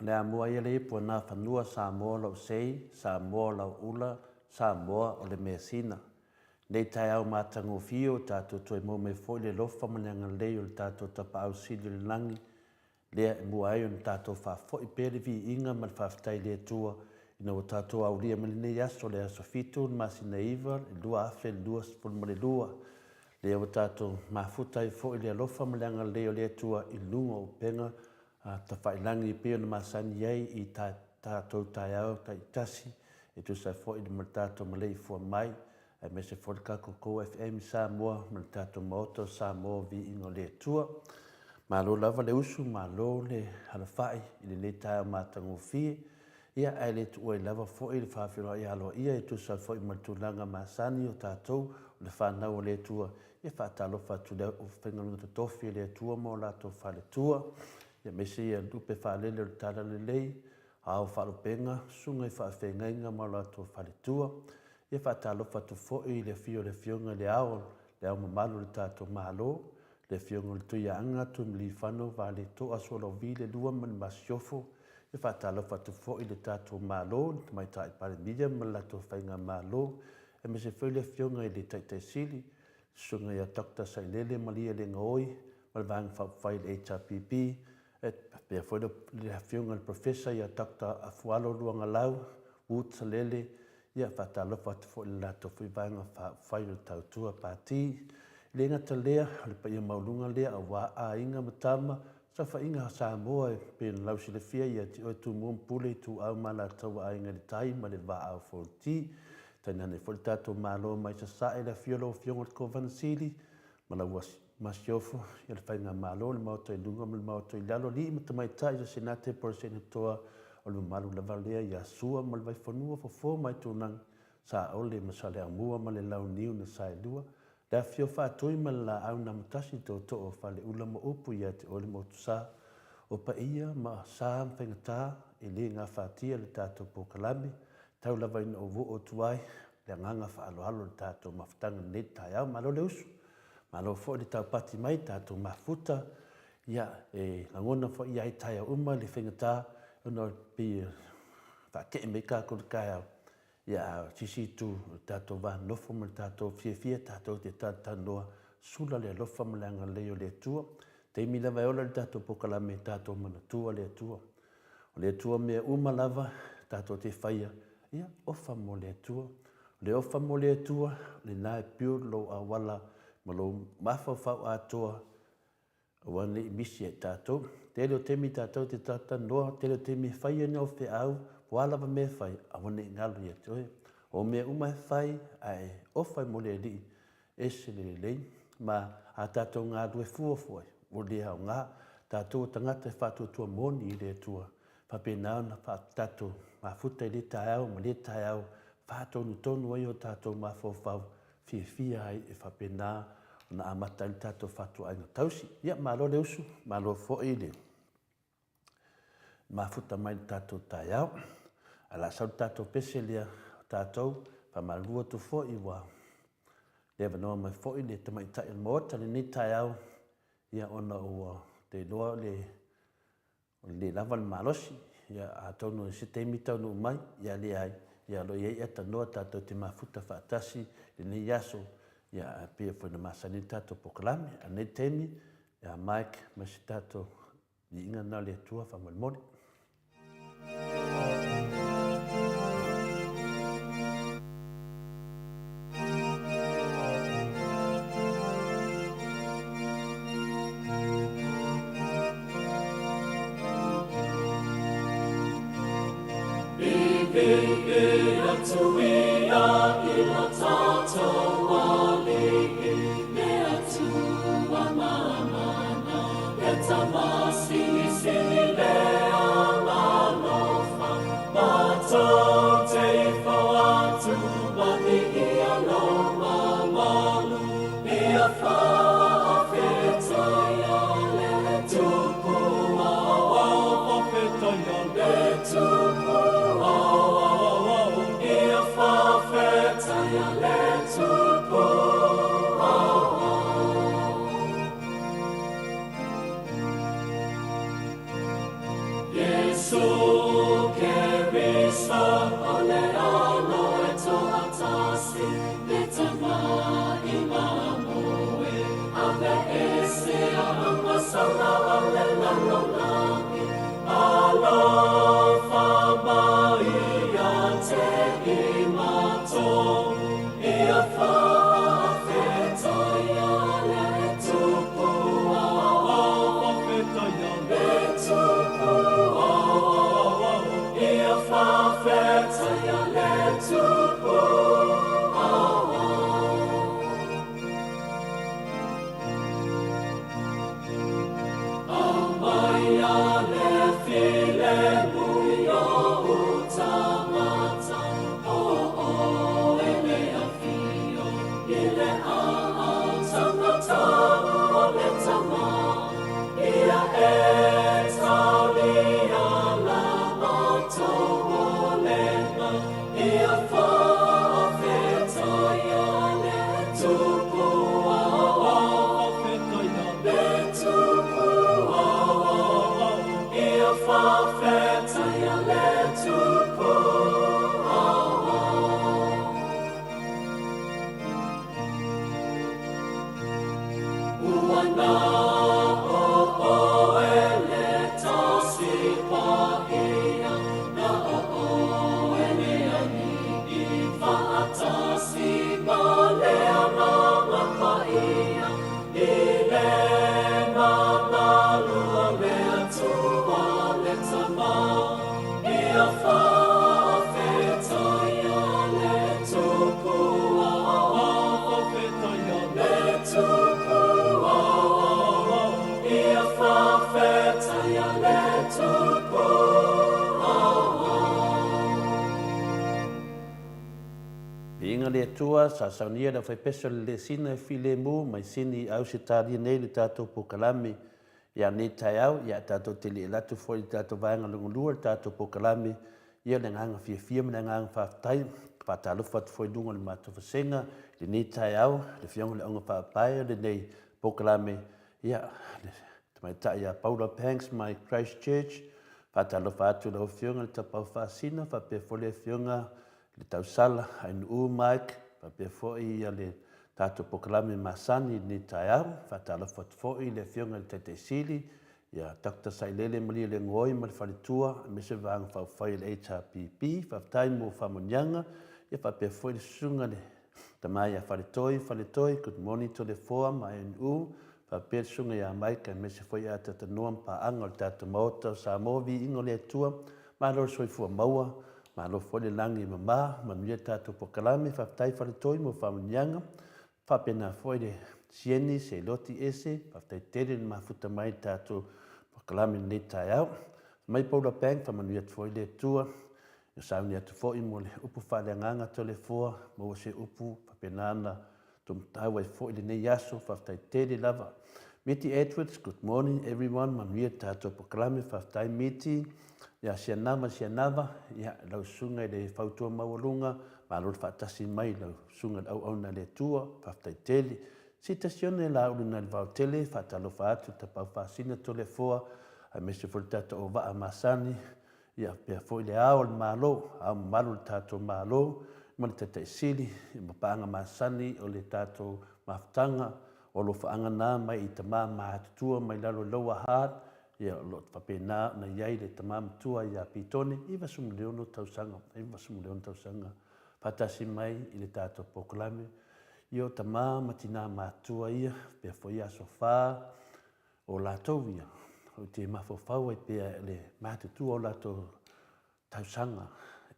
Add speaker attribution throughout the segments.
Speaker 1: O le amua ia le ipu o nā fanua Samoa o lau sei, Samoa o lau ula, Samoa o le measina. Nei taeao matagofie o tatou toe maua mai foi le alofa ma le agalelei o le tatou Tapaau Sili o le Lagi, lea e mua ai ona tatou faafoi pea le viiga ma le faafetai i le Atua ina ua tatou aulia mai lenei aso, le aso 7 o le masina 9 2022. Lea ua tatou mafuta ai foi le alofa ma le agalelei o le Atua i luga o upega tafailagi e pei ona masani ai i tatou taeao taitasi e tusa ai foi ma le tatou maleifua mai, aemaise foi le tatou Go FM i Samoa ma le tatou Maota o Samoa, Viiga o le Atua. Malo lava le usu, malo le alafai i lenei taeao matagofie. Ia, ae le tuua ai lava foi le faafeiloai aloaia e tusa ai foi ma le tulaga masani o tatou o le fanau a le Atua. Ia faatalofa atu i le aufaigaluega totofi a le Atua ma o latou faletua, aemaise ia lupe faalele o le Talalelei, ao faalupega, susuga i faafeagaiga ma o latou faletua. Ia faatalofa atu foi i le afio o le Afioga i le Ao, le Ao Mamalu o le tatou Malo, le Afioga i le Tuiaana Tuimalealiifano Vaaletoa Sualauvi le Lua ma le Masiofo. Ia faatalofa atu foi i le tatou Malo, le Tamaitai Palemia ma le latou Faigamalo, aemaise foi le Afioga i le Taitai Sili, le Susuga ia Doctor Sailele Malielegaoi ma le Vaega Faaupufai i le HRPP, e faapea foi le Afioga i le Professor ia Doctor Afualo Luagalau Wood Salele. Ia, faatalofa atu foi i le latou foi Vaega Faaupufai o le Tautua Pati. E le gata lea, o le paia maualuga lea aua aiga ma tama, saofaiga a Samoa e pei ona lausilafia ia te oe Tumua ma Pule, Ituau ma Alataua, Aiga i le Tai ma le Vaa o Fonoti. Tainane foi le tatou Malo mai Sasae, le afio o lau Afioga i le Kovana Sili ma lau Masiofo, ia le Faigamalo, le Maota i luga ma le Maota i lalo, alii ma tamaitai o Senate po o le Senatoa, o le mamalu lava lea ia Sua ma le Vaifanua, Fofo ma Aitulagi, Saole ma Saleaaumua ma le Launiu na Saelua, le Afifio Faatui ma le Laau na Amatasi, Tootoo o Faleula ma upu ia te oe le Motusa. O paia ma sa ma faigata e le gafatia le tatou polokalame, tau lava ina ou oo atu ai le agaga faaaloalo i le tatou mafutaga i lenei taeao. Malo le usu! Malo foi le taupati mai tatou mafuta, ia, e lagona foi ia i taeao uma le faigata ona e pei e faatee mai tatou i le taeao, ia a o se isi itu, o le tatou va nonofo ma le tatou fiafia tatou te talatalanoa, sula le alofa ma le agalelei o le Atua. Taimi lava e ola le tatou polokalame, tatou manatua le Atua. O le Atua mea uma lava tatou te faia, ia, ofa mo le Atua. O le ofa mo le Atua, o lena e build lou auala ma lou mafaufau atoa, aua ne i misi ai tatou. Tele o taimi tatou te talatalanoa, tele o taimi e fai ai ni au feau, po o a lava mea e fai, aua ne i galo ia te oe. O mea uma e fai, ae ofa mo le Alii, ese le lelei, ma a tatou galulue fua foi, ua le aoga. Tatou o tagata e faatuatua moni i le Atua, faapena ona tatou mafuta i lea taeao ma lea taeao, faatonutonu ai o tatou mafaufau, fiafia ai e faapena ona amata ai le tatou fatuaiga tausi. Ia, malo le usu, malo foi le mafuta mai i le tatou taeao. Ae o le a sau le tatou pese lea o tatou, faamalulu atu foi ua le avanoa mai foi le tamaitai o le Maota i lenei taeao, ia ona ua te iloa o le le lava le malosi. Ia atonu i se taimi taunuu mai, ia leai, ia o lo o i ai avanoa tatou te mafuta faatasi i lenei aso, ia e pei foi ona masani ai le tatou polokalame. A o lenei taimi, ia Mike ma se tatou viiga lena o le Atua faamolemole.
Speaker 2: Vivi atu ia i lo tātou Alii, le Atua mamana, le Tama silisili le agalofa, matou te ifo atu ma viia lou mamalu, ia faafetaia le Tupu aoao, faafetaia le Tupu aoao, ia faafetaia le Tupu aoao. Iesu Keriso o le alo e toatasi, le Tama i mamoe, ave ese a masaga o le lalolagi, alofa mai ia te i matou, ia faafetaia le Tupu aoao, faafetaia le Tupu aoao, ia faafetaia le Tupu aoao. Aumaia le filemu i ou tagata, o oe le afio i le aao tangata o le Tama, ia e taulia la matou olega, ia faafetaia le Tupu aoao, faafetaia le Tupu aoao, ia faafetaia le Tupu aoao. Ua na o oe le Tasi Paia, na o oe le Alii, faatasi ma le Agaga Paia, i le mamalu o le Atua le Tama, ia faafetaia le Tupu aoao, faafetaia le Tupu aoao, ia faafetaia le Tupu aoao.
Speaker 1: Viiga le Atua, sa saunia le aufaipese o le Lesina e filemu mai Sini i Ausetalia nei le tatou polokalame ia nei taeao, ia tatou te le alu atu foi i le tatou vaega lona lua le tatou polokalame, ia le agaga fiafia ma le agaga faafetai. Faatalofa atu foi i luga o le matou vasega. lenei taeao, le Afioga i le Auga Faapae o lenei polokalame, ia, le Tamaitai ia Paula Banks mai Christchurch. Faatalofa atu i lau Afioga i le Tapaau Faasina faapea foi le Afioga i le Tausala Ainuu Mike, faapea foi ia le tatou polokalame masani i lenei taeao. Faatalofa atu foi i le Afioga i le Taitai Sili ia Doctor Sailele Malielegaoi ma le faletua aemaise le Vaega Faaupufai a le HRPP. Faafetai mo faamanuiaga ia faapea foi le Susuga i le Tama ia Faletoi Faletoi, good morning Toleafoa ma ANU, faapea le Susuga ia Mike aemaise foi ia Tatanoa ma paaga o le tatou Maota o Samoa, viiga o le Atua, malo le soifua maua, malo foi le lagi e mama, manuia le tatou polokalame, faafetai Faletoi mo faamanuiaga, faapena foi le Sieni Seiloti Ese, faafetai tele le mafuta mai i le tatou polokalame i lenei taeao. Mai Paula Bank, faamanuia atu foi le Atua, Ia sauni atu foi mo le upu faaleagaga Toleafoa, maua se upu faapena ona taumatau ai foi lenei aso, faafetai tele lava. Miti Edwards, good morning everyone, manuia le tatou polokalame, faafetai Miti. Ia Sianava Sianava, ia lau susuga i le fautua maualuga, malo le faatasi mai lau susuga i le auauna a le Atua, faafetai tele. Sita Sione Laulu nai le Vaotele, faatalofa atu le Tapaau Faasina Toleafoa, aemaise foi le tatou auvaa masani, Ia faapea foi le Ao o le Malo, Ao mamalu o le tatou Malo ma le Taitai Sili ma paaga masani o le tatou mafutaga o alofaaga na mai i tama matutua mai lalo i Lower Hutt, ia o lo o faapena ona i ai le tama matua ia Pitone, 96 tausaga, 96 tausaga faatasi mai i le tatou polokalame. Ia o tama ma tina matutua ia, faapea foi Aso Fa, O latou ia, ou te mafaufau ai pea i le matutua o latou tausaga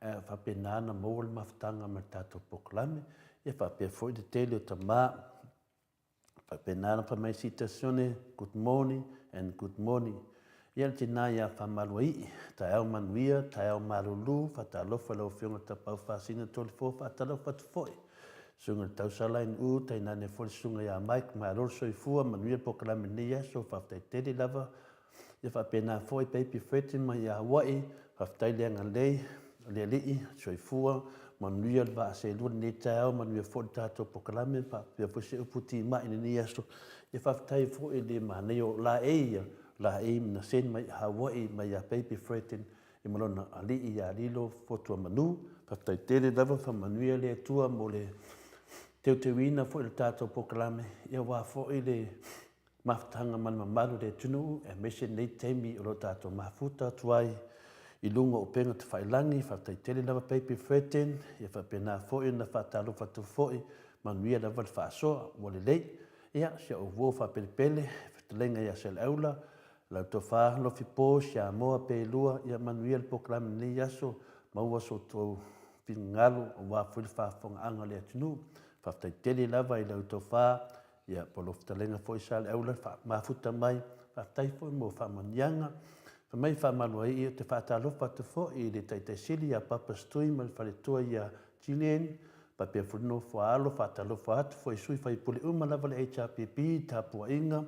Speaker 1: e faapena ona maua le mafutaga ma le tatou polokalame, ia faapea foi le tele o tama. Faapena ona fai mai Sita Sione, good morning and good morning. Ia le tina ia Faamaluaii, taeao manuia, taeao malulu, faatalofa i lau Afioga Tapaau Faasina Tolefo, faatalofa atu foi. Susuga i le Tausala NU, tainane foi le Susuga ia Mike, malo le soifua, manuia le polokalame i lenei aso, faafetai tele lava. Ia faapena foi Baby Freddy mai ia Hawaii, faafetai le agalelei o le Alii, soifua, manuia le vaa seelua i lenei taeao, manuia foi le tatou polokalame, faapea foi se upu timai i lenei aso. Ia faafetai foi i le manaia o laei ia, laei na send mai Hawaii mai ia Baby Freddy I ma lona alii ia Lilo Fotuamanu. Faafetai tele lava, faamanuia le Atua mo le teuteuina foi o le tatou polokalame, ia aua foi le mafutaga ma le mamalu o le atunuu, aemaise lenei taimi o lo o tatou mafuta atu ai i luga o upega tafailagi. Faafetai tele lava Baby Fredden, ia faapena foi ona faatalofa atu foi, manuia lava le faasoa, ua lelei. Ia, si au uo faapelepele, fetalaiga ia Saleaula, Lau tofa Lofipo, Siamoa, Pelua, ia manuia le polokalame i lenei aso, maua so outou finagalo aua foi le faafofogaaga a le atunuu. Faafetai tele lava i lau tofa, ia po o lau fetalaiga foi Saleaula le mafuta mai, faafetai foi mo faamanuiaga. Fai mai faamaluaii ou te faatalofa atu foi i le Taitai Sili ia Papa Stui ma le faletua ia Gillian, faapea foi le nofo a alo, faatalofa atu foi i sui faipule uma lava o le HRPP i tapuaiga,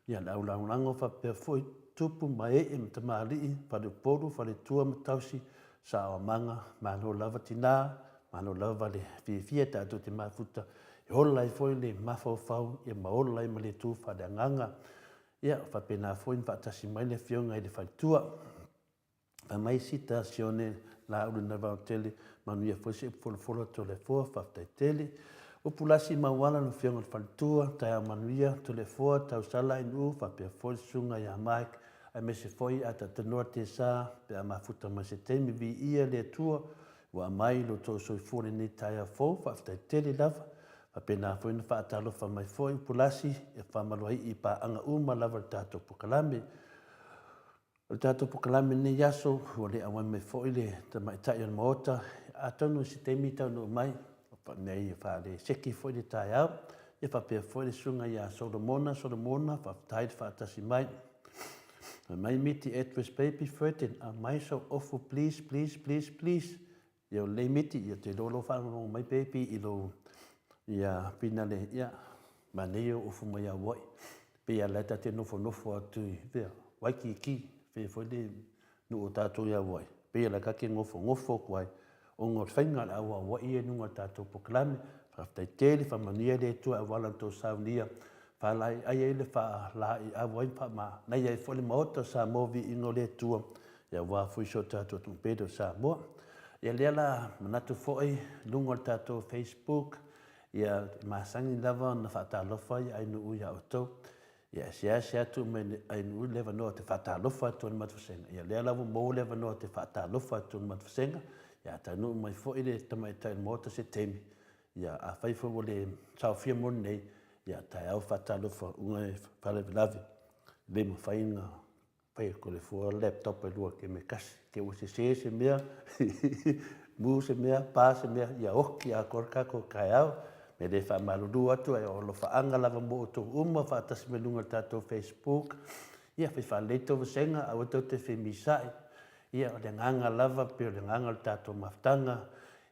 Speaker 1: Ia, le au lagolago faapea foi tupu ma ee ma tamalii, faleupolu, faletua ma tausi, saoamaga, malo lava tina, malo lava le fiafia tatou te mafuta e ola ai foi le mafaufau ia ma ola ai ma le tu faaleagaga. Ia, faapena foi ona faatasi mai le Afioga i le Faletua. Fai mai Sita Sione Laulu na Vaotele, manuia foi se upu folafolafola Toleafoa, faafetai tele. Upu lasi mauala lau Afioga i le Faletua, taeao manuia Toleafoa, Tausala NU, faapea foi le Susuga ia Mike, aemaise foi a Tatanoa Tesa, pe a mafuta mai se taimi, viia le Atua ua aumai lo outou soifua i lenei taeao fou, faafetai tele lava. Faapena foi ona faatalofa mai foi Upu lasi e faamaluaii i paaga uma lava o le tatou polokalame. O le tatou polokalame i lenei aso, ua le auai mai foi le tamaitai o le Maota, atonu i se taimi taunuu mai, mea ia faaleseki foi le taeao. Ia faapea foi le susuga ia Solomona Solomona, faafetai le faatasi mai. Fai mai Miti Edwards Baby Ferdin, aumai sou ofu please, please, please, please. Ia o lenei miti, ia te iloa lou faalogologo mai baby i lou ia finale, ia manaia ou ofu mai Hawaii. Pei a la e ta te nofonofo atu i fea, Waikiki, fea foi le nuu o tatou i Hawaii. Pei a la ta te nofonofo atu ai, ona o le faiga o le au Hawaii ia i luga o le tatou polokalame. Faafetai tele, faamanuia le Atua e auala i la outou saunia, faalaeiai ai le faalaeiau ai ma faamanaia ai foi le Maota o Samoa viiga o le Atua, ia aua foi si o tatou atunuu pele o Samoa. Ia lea la manatu foi i luga o le tatou Facebook, ia e masani lava ona faatalofa ia Ainuu ia outou. Ia e seasea tuu mai Ainuu le avanoa e te faatalofa atu ai i le matou vasega. Ia lea la ua maua le avanoa e te faatalofa atu ai i le matou vasega. Ia a taunuu mai foi le tamaitai o le Maota se taimi, ia afai foi ua le saofia mo lenei, ia taeao faatalofa uga e faalavelave, e le mafai ona fai atu e le fua laptop e lua i le taimi e tasi, te i ua sese se mea, mu se mea, pa se mea, ia oti atoa le tatou taeao. O le mea lea e faamalulu atu ai, o alofaaga lava mo outou uma faatasi mai luga o le tatou Facebook. Ia fai faalelei tou vasega, aua tou te femisa'i. Ia o le agaga lava pei o le agaga o le tatou mafutaga,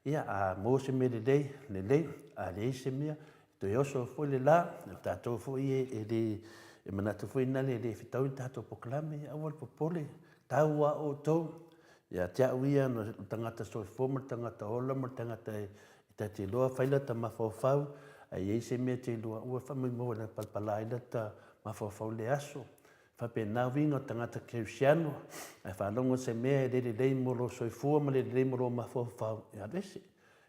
Speaker 1: ia a maua se mea lelei, lelei, a leai se mea, Toe oso foi le la, o tatou foi e le, e manatu foi nale e le fetaui le tatou polokalame, ia aua le popole, tau lava outou. Ia te au ia, o le tagata soifua ma le tagata ola ma le tagata e ta te iloa fai lata mafaufau, a i ai se mea e te iloa, aua le faamoemoe e palapala ai lata mafaufau i lea aso. E faapena uiga o tagata kerisiano, a e faalogo i se mea e le lelei mo lou soifua ma le lelei mo lou mafaufau, ia alu ese.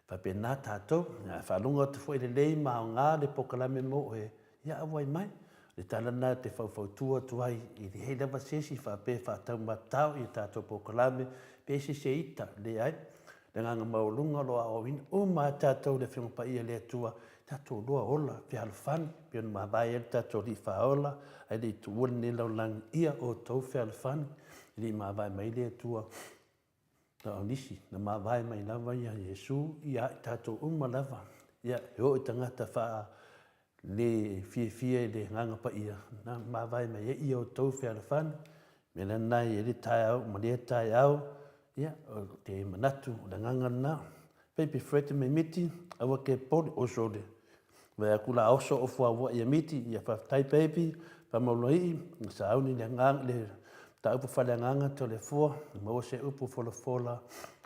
Speaker 1: Faapena tatou, a faalogo atu foi e lelei ma aoga le polokalame mo oe, ia auai mai. O le tala lena ou te faufautua atu ai, e leai lava se isi faapea e faataumatatao i a tatou polokalame pe ese se ita, leai. O le agaga maualuga o lo o aoaoina uma lava tatou e le Afioga Paia a le Atua, tatou iloa ola fealofani, pei ona mavae ai le tatou Alii Faaola, ae le i tuua lenei lalolagi, ia outou fealofani, e le i mavae mai le Atua Na o nisi na mavae mai lava ia Iesu ia i tatou uma lava, ia e oo i tagata faa le fiafia i le Agaga Paia, na mavae mai ai ia outou fealofani. O le mea la lena e i ai le taeao ma lea taeao, ia ou te manatu o le agaga lena. Baby Fred Mimiti, aua te popole, oso le Vaai atu la oso o fuaua ia miti, ia faafetai baby, faamauloi, na sauni le agaga, le mataupu faaleagaga Toleafoa, na maua se upu folafola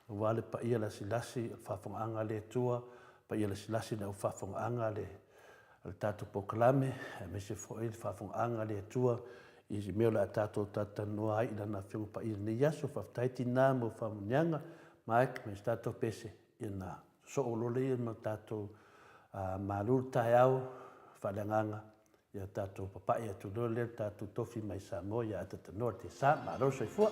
Speaker 1: aua le paia lasilasi o le faafofogaaga a le Atua, paia lasilasi o le au faafofogaaga a le tatou polokalame, aemaise foi le faafofogaaga a le Atua i mea o le a tatou talatalanoa ai i Lana Afioga Paia i lenei aso. Faafetai tinã mo faamanuiaga, Mike ma si tatou pese, ia na sosoo loa lea ma tatou malu le taeao faaleagaga, ia tatou papae atu loa lea le tatou tofi mai Samoa ia atatanoa le tiasa. Malo le soifua.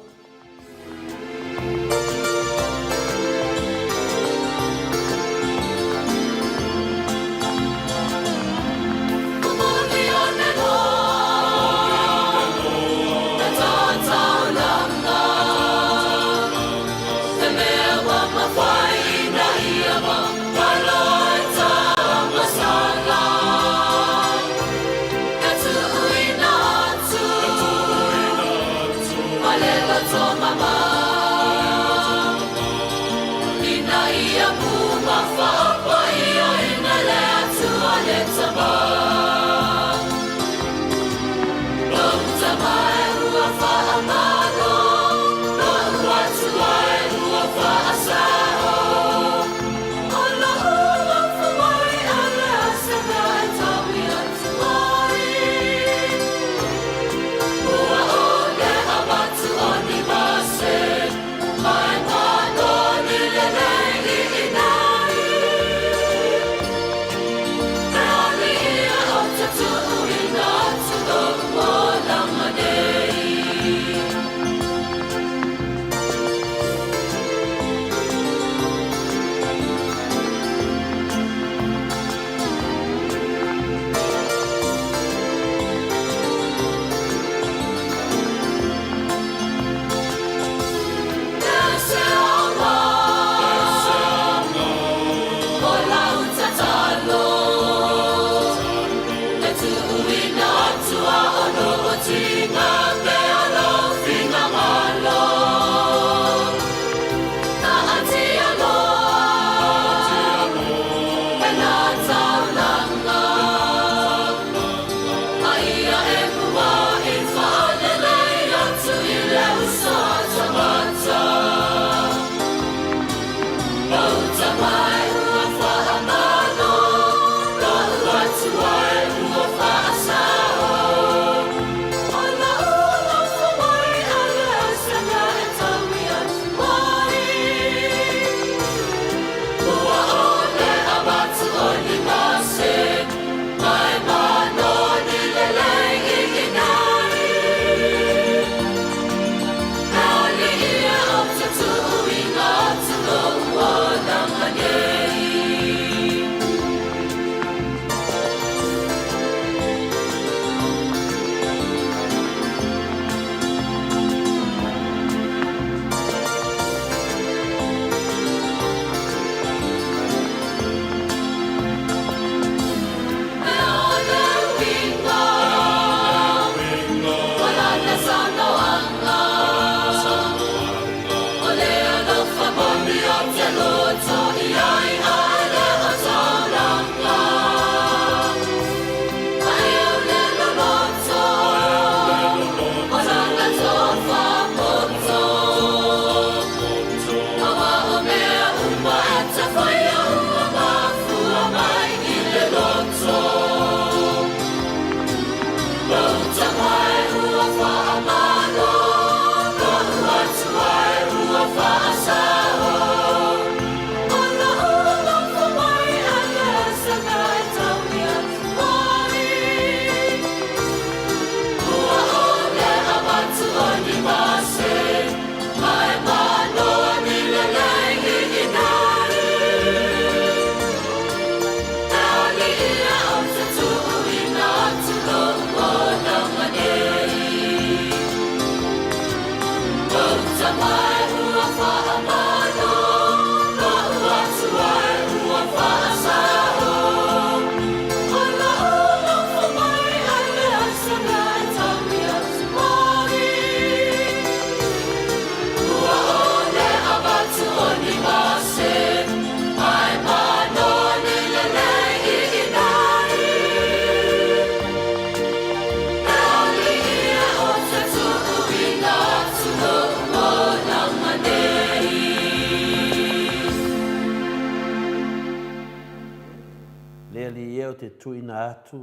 Speaker 1: Le Alii e o te tuuina atu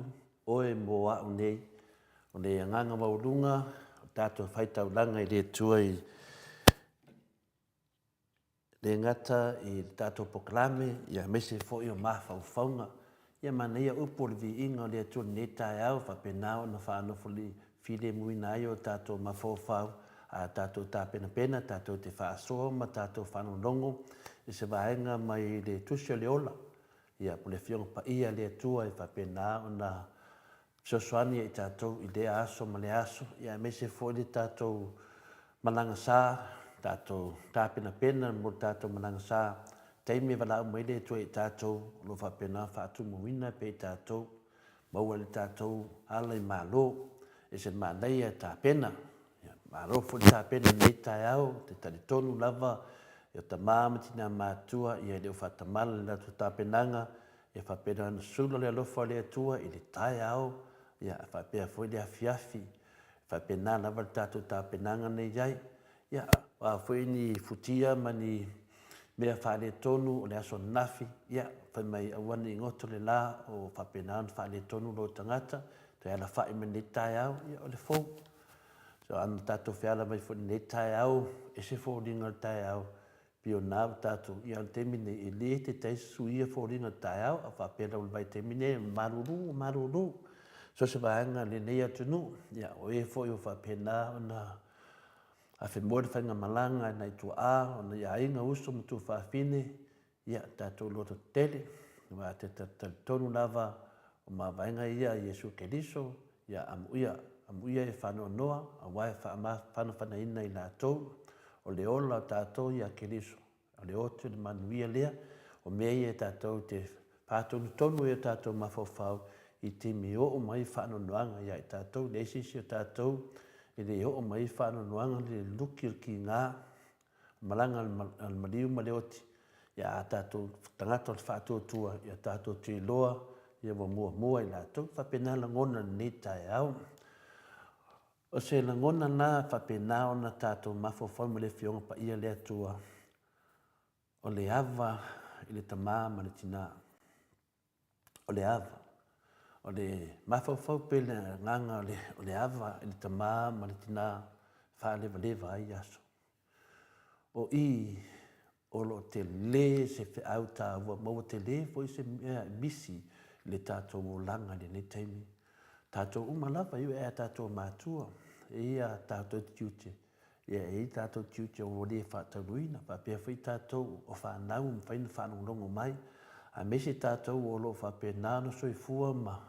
Speaker 1: oe mo a'u nei, o le agaga maualuga o tatou faitaulaga i le Atua i le gata i le tatou polokalame, ia aemaise foi o mafaufauga. Ia manaia upu o le viiga o le Atua i lenei taeao, faapena ona faanofo filemuina ai o tatou mafaufau, a tatou tapenapena tatou te faasoa ma tatou faalogologo i se vaega mai le Tusi o le Ola, ia po o le Afioga Paia a le Atua e faapena ona fesoasoani ia i tatou i lea aso ma lea aso, ia aemaise foi le tatou malaga sa, tatou tapenapena mo le tatou malaga sa, taimi e valaau mai le Atua ia i tatou, o lo o faapena ona faatumuina pea i tatou, maua i le tatou ala i malo, e se manaia e tapena. Ia, malo foi le tapena i lenei taeao, ou te talitonu lava i o tama ma tina matutua, ia e le o faatamala i le latou tapenaga, Ia faapena ona sula le alofa o le Atua i le taeao, ia faapea foi le afiafi. E faapena lava le tatou tapenaga nei i ai. Ia, o a foi ni futia ma ni mea faaletonu o le aso ananafi, ia, fai mai aua ne i goto le la o faapena ona faaletonu lou tagata, toe alafai mai lenei taeao, ia o le fou. So, ana tatou feala mai foi i lenei taeao, ese foliga o le taeao, Pei o na ua tatou, ia o le taimi nei, e le taitai suia foliga o le taeao, a faapea lava o le vaitaimi nei, o le malulu, malulu. So o se vaega o lenei atunuu, ia o e foi o faapena ona afemoe le faigamalaga i nai tuaa, o nai aiga, uso ma tuafafine, ia tatou loto tetele, aua e te talitonu lava o mavaega ia a Iesu Keriso, ia amuia, amuia e faanoanoa, aua e faamafanafanaina i latou, o le ola o tatou ia Keriso, o le oti o le manuia lea, o mea ia tatou te faatonutonu ai o tatou mafaufau i taimi e oo mai faanoanoaga ia i tatou, leai se isi o tatou e le oo mai faanoanoaga le luki o le kiga, malaga a le maliu ma le oti, ia a tatou tagata o le faatuatua, ia tatou te iloa ia ua muamua i latou. E faapena lagona i lenei taeao. O se lagona na faapena ona tatou mafaufau ma le Afioga Paia le Atua, o le ava i le tama ma le tina. O le ava. O le mafaufau pe le agaga o le ava i le tama ma le tina faalevaleva ai aso. O i o lo o tele se feau taua ma ua tele foi se mea e misi i le tatou olaga i lenei taimi. Tatou uma lava, e ui lava ia tatou matua, e i ai tatou tiute, ia e i ai tatou tiute ua le faataunuina, faapea foi tatou o fanau ua mafai ona faalogologo mai, aemaise tatou o lo o faapena ona soifua ma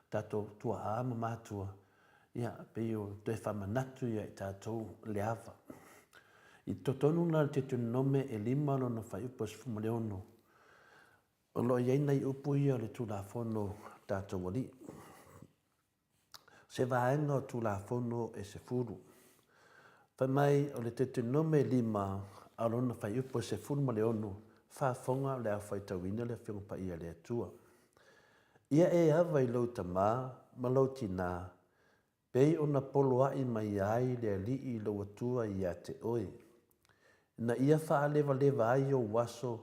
Speaker 1: tatou tuaa ma matua, Ia, pei o toe faamanatu ia i tatou le ava. I totonu la o le Deuteronome e lima lona fuaiupu e 16, o lo o i ai nai upu ia o le Tulafono a tatou Alii. Se vaega o Tulafono e 10. Fai mai o le Deuteronome e lima a o lona fuaiupu e 16, faafofoga o le a faitauina le Afioga Paia a le Atua. Ia e ava i lou tama ma lou tinā, pei ona poloaʻi mai ai le Alii i lou Atua ia te oe, ina ia faalevaleva ai ou aso,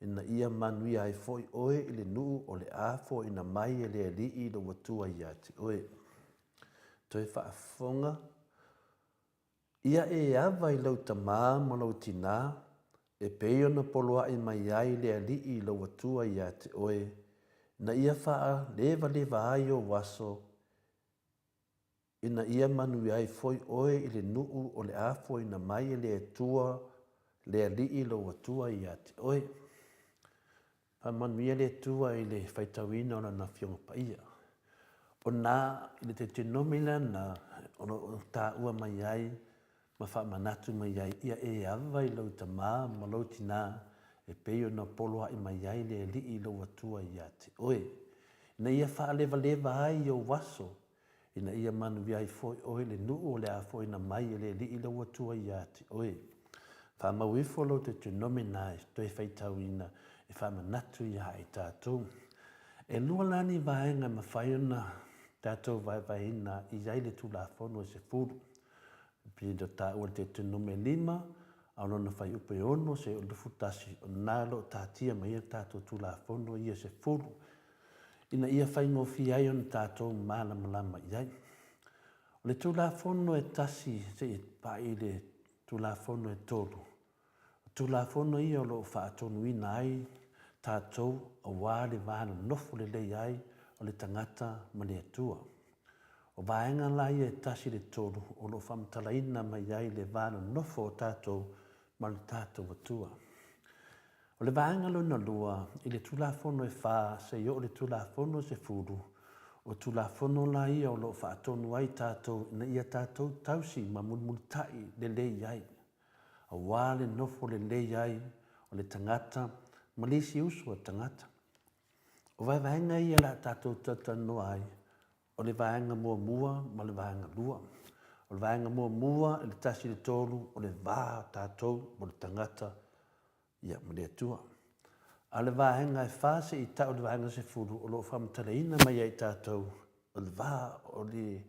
Speaker 1: ina ia manuia ai foi oe i le nuu o le a foaina mai e le Alii lou Atua ia te oe. Toe faafofoga. Ia e ava i lou tamā ma lou tinā, e pei ona poloaʻi mai ai le Alii i lou Atua iā te oe, ina ia faalewalewa ai ou aso, ina ia manuia ai foi oe i le nuu o le a foina mai e le Atua le Alii lou Atua iā te oe. Faamanuia le Atua i le faitauina o Lana Afioga Paia. O na i le Deuteronomi lana o lo o taua mai ai ma faamanatu mai ai, ia e ava i lou tamā ma lou tinā e pei ona poloaʻi mai ai le Alii lou Atua iā te oe, ina ia faalewalewa ai i ou aso ina ia manuia ai foi oe le nuu o le a foina mai e le Alii lou Atua iā te oe. Faamau ifo lou Deuteronomi na e toe faitauina e faamanatu iā i tatou. Elua la ni vaega e mafai ona tatou vaevaeina i ai le Tulafono e sefulu. E pei ona taua i le Deuteronomi e lima, a o lona fuaiupu e ono seia o le 21, o lena o lo o taatia mai ai le tatou Tulafono ia e sefulu. ina ia faigofie ai ona tatou malamalama i ai. O le Tulafono e tasi seia paʻi i le Tulafono e tolu, o Tulafono ia o lo o faatonuina ai tatou aua le va nonofo lelei ai o le tagata ma le Atua. O vaega la ia e tasi i le tolu o lo o faamatalaina mai ai le va nonofo o tatou ma le tatou Atua. O le vaega lona lua, i le Tulafono e fa seia oo i le Tulafono e sefulu, o Tulafono la ia o lo o faatonu ai tatou ina ia tatou tausi ma mulimulitai lelei ai, aua le nofo lelei ai o le tagata ma le isi uso a tagata. O vaevaega ia o le a tatou talatalanoa ai, o le vaega muamua ma le vaega lua. O le vaega muamua i le tasi i le tolu, o le va o tatou mo le tagata ia ma le Atua. A o le vaega e fa seia tau i le vaega 10, o lo o faamatalaina mai ia i tatou, o le va o le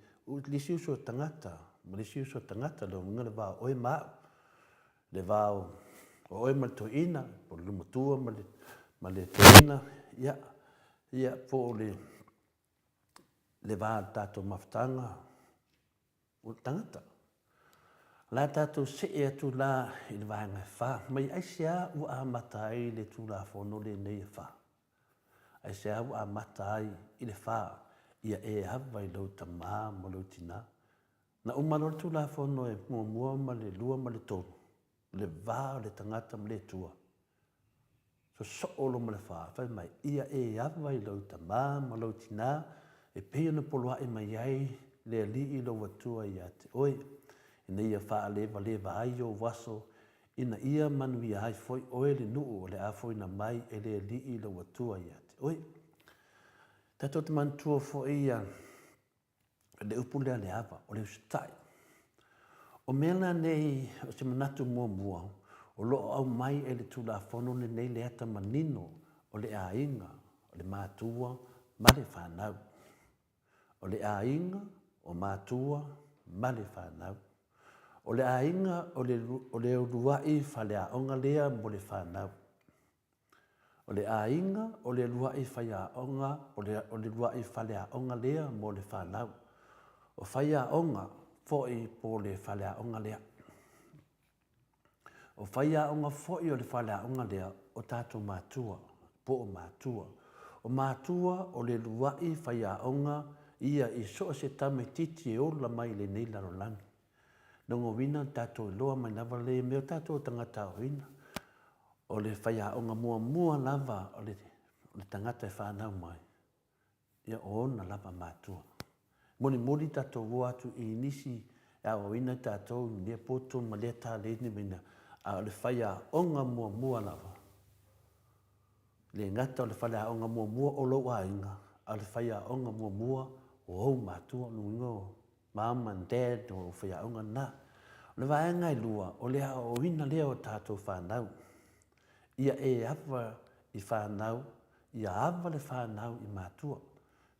Speaker 1: isi uso a tagata ma le isi uso a tagata, lona uiga o le va o oe ma au. Le va o oe ma le toeaina, po o le olomatua ma le toeaina, ia, ia po o le le va o le tatou mafutaga o le tagata. O le a tatou see atu la i le vaega e fa. Mai aisea ua amata ai le Tulafono lenei e fa? Aisea ua amata ai i le fa, ia e ava i lou tamā ma lou tinā? Na uma loa le Tulafono e muamua ma le lua ma le tolu, le va o le tagata ma le Atua. Sosoo loa ma le fa, fai mai, ia e ava i lou tamā ma lou tinā, e pei ona poloaʻi mai ai le Alii lou Atua iā te oe, ina ia faalewalewa ai ou aso, ina ia manuia ai foi oe le nuu o le a foina mai e le Alii lou Atua iā te oe. Tatou te manatua foi ia le upu lea le ava, o le usitai. O mea la nei, o se manatu muamua, o lo o aumai e le Tulafono lenei le ata manino o le aiga, o le matua ma le fanau. O le aiga, o matua ma le fanau. O le aiga o le, o le uluai faleaoga lea mo le fanau. O le aiga, o le uluai faiaoga, o le, o le uluai faleaoga lea mo le fanau. O faiaoga foi po le faleaoga lea. O faiaoga foi o le faleaoga lea, o tatou matua, po o matua. O matua o le uluai faiaoga ia i so o se tamaititi e ola mai i lenei lalolagi. Lona uiga tatou iloa mai lava lea mea o tatou tagata aoaoina. O le faiaoga muamua lava o le tagata e fanau mai, ia o ona lava matua. Mulimuli tatou o atu i nisi e aoaoina tatou i lea poto ma lea taleni ma ina, a o le faiaoga muamua lava, e le gata o le faleaoga muamua o lou aiga, a o le faiaoga muamua o ou matua. O lona uiga o Mum and Dad o faiaoga na. O le vaega e lua, o le aoaoina lea o tatou fanau. Ia e ava i fanau, ia ava le fanau i matua.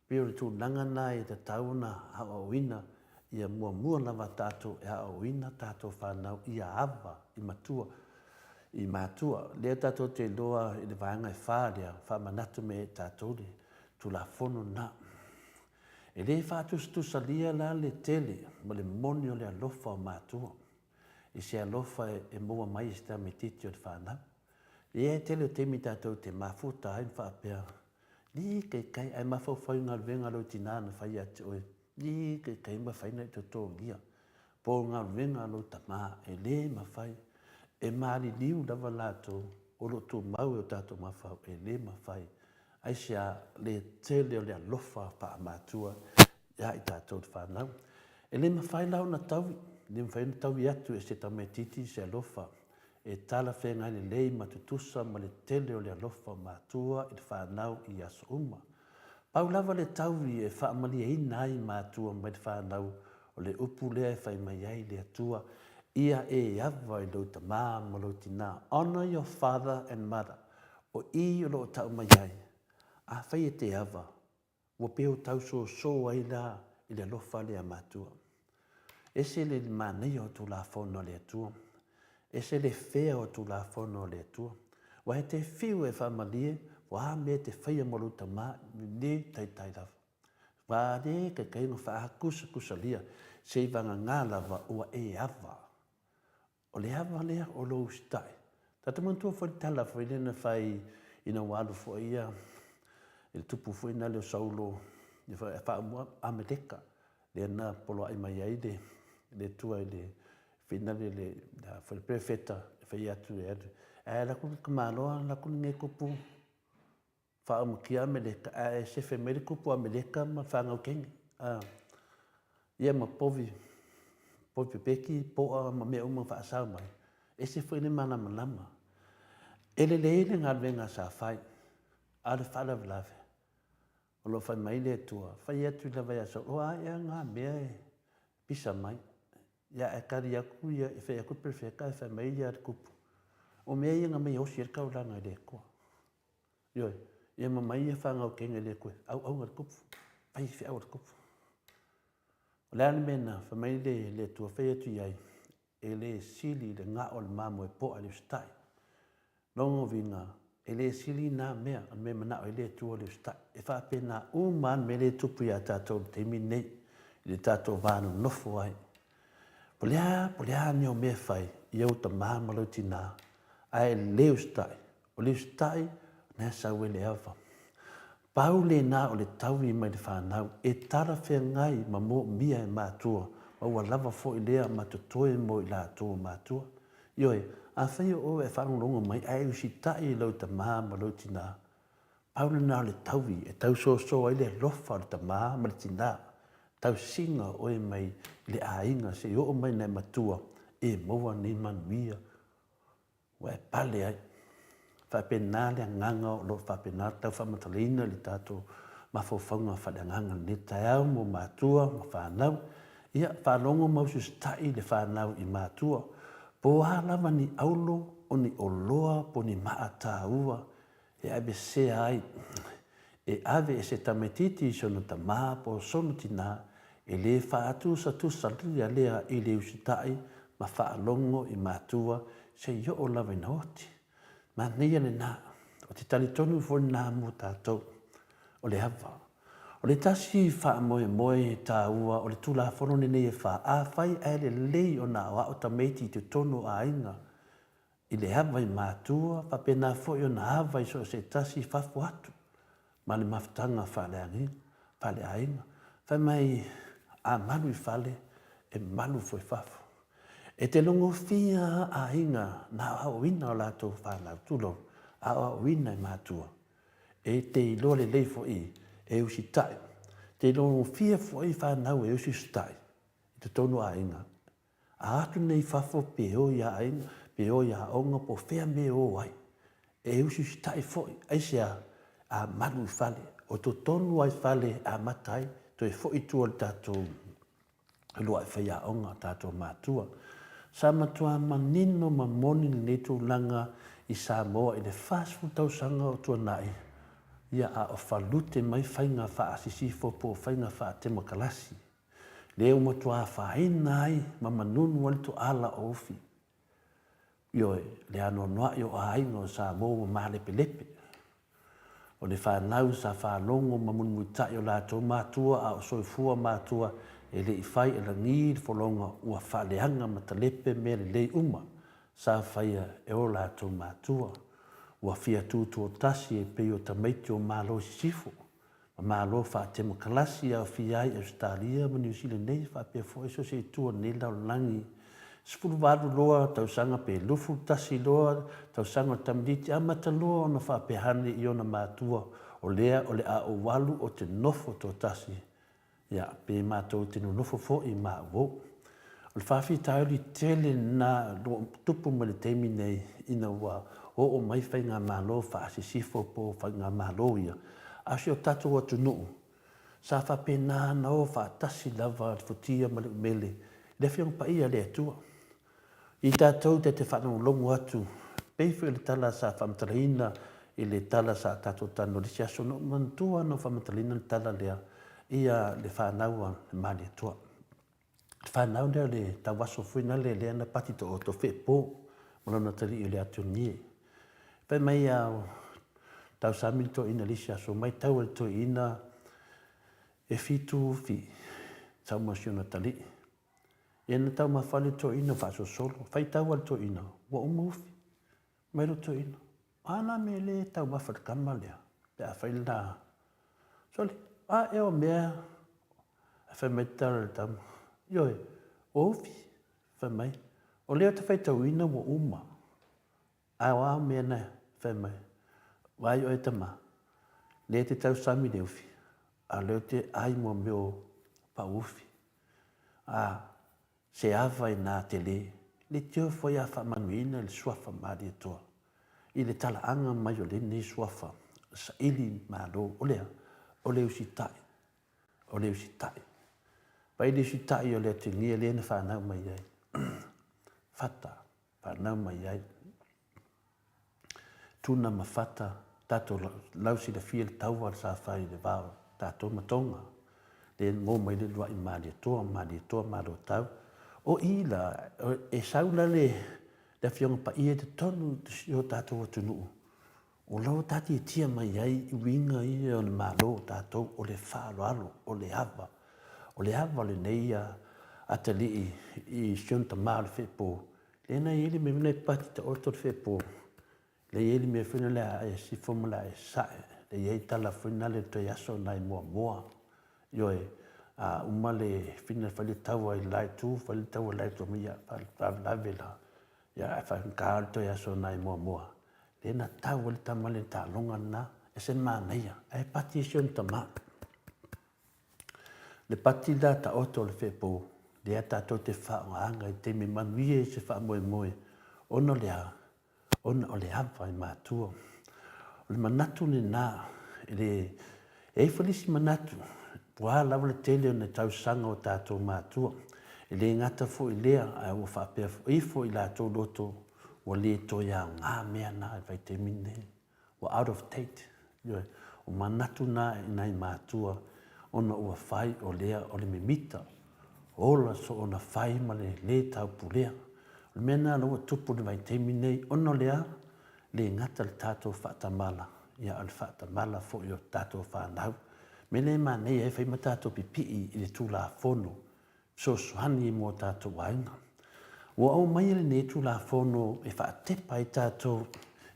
Speaker 1: Pei o le tulaga na e tatau ona aoaoina, ia muamua lava tatou e aoaoina tatou fanau ia ava i matua, i matua. Lea tatou te iloa i le vaega e fa lea, faamanatu mai e tatou le Tulafono lena. E le faatusatusalia la le tele ma le moni o le alofa o matua. i se alofa e maua mai e se tamaitiiti o le fanau. Ia e tele o taimi tatou te mafuta ai ma faapea, Ii kaikai, ae mafaufau i galuega a lou tina na fai ia te oe. Ii kaikai mafai ona e totogia. Po o galuega a lou tama, e le mafai. E maliliu lava latou o lo o tumau e o tatou mafaufau, e le mafai. Aisea? Le tele o le alofa faamatua ia i tatou le fanau. E le mafai la ona taui, e le mafai ona taui atu e se tamaitiiti se alofa e talafeagai lelei ma tutusa ma le tele o le alofa o matua i le fanau i aso uma. Pau lava le taui e faamalieina ai matua mai le fanau o le upu lea e fai mai ai le Atua, Ia e ava i lou tamā ma lou tinā, Honour your father and mother. O i o lo o tau mai ai, afai e te ava, Ua pei o tausoso ai la i le alofa lea matua. Ese le manaia o Tulafono a le Atua. Ese le fea o Tulafono a le Atua. Ua e te fiu e faamalie, ua a mea e te faia mo lou tama, le taitai lava. Ua le kaikai ona faakusakusalia, sei vagana lava ua e ava. O le ava lea o lou usitai. Tatou manatua foi le tala foi lea na fai ina ua alu foi ia i le tupu foi lena o Saulo e faaumua Ameleka lea na poloai mai ai le le Atua i le finale le foi le perofeta e fai atu e alu ae alu atu le tamaloa alu atu lenei tupu Faaumakia Ameleka, ae sefe mai le tupu Ameleka ma fanau teine. A, ia ma povi, povi pepeki, poa ma mea uma faasao mai. Ese foi le malamalama. E lelei le galuega sa fai, a o le faalavelave, o lo o fai mai le Atua, fai atu lava ia Saulu, o a ea na mea e pisa mai. Ia ae tali atu ia, e fai atu le perofeta ae fai mai ia le tupu, o mea ia na mei e osi ai le taulaga i le Atua. Ioe, ia ma mai ia fanau teine e le toe auauna i le tupu, fai feau a le tupu. O le a le mea na fai mai le, le Atua fai atu i ai, e le sili le gao o le mamoe poa i le usitai. Lona uiga, e le sili na mea, o le mea e manao ai le Atua o le usitai. E faapena uma lava le mea lea e tupu ia tatou i le taimi lenei, i le tatou va nonofo ai. Po o le a, po o le a mea o mea e fai i ou tama ma lou tina, ae le usitai. O le usitai, o lena e sau ai le ava. Pau lena o le taui mai le fanau e talafeagai ma moomia e matua, ma ua lava foi lea ma totoe mo i latou o matua. Ioe, afai o oe e faalogologo mai ae usitai i lou tama ma lou tina, pau lena o le taui e tausoso ai le alofa o le tama ma le tina, tausiga o oe mai i le aiga seia oo mai ina e matua e maua nei manuia ua e pale ai. Faapena le agaga o lo o faapena tau faamatalaina i le tatou mafaufauga faaleagaga i lenei taeao mo matua ma fanau. Ia, faalogo ma usiusitai le fanau i matua, po o a lava ni aulo, o ni oloa po o ni maa taua e avesea ai, e ave e se tamaitiiti i sona tama po o sona tinā, e lē faatusatusalia lea i le usitai ma faalogo i matua se i oo lava ina oti. Manaia lena, o te talitonu foi lena mo tatou, o le ava. O le tasi faamoemoe taua o le Tulafono lenei e fā, afai ae lelei ona aoao tamaiti i totonu o aiga, i le ava i matua, faapena foi ona ava i so o se tasi i fafo atu ma le mafutaga faaleaiga. Fai mai, a malu i fale, e malu foi i fafo. E te logofia a aiga na aoaoina o latou fanau, tulou, aoaoina e matua, e te iloa lelei foi e usitai, te logofia foi fanau e usiusitai i totonu o aiga, A atu nei i fafo pe o i aiga, pe o i aoga po o fea mea e o ai, e usiusitai foi, aisea? A malu i fale, o totonu lava i fale e amata ai, toe foi i tua i le tatou uluai faiaoga, tatou matua. Sa matua manino ma moni lenei tulaga i Samoa i le 40 tausaga o tuanai, ia a o falute mai faiga faasisifo po o faiga faatemokarasi. Lea ua matua afaina ai ma manunu ai le toala o Ufi. Ioe, le anoanoai o aiga o Samoa ua malepelepe. O le fanau sa faalogo ma mulimulitai o latou matua a o soifua matua. E le i fai e lagi le folauga ua faaleaga ma talepe mea lelei uma sa faia e o latou matua. Ua fia tutoatasi e pei o tamaiti o Malo i Sisifo, ma Malo faatemokalasi e aofia ai Ausetalia ma Niu Sila nei faapea foi so o se itu o lenei lalolagi. 18 loa tausaga pe 21 loa tausaga o le tamaitiiti amata loa ona faapehane i ona matua o lea o le a ou alu ou te nofo toatasi Ia, pe matou te nonofo foi ma au. O le faafitauli tele lena o lo o tupu mai le taimi nei ina ua oo mai faigamalo faasisifo po o faigamalo ia a si o tatou atunuu, sa faapena ona o faatasi lava le futia ma le umele i le Afioga Paia a le Atua. I tatou te te faalogologo atu, pei foi o le tala sa faamatalaina i le tala sa tatou talanoa i le isi aso, na ou manatua na ou faamatalaina le tala lea ia le fanau a le Malietoa. Le fanau lea o le tauaso foi na lea lea na pati taoto feepo ma lona atalii o le Atonie. Fai mai a tausami le toeaina i le isi aso, matau e le toeaina e 7 fi sau ma si ona atalii. Ia na taumafa le toeaina faasolosolo, faitau a le toeaina, ua uma ufi. Mai le toeaina, a la mea le taumafa le tama lea, pe a fai lena. Sole, a ea o mea, ae fai mai le tala a le tama, ioe, ua ufi, fai mai, o lea ou te faitauina ua uma, ae o a mea na fai mai, vaai oe tama, lea e te tausami i le ufi, a o lea ou te ai mo mea o pau ufi. A, se ava i nā tele, leitio foi a faamanuiina le Suafa Malietoa i le talaaga mai o lenei Suafa saili malo, o le a? O le usitai, o le usitai. Pai le usitai o le ategia lea na fanau mai ai. Fata, fanau mai ai. Tuna ma Fata, tatou lau silafia le taua sa fai i le va o tatou ma Tonga, lea na maua mai le uluai Malietoa, Malietoa Malotau. O i la, e sau la le Afioga Paia i totonu o si o tatou atunuu, o la ua taatiatia mai ai uiga ia o le Malo o tatou, o le faaaloalo, o le ava. O le ava lenei a atalii i si ona tama o le feepo, lea na i ai le mea foi lea e pati taoto le feepo, lea e i ai le mea foi lea a e sifo ma le a e sae, lea e i ai tala foi na le toe aso nai Moamoa. Ioe, a uma le fina fai le taua i le la itu, fai le taua i le la itu, ia faalavelave la. Ia ae faigata le toe aso nai Moamoa. Lea na tau ai le tama lea i le taaloga lena, ese le manaia, ae pati ai si ona tama. Le pati la taoto o le feepo, lea tatou te faaaogaina i taimi manuia i se faamoemoe, ona o le a? Ona o le ava i matua. O le manatu lena, e le, e i ai foi le isi manatu, ua lava le tele o ni tausaga o tatou matua. E le gata foi i lea, ae ua faapea ifo i latou loto, ua le toe aoga mea na i le vaitaimi lenei. Ua out of date. Ioe. O manatu na i nai matua ona ua fai o lea o le mimita, ola soona fai ma le le taupulea. O le mea na la ua tupu i le vaitaimi nei ona o le a? Le gata le tatou faatamala, ia a o le faatamala foi o tatou fanau. Mea lea e manaia ai fai ma tatou pipii i le Tulafono fesoasoani mo tatou aiga. Ua aumaia lenei Tulafono e faatepa ai tatou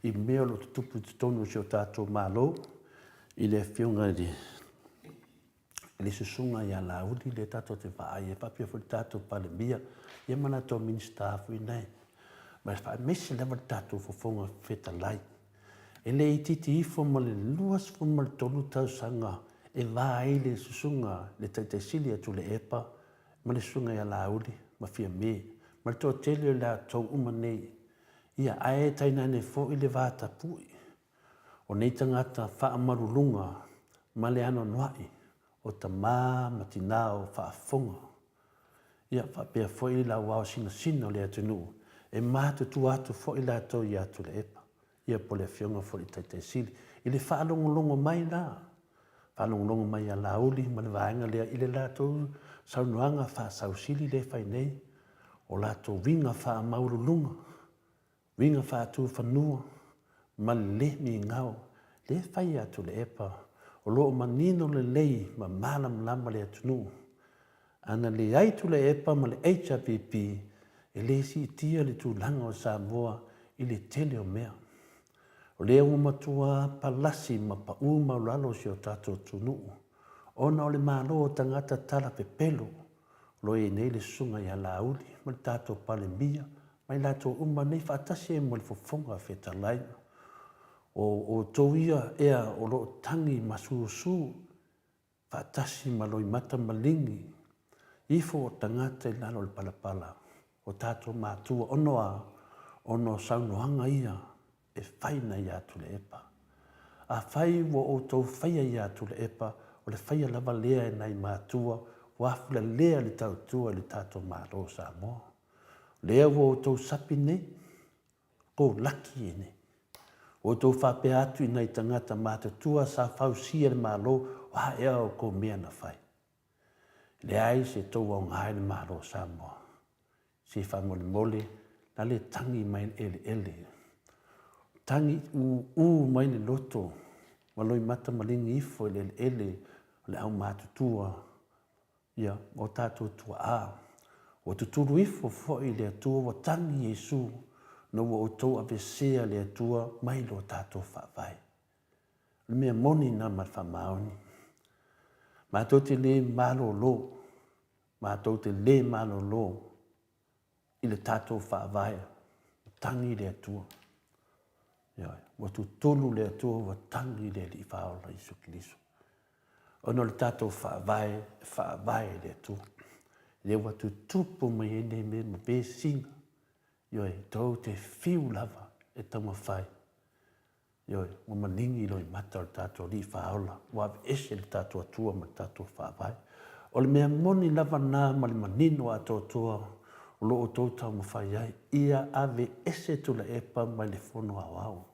Speaker 1: i mea o lo o tutupu i totonu o si o tatou Malo i le Afioga i le Susuga ia Laauli lea tatou te vaai ai faapea foi le tatou Palemia ia ma latou Minisita foi nei. Ma aemaise lava le tatou Fofoga Fetalai. E le itiiti ifo ma le 23 tausaga e va ai le susuga i le Taitaisili a Tuilaepa ma le susuga ia Laauli ma Fiame ma le toatele o i latou uma nei. Ia, ae tainane foi le va tapui o nei tagata faamaluluga ma le anoanoai o tama ma tina o faafofoga. Ia, faapea foi le auao sinasina o le atunuu e matutua atu foi latou ia Tuilaepa. Ia po o le Afioga foi i le Taitaisili. I le faalogologo mai la, faalogologo mai ia Laauli ma le vaega lea i le latou saunoaga faasausili lea e fai nei, o latou uiga faamaualuluga, uiga faatufanua ma le le migao lea e fai ia Tuilaepa, o lo o manino lelei ma malamalama le atunuu. Ana leai Tuilaepa ma le HRPP e le siitia le tulaga o Samoa i le tele o mea. O lea ua matua palasi ma pau maualalo si o tatou atunuu ona o le malo o tagata tala pepelo o lo o i ai nei le Susuga ia Laauli ma le tatou Palemia ma i latou uma nei faatasi ai ma le Fofoga Fetalai. O outou ia ea o lo o tagi ma susu faatasi ma loimata maligi ifo o tagata i lalo o le palapala o tatou matua ono a ona o saunoaga ia e fai na ia Tuilaepa. Afai ua outou faia ia Tuilaepa, o le faia lava lea e nai matua ua afulalea le tautua i le tatou Malo o Samoa. O lea ua outou sapi nei, kou laki e nei. Ua outou faapea atu i nai tagata matutua sa fausia le Malo, o a ea outou mea na fai? Leai se tou aoga i le Malo o Samoa. Se faamolemole na le tagi mai le eleele. Tagi ūū mai le loto ma loimata maligi ifo i le eleele o le aumatutua ia ma o tatou tuaa. Ua tutulu ifo foi le Atua ua tagi Iesu na ua outou avesea le Atua mai lo tatou faavae. O le mea moni na ma le faamaoni. Matou te le malolo, matou te le malolo i le tatou faavae, ua tagi le Atua. Ioe, ua tutulu le Atua, ua tagi le Alii Faaola Iesu Keriso. Ona o le tatou faavae, e faavae i le Atua. Lea ua tutupu mai ai nei mea ma vesiga. Ioe, tou te fiu lava e taumafai. Ioe, ua maligi loimata o le tatou Alii Faaola, ua aveese le tatou Atua ma le tatou Faavae. O le mea moni lava na ma le manino atoatoa o lo outou taumafai ai, ia aveese Tuilaepa mai le Fono Aoao,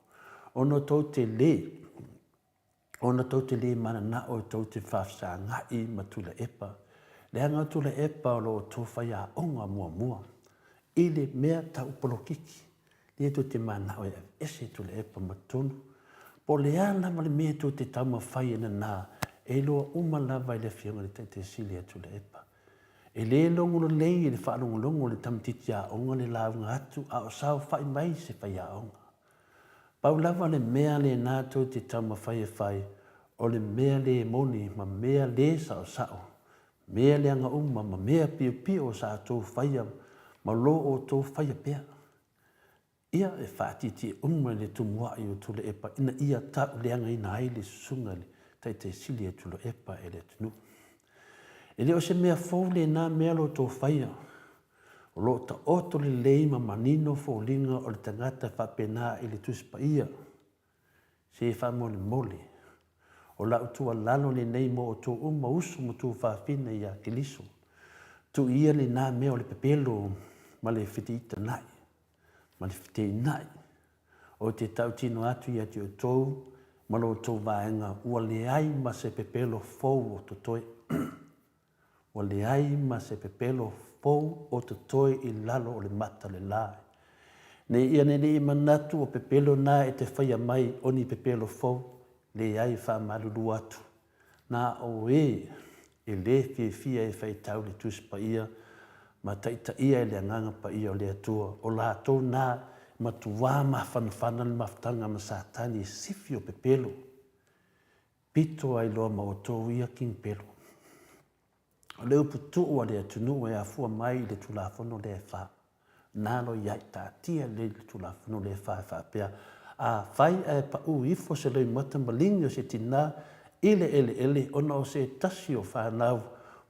Speaker 1: ona tou te lē, ona tou te lē mananao tou te faafesagai ma Tuilaepa, leaga o Tuilaepa o lo outou faiaoga muamua i le mea tau polokiki. Lea tou te manao e aveese Tuilaepa ma totonu. Po o le a lava le mea tou te taumafai e nana, e iloa uma lava e le Afioga i le Taitai Sili a Tuilaepa. E le logo lelei i le faalogologo o le tamaitiiti aoga le lauga atu a o saofai mai se faiaoga. Pau lava le mea lena tou te taumafai e fai, o le mea le moni ma mea le saosao, mea leaga uma ma mea piopio sa outou faia ma lo outou faia pea. Ia e faatietie uma i le tumuai o Tuilaepa ina ia tauleagaina ai le susuga i le Taitai Sili a Tuilaepa e le atunuu. E le o se mea fou lena mea lo outou faia. O lo o taoto lelei ma manino foliga o le tagata faapena i le Tusi Paia. Se faamolemole, o lau tuualalo lenei mo outou uma uso ma tuafafine ia Keriso, tuu ia lena mea o le pepelo ma le feteitanaʻi, ma le feteenaʻi. Ou te tautino atu ia te outou ma lo outou vaega ua leai ma se pepelo fou o totoe. Ua leai ma se pepelo fou o totoe i lalo o le mata o le la. Nei ia ne i manatu o pepelo na e te faia mai o ni pepelo fou, leai faamalulu atu. Na o e e le fiafia e faitau le Tusi Paia ma taitaia e le Agaga Paia o le Atua, o latou na e matuā mafanafana le mafutaga ma Satani e sifi o pepelo. Pito ai loa ma outou ia King Pelo. O le upu tuu a le atunuu e afua mai i le Tulafono lea e fa. Na lo iai taatia lelei le Tulafono lea e fa e faapea, Afai ae paʻu ifo se loimata maligi o se tinā i le eleele ona o se tasi o fanau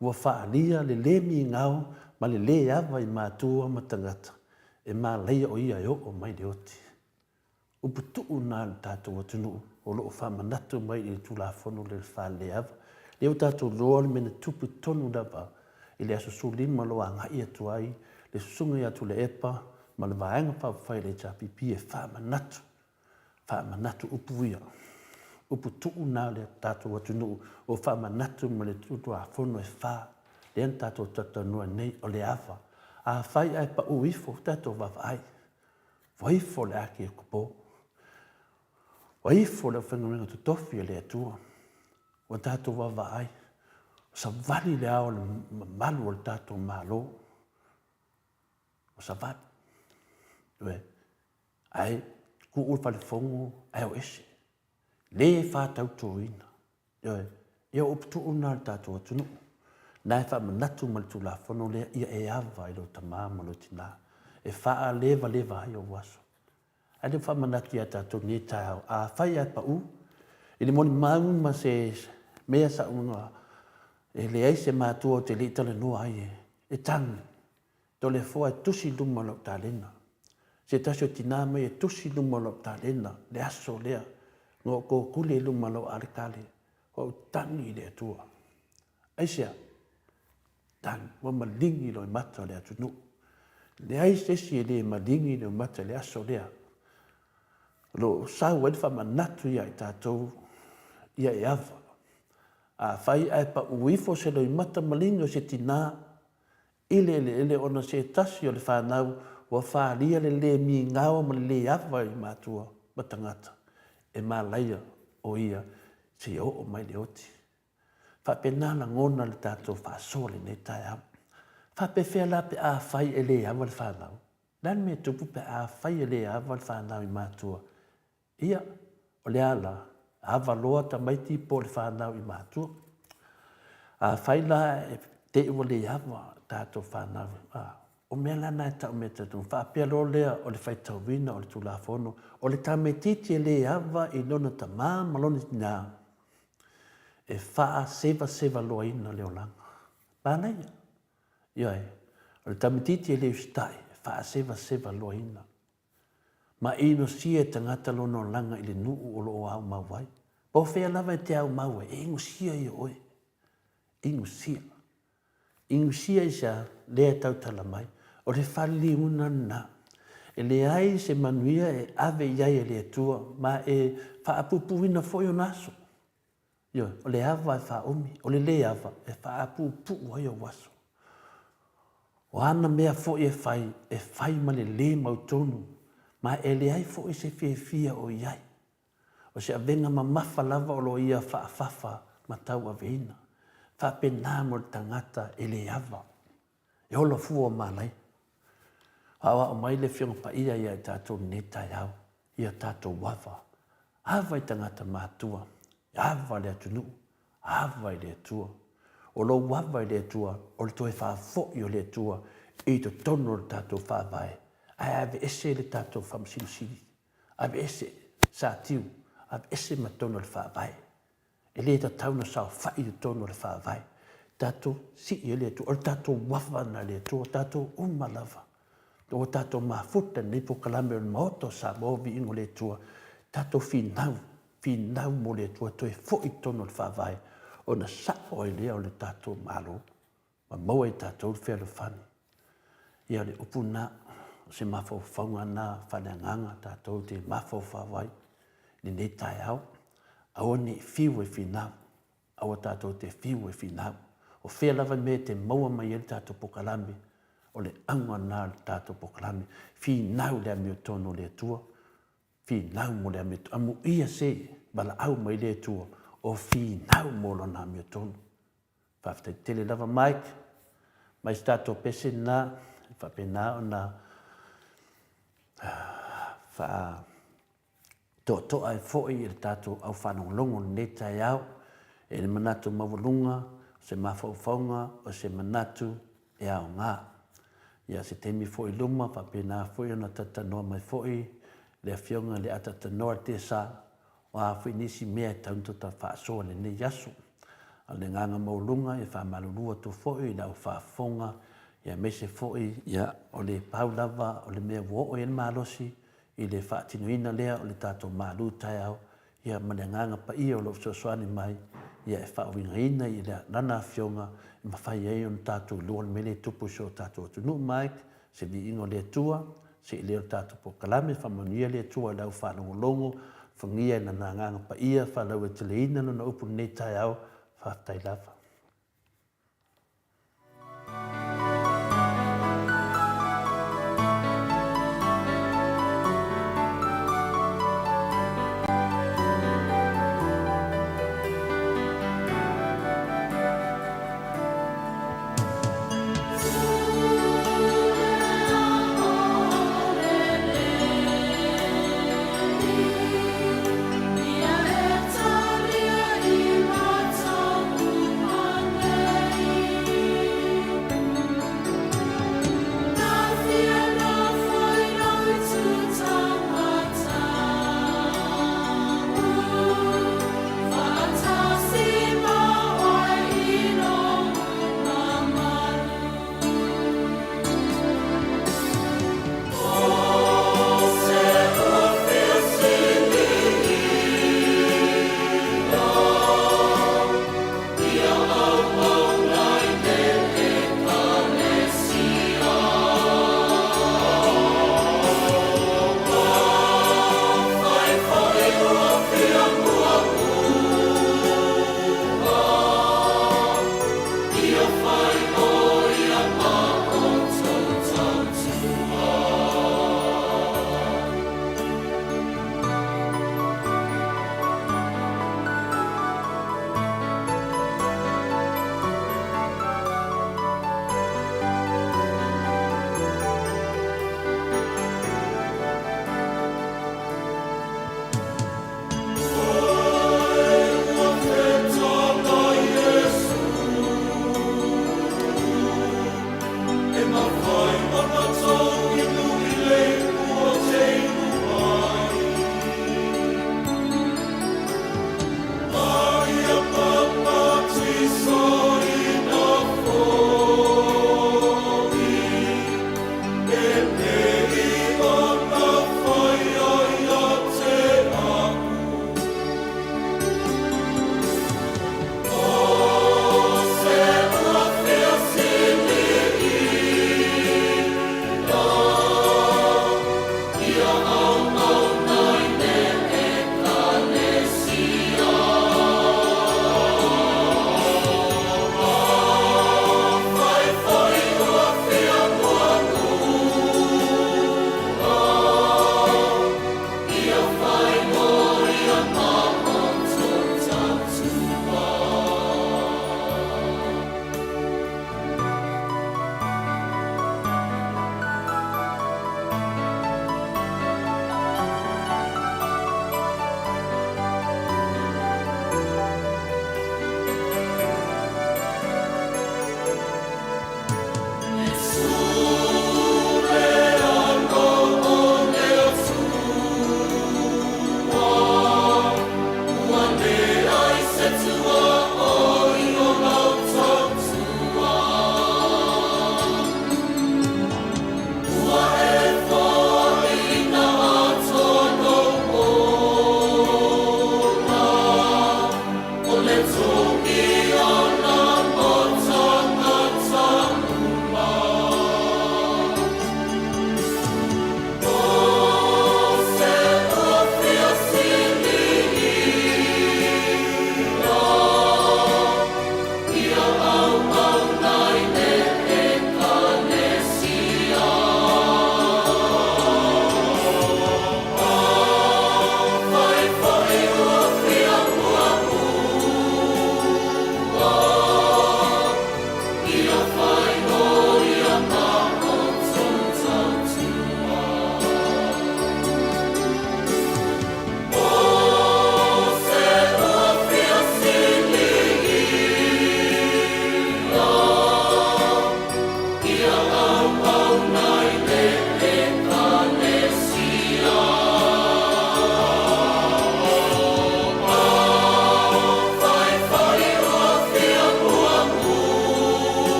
Speaker 1: ua faaalia le le migao ma le lē ava i matua ma tagata, e malaia o ia e oo mai le oti. Upu tuu na a le tatou atunuu o lo o faamanatu mai i le Tulafono lea o le Faaleava. Lea ua tatou iloa le mea na tupu tonu lava i le aso 15 o lo o agai atu ai le Susuga ia Tuilaepa ma le Vaega Faaupufai a le HRPP e faamanatu, faamanatu upu ia. Upu tuu na a le tatou atunuu o faamanatu ma le Tulafono e fa lea na tatou talatalanoa nei o le ava. Afai ae pau ifo, tatou vaavaai. Ua ifo le ake o Kopo. Ua ifo le aufaigaluega totofi a le Atua. Ua tatou vaavaai. Savali le ao o le mamalu o le tatou Malo. Ua savali. Ioe. Ae tuu le falefono ae o ese. Le faatautoina. Ioe. Ia o upu tuu na a le tatou atunuu. Na e faamanatu ma le Tulafono lea ia e ava i lou tama ma lou tina e faalevaleva ai ou aso. Ae le faamanatu ia tatou nei taeao, afai ae pau i le molimau ma se mea saunoa e leai se matua ou te le i talanoa ai e tagi Toleafoa e tusi i luma o lau talena. Se tasi o tina mai e tusi i luma o lau talena le aso lea na ou totuli ai i luma o lau aletale, ua ou tagi i le Atua. Aisea? Tagi, ua maligi loimata o le atunuu. Leai se isi e le maligi loimata i le aso lea. O lo o sau ai le faamanatu ia i tatou ia e ava. Afai ae pau ifo se loimata maligi o se tina, i le eleele ona se tasi o le fanau ua falia le le migao ma le le ava i matua ma tagata e malaia o ia seia oo mai le oti. Faapena lagona le tatou faasoa lenei taeao. Faapefea la pe afai e le ava le fanau? Le a le mea e tupu pe afai e le ava le fanau i matua? Ia, o le a la? Ava loa tamaiti po o le fanau i matua. Afai la e te i ua le ava tatou fanau, a, o mea la na e tau mea tatou, faapea loa lea o le faitauina o le Tulafono, o le tamaitiiti e le ava i lona tama ma lona tina, e faasevaseva loaina le olaga. Manaia. Ioe, o le tamaitiiti e le usitai, e faasevaseva loaina. Ma inosia e tagata lona olaga i le nuu o lo o aumau ai. Po o fea lava e te aumau ai, e inosia ia oe. Inosia. Inosia i sea, lea e tautala mai. O le faliliuga lena. E leai se manuia e ave i ai e le Atua, ma e faapupuina foi ona aso. Ioe, o le ava e faaumi, o le le ava e faapuupuu ai ou aso. O ana mea foi e fai, e fai ma le lē mautonu, ma e leai foi se fiafia o i ai. O se avega mamafa lava o lo o ia faafafa ma tauaveina. Faapena mo le tagata e le ava. E ola fua o malaia. Aoao mai le Afioga Paia ia i tatou i lenei taeao, ia tatou ava. Ava i tagata matua, ava i le atunuu, ava i le Atua. O lou ava i le Atua, o le toe faafoi o le Atua i totonu o le tatou Faavae, ae aveese le tatou Faamasino Sili, aveese Satiu, aveese ma totonu o le Faavae. E le tatau ona saofai i totonu o le Faavae. Tatou sii ai le Atua. O le tatou ava lena i le Atua, tatou uma lava. Ua tatou mafuta i lenei polokalame o le Maota o Samoa, viiga o le Atua. Tatou finau, finau mo le Atua, toe foi i totonu o le Faavae, ona sao ai lea o le tatou Malo ma maua e tatou le fealofani. Ia, o le upu lena, o se mafaufauga lena faaleagaga tatou te mafaufau ai i lenei taeao. Aua ne i fiu e finau, aua tatou te fiu e finau. O fea lava le mea e te maua mai ai le tatou polokalame, o le auga lena o le tatou polokalame, finau i le amiotonu o le Atua, finau mo le amiotonu. Amuia se valaau mai le Atua o finau mo lona amiotonu. Faafetai tele lava Mike, mai se tatou pese lena e faapena ona faa toatoa ai foi i le tatou au faalogologo i lenei taeao e le manatu maualuga, o se mafaufauga, o se manatu e aoga. Ia se taimi foi i luma faapena foi ona talatalanoa mai foi le Afioga i le Atatanoa Tesa O a foi nisi mea e tatau ona tota faasoa i lenei aso. A o le agaga maualuga e faamalulu atu foi i le au faafofoga aemaise foi ia o le pau lava o le mea ua oo i ai le malosi i le faatinoina lea o le tatou malu taeao ia ma le Agaga Paia o lo o fesoasoani mai ia e faauigaina i Lana Afioga e mafai ai ona tatou iloa le mea lea e tupu i si o tatou atunuu Mike Se viiga o le Atua, se i leo le tatou polokalame, faamanuia le Atua i lau faalogologo, fagia i Lana Agaga Paia, faalauaiteleina Lona upu i lenei taeao, faafetai lava.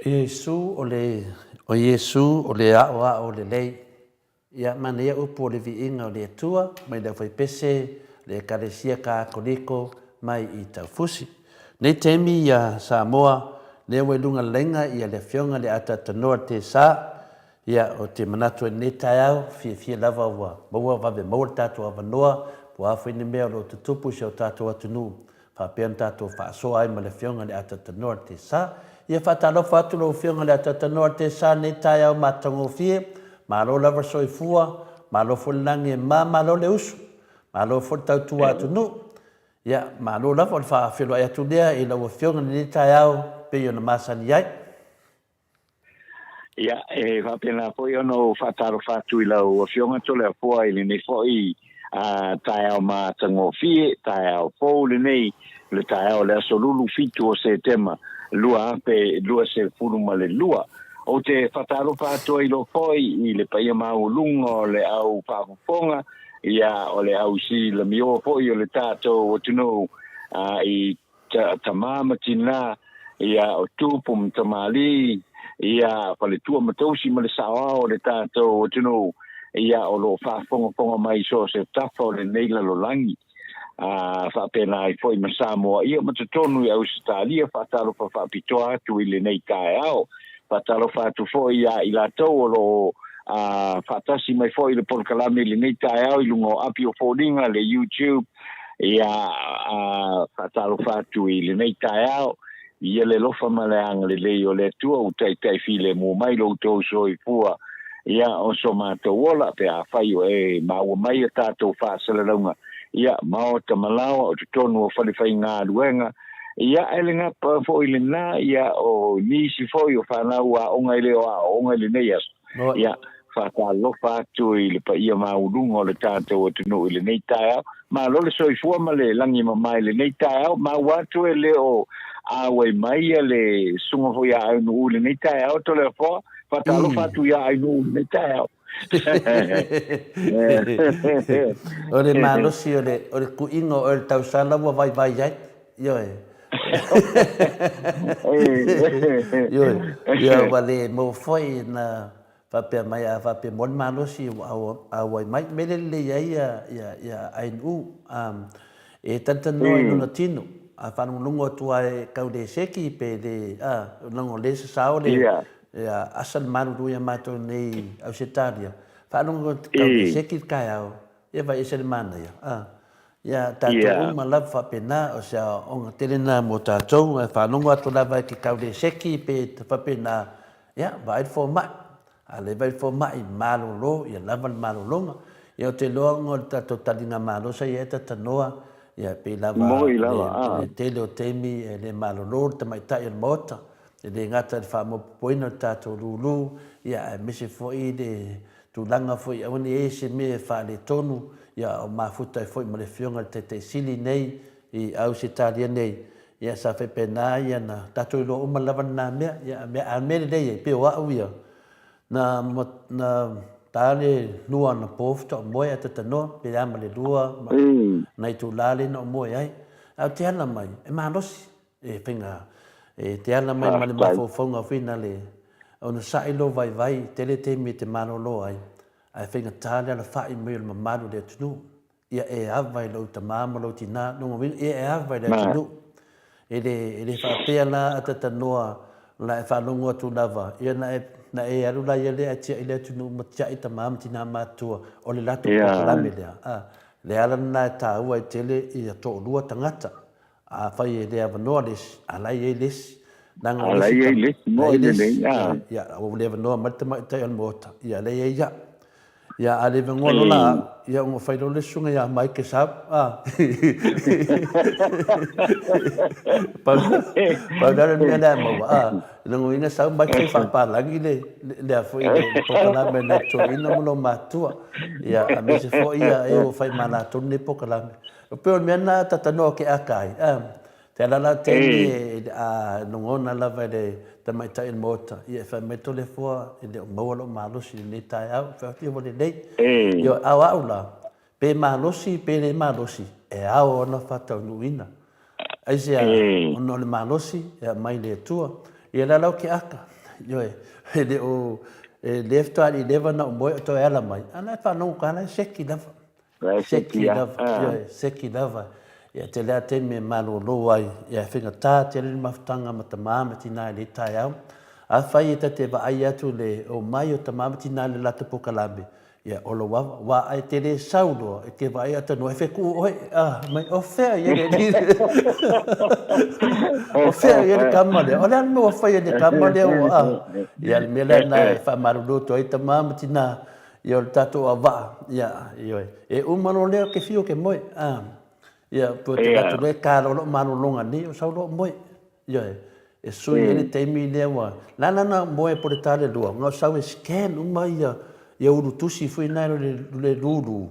Speaker 1: Iesu o le, o Iesu o le aoao lelei. Ia, manaia upu o le viiga o le Atua mai le aufaipese le Ekalesia Katoliko mai i Taufusi. Nei taimi ia Samoa, lea ua i luga laina ia le Afioga i le Atatanoa Tesa. Ia, ou te manatu ai i lenei taeao, fiafia lava ua maua vave maua le tatou avanoa, po o a foi ni mea o lo o tutupu i si o tatou atunuu, faapea ona tatou faasoa ai ma le Afioga i le Atatanoa Tesa. Ia faatalofa atu lau Afioga i le Atatanoa Tesa i lenei taeao matagofie, malo lava le soifua, malo foi le lagi e mama, malo le usu, malo foi le tautua atunuu. Ia, malo lava o le faafeiloai atu lea i lau Afioga i lenei taeao e pei ona masani ai.
Speaker 3: Ia, e faapena foi ona ou faatalofa atu i lau Afioga Toleafoa i lenei foi taeao matagofie, taeao fou lenei, le taeao o le aso Lulu 7 o Setema 2022. Ou te faatalofa atu ai loa foi i le paia maualuga o le au faafofoga, ia, o le au silamioa foi o le tatou atunuu i tama ma tina, ia, o tupu ma tamalii, ia, faletua ma tausi ma le saoao o le tatou atunuu, ia, o lo o faafogafoga mai i so o se tafa o lenei lalolagi, a faapena ai foi ma Samoa, ia, ma totonu i Ausetalia. Faatalofa faapitoa atu i lenei taeao. Faatalofa atu foi ia i latou o lo o faatasi mai foi i le polokalame i lenei taeao i luga o api o foliga, le YouTube. Ia, faatalofa atu i lenei taeao. Ia le alofa ma le agalelei o le Atua ua taitai filemu mai lo outou soifua. Ia, o so matou ola, pe afai o e maua mai a tatou faasalalauga, ia, maota ma laoa o totonu o falefaigaluega, ia, ae le gapa foi lena, ia, o nisi foi o fanau aoga e le o aooga i lenei aso, ia, faatalofa atu i le paia maualuga o le tatou atunuu i lenei taeao. Malo le soifua ma le lagi mama i lenei taeao. Maua atu e le o auai mai ia le susuga foi ia Ainuu i lenei taeao, Toleafoa. Faatalofa atu ia Ainuu i lenei taeao.
Speaker 1: O le malosi o le, o le tuiga o oe i le tausala ua vaivai ai. Ioe. Ioe. Ia ua le maua foi na Faapea mai, a faapea mo le malosi ua auai mai. Mea lelei ai ia Ainuu, e talatalanoa i lona tino, a faalogologo atu lava e tau le seki pe le, a, leaga o lea e sasao le, asa le malulu ia matou nei i Ausetalia, faalogo atu tau le seki le taeao, ia vaai ese le manaia, a. Ia tatou uma lava faapena, o se aoaoga tele lena mo tatou, ae faalogo atu lava e te tau le seki pe faapena, Ia, vaai le fomai. A le vaai le fomai, malolo, ia lava le malologa. Ia, ou te iloa ona o le tatou taliga malo sa i ai Tatanoa, ia, pei lava
Speaker 3: Moi lava, a.
Speaker 1: le tele o taimi e le malolo le tamaitai o le Maota, e le gata i le faamopopoina o le tatou lulu, ia, aemaise foi le tulaga foi aua ne i i ai se mea e faaletonu, ia, o mafuta ai foi ma le Afioga i le Taitai Sili nei i Ausetalia nei, Ia sa faapena ia na tatou iloa uma lava lena mea. Ia a mea, a mea lelei ai, pei o au ia, na, na ta le lua anapo faatoa ou moe ae tatanoa, pe a ma le lua ma nai itula lea na ou moe ai. Ae ou te ala mai, e malosi, e faiga, e te ala mai ma le mafaufauga foi nale, ona sa'i lou vaivai, tele taimi e te malolo ai, ae faigata le alafai mai o le mamalu o le atunuu. Ia e ava i lou tama ma lou tina, lona uiga, ia e ava i le atunuu. E le, e le faapea la a tatanoa la e faalogo atu lava, ia na e, na e alu la ia lea e tiai le atunuu ma tiai tama ma tina matutua, o le latou polokalame lea. A, le ala lena e taua ai tele ia toalua tagata. Afai e le avanoa le isi, a la e i ai le isi. Leaga o le isi tama, la e i ai le isi, ia, ua le avanoa mai le tamaitai o le Maota, ia la e i ai au. Ia, a le avanoa loa la au, ia ona fai loa le susuga ia Mike e sau, a. Pau, pau la le mea lea e maua, a. Lona uiga sau Mike fai faapalagi le, lea foi le polokalame a nai toeaiina ma loomatua. Ia, aemaise foi ia e ua fai ma latou lenei polokalame. E pei o le mea lena ta tanoa ke aka ai, a. Te ala la taimi e a logona lava e le tamaitai o le Maota, ia e fai mai Toleafoa e le o maua lou malosi i lenei taeao, fai atu ia ua lelei. Ioe, a o au la, pe malosi pe le malosi, e ao ona faataunuuina. Aisea? Ona o le malosi e aumai i le Atua. Ia la lau ke aka, ioe, e le o, e le faatoa alii leva na ou moe o toe ala mai, a la e faalogo ka la e seki lava. Seki lava, ioe, seki lava. Ia tele a taimi e malolo ai, ia e faigata tele le mafutaga ma tama ma tina i lenei taeao. Afai e ta te vaai atu le omai o tama ma tina i le latou polokalame, ia o lou ava, wa ae te le sau loa e te vaai atu noa e fetuu oe, ah, mai o fea i ai le alii o fea i ai le tama lea, o le a le mea ua fai e le tama lea ua, ah. Ia le mea lea na e faamalulu atu ai tama ma tina, Ia o le tatou auvaa, ia, ioe. E uma loa lea ke fiu ke moe, a. Ia, po te atu loa e ka loa lou malologa nei, o sau loa moe. Ioe. E sui ai le taimi lea ua, lana na moe po le ta le lua, na o sau e scan uma ia, ia ulu tusi foi na le, le lulu.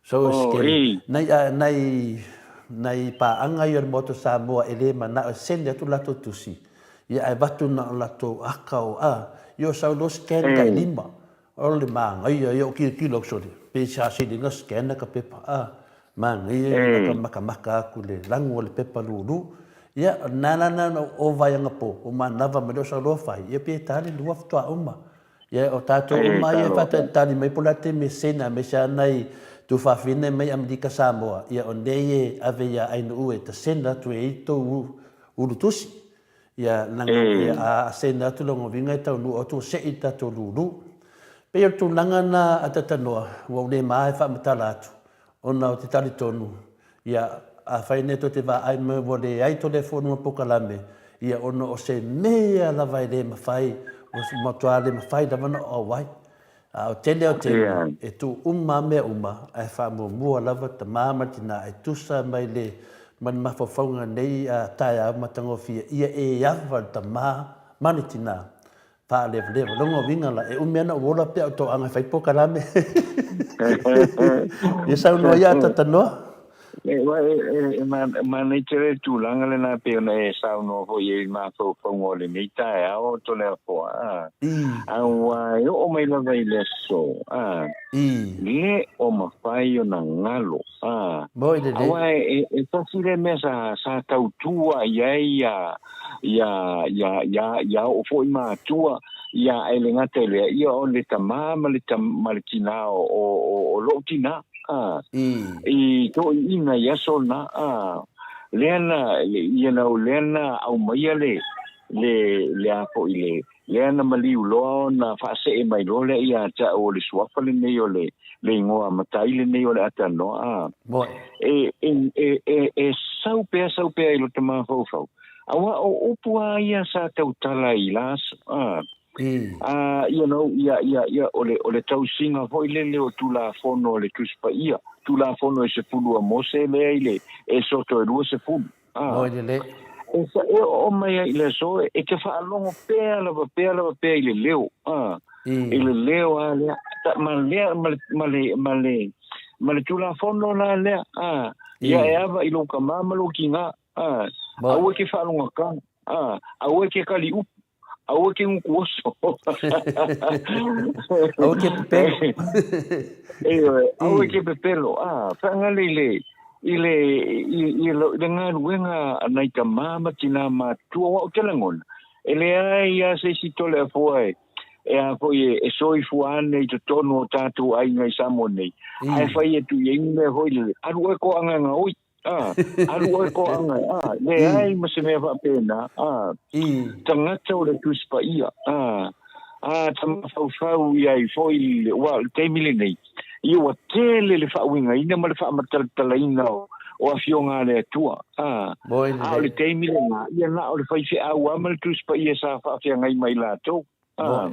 Speaker 1: Sau e scan. Nai, a, nai, nai paaga ia o le Maota o Samoa e le manao e send atu latou tusi, ia ae avatu na o latou aka o, a, ia o sau loa scan tai lima. O le manaia ia o kilokilo atu sole, pe sa sili na scan ka pepa a, manaia ia na ka makamaka atu le lanu o le pepa lulu. Ia, na la na o vai anapo, o manava ma le o sau loa fai, ia pe ta le lua faatoa uma. Ia, o tatou uma ia e faatalitali mai po o le a taimi e send aemaise lava nai tuafafine mai Amerika Samoa, ia o nei e ave ia Ainuu e ta send atu e ai tou ulu tusi. Ia, leaga e a send atu lona uiga e taunuu atu ua sei le tatou lulu. Pei o le tulaga na a Tatanoa, ua ou le ma e faamatala atu, ona ou te talitonu, ia, afai nei tou te vaai mai ua leai Toleafoa ma polokalame, ia ona o se mea lava e le mafai, ua matua le mafai lava ona ou auai. A o tele o taimi, e tuu uma a mea uma, ae faamuamua lava tama ma tina e tusa mai le mai le mafaufauga nei a taeao matagofie ia e ava le tama ma le tina faalevaleva. Lona uiga la, e umi ana ou ola pe a o toaga e fai polokalame. Ia saunoa ia Atatanoa.
Speaker 3: E manaia tele le tulaga lena e pei ona e saunoa foi i ai i mafaufauga o lenei taeao o Toleafoa, aua e oo mai lava i le aso, le o mafai ona galo, aua e tasi lea mea sa tautua i ai ia oo foi matua, ae le gata i lea, ia o le tama ma le tina o lou tina. A, i toeaiina i aso na, a, lea na, you know, lea na aumaia le, le, le a foi le, lea na maliu loa ona faasee mai loa lea ia te au o le suafa lenei o le, le igoa matai lenei o le Atanoa, a. E, e, e, e, e sau pea, sau pea i lota mafaufau. Aua o upu lava ia sa tautala i la aso, a. A, you know, ia, ia, ia, o le, o le tausiga foi lele o Tulafono a le Tusi Paia, Tulafono e sefulu a Mose lea i le Esoto e 20. A,
Speaker 1: Moi lelei.
Speaker 3: e, sa, e oo mai ai i le aso, e te faalogo pea lava, pea lava pea i le leo, a, i le leo a lea, ta, ma lea, ma le, ma le, ma le, ma le Tulafono la lea, a, ia e ava i lou kamā ma lou kinā, a, aua e ke faalogakā, a, aua e ke kaliupu, Aua ke nguku oso.
Speaker 1: Aua ke pepelo.
Speaker 3: Ioe, aua ke pepelo. Ah, whaangale i le, i le, i, i, le, le galuega a nai tamā ma tinā mātua wa o te lagona. E leai ia se isi tole afoa e, e a foi e, e soifua ane i totonu o tātou aiga i Samoa nei. Ae whai atu i ai mea hoi lele. Alu oe ko anganga oi. A, alu oe ko anga, a, leai ma se mea faapena, a, tagata o le Tusi Paia, a, a, ta mafaufau i ai foi le, ua, le taimi lenei, ia ua tele le faauigaina ma le faamatalatalaina o, o afioga a le Atua, a, a o le taimi lena, ia na o le faifeau lava ma le Tusi Paia sa faafeagai mai latou. Ah,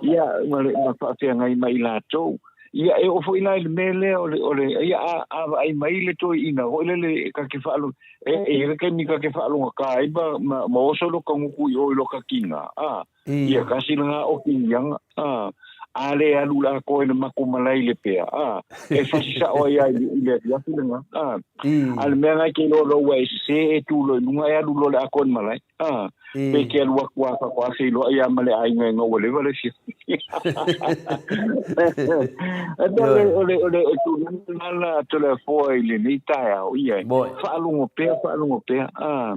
Speaker 3: ia, ma, le, ma faafeagai mai i latou. Ia, e oo foi la i le mea lea o le, o le, ia, a, a vaai mai le toeaina, foi lele e ka ke faalo, e, e i ai le taimi ka ke faalogata ai ma, ma, ma oso lo ka guku i o i lo ka kinga, a, ia, kasi lena oki ianga, a, a le alu la koe le mako malae le pea, a, e fasi sao ai ai i le afiafi lena, a, a le mea lena e ke iloa loa ua e sese e tu loa i luga e alu loa le akoa i le malae. A, pe ke alu aku a faatoa feiloai ia ma le aiga ina ua leva le afiafi. Ioe. O le, o le, o tulaga na la Toleafoa i lenei taeao, ia, faalogo pea, faalogo pea, a,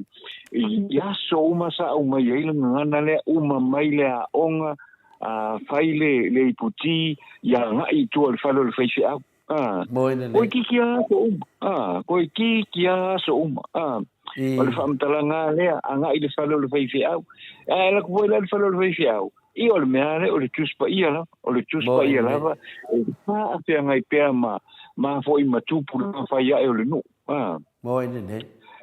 Speaker 3: i aso uma sa aumai ai le gagana lea, uma mai le aoga, a, fai le, le iputi, ia agai i tua i le fale o le faifeau. A, toeitiiti lava aso uma. A, toeitiiti lava aso uma. A, o le faamatalaga lea, agai i le fale o le faifeau. Ae alu atu foi la i le fale o le faifeau, ia o le mea lava lea, o le Tusi Paia lava, o le Tusi Paia lava e faafeagai pea ma, ma foi ma tupulaga fai ae o le nuu. A,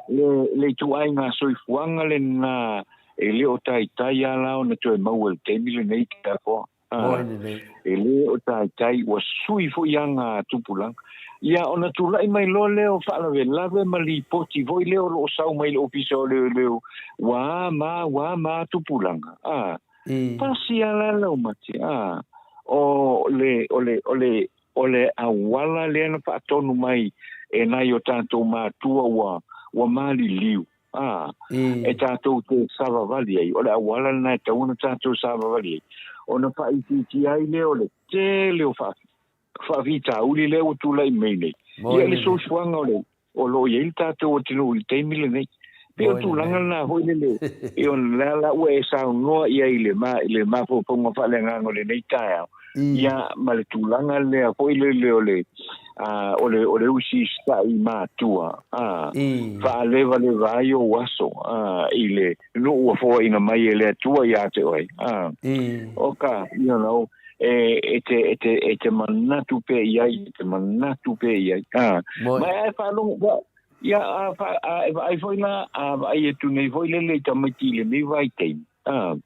Speaker 3: le, le ituaiga soifuaga lena e le o taitai lava la ona toe maua i le taimi lenei, Toleafoa.
Speaker 1: Moe lelei.
Speaker 3: E le o taitai, ua sui foi aga a tupulaga. Ia, ona tulai mai loa lea o faalavelave ma lipoti foi lea o lo o sau mai le Ofisa o Leoleo, ua a ma, ua a ma tupulaga, a. Pasi a la laumati, a. O le, o le, o le, o le auala lea na faatonu mai e nai o tatou matua ua, ua maliliu. Ā, e tātou te savavali ai, o le auala lena e tatau ona tātou savavali ai, ona faaitiitia ai lea o le tele o faafitauli lea ua tulai mai nei. Ia, le soifuaga o le, o lo o i ai le tātou atunuu i le taimi lenei. Pei o le tulaga lena foi lele, e ona lea la ua e saunoa i ai i le, i le mafaufauga faaleagaga o lenei taeao, Ia, ma le tulaga lea foi lele o le, a, o le, o le usiusitai matua, a, faalevaleva ai ou aso, a, i le nuu ua foaina mai e le Atua ia te oe, a, o ka, you know, e, e te, e te, e te manatu pea i ai, e te manatu pea i ai, a, ma e faalogo, ia, a, a, e vaai foi la, a vaai atu nei foi lele i tamaiti i lenei vaitaimi, a.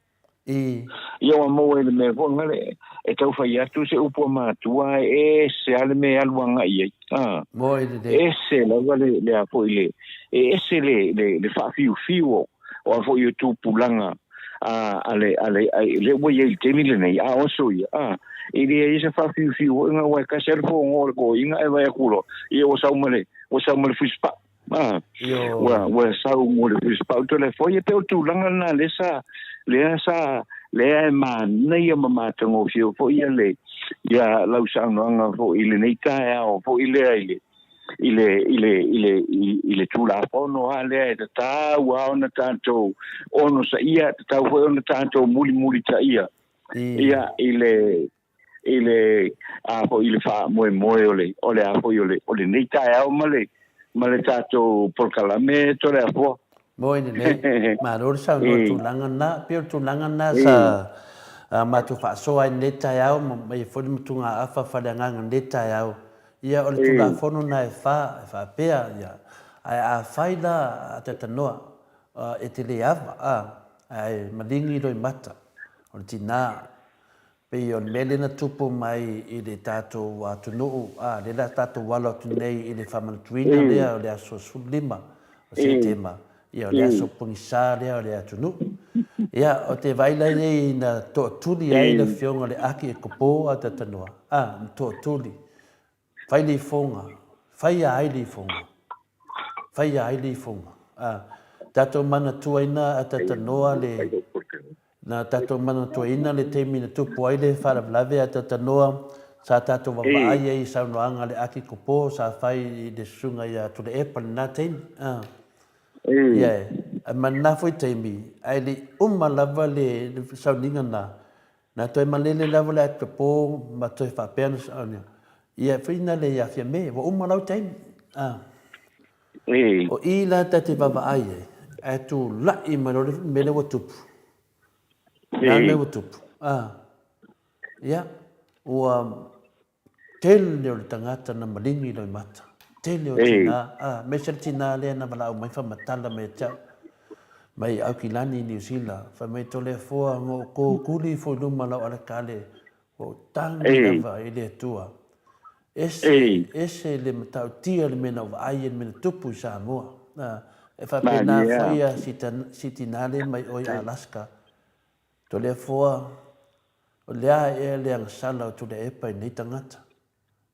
Speaker 1: I.
Speaker 3: Ia ua maua i le mea foi lena e tau fai atu se upu a matua e ese lava le mea e alu agai i ai. A.
Speaker 1: Moe lelei.
Speaker 3: Ese lava le, le a foi le, e ese le, le, le faafiufiu o, o a foi o tupulaga a, a le, a le, a, lea ua i ai i le taimi lenei, a o aso ia, a, e leai se faafiufiu foi aua e tasi lava le fogo o le toeaina ae vaai atu loa, ia ua sau ma le, ua sau ma le fusipau. A, ua, ua sau mo le fusipau telefoni, e pei o le tulaga lena lea sa, lea sa, lea e manaia ma matagofie foi ia le, ia lau saunoaga foi i lenei taeao foi lea i le, i le, i le, i le, i le Tulafono lava lea e tatau lava ona tatou onosaia, tatau foi ona tatou mulimulitaia, ia, i le, i le, a foi i le faamoemoe o le, o le a foi o le, o lenei taeao ma le, ma le tatou polokalame Toleafoa.
Speaker 1: Moe lelei. Malo le saunoa i le tulaga lena. E pei o le tulaga lena sa matou faasoa ai i lenei taeao ma i ai foi le matugaafa faaleagaga i lenei taeao. Ia, o le Tulafono lena e fa, e faapea, ia, ae afai la a talanoa, e te le ava, a, ae maligi loimata, o le tina, Pei o le mea lea na tupu mai i le tatou atunuu, a, lea la tatou alo atu nei i le faamanatuina lea o le aso 15 o Setema, ia o le aso pogisa lea o le atunuu. Ia, ou te vaai la nei na tootuli ai le afioga i le Aki Ekopo a Tatanoa, a, na tootuli. Fai le ifoga, faia ai le ifoga, faia ai le ifoga. A, tatou manatuaina a Tatanoa le, na tatou manatuaina le taimi na tupu ai le faalavelave a Tatanoa, sa tatou vavaai ai i saunoaga a le Akikopo sa fai i le susuga ia Tuilaepa i lena taimi. A, ia e, ma lena foi taimi, ae le i uma lava le sauniga lena, Na toe malele lava le atopo ma toe faapea ona saonia, Ia e whina le ia Fiame, ua uma lau taimi. Ah. O i la ta te vaavaai ai, ae tula'i mai loa le mea lea ua tupu. O le a le mea ua tupu? Ah. Ia, ua Tele o le tagata na maligi i loimata. Tele o tina, a, aemaise le tina lea na valaau mai faamatala mai ia te au, mai Aukilani, Niu Sila, fai mai Toleafoa na ou kukuli ifo i luma lau alekale, ua ou tagi lava i le Atua. Ese, ese le matautia le mea na ou vaai ai, le mea na tupu i Samoa. A, e faapena foi a si tina lea mai o i Alaska. Toleafoa, O le a ea le agasala o Tuliaepa i nei tagata?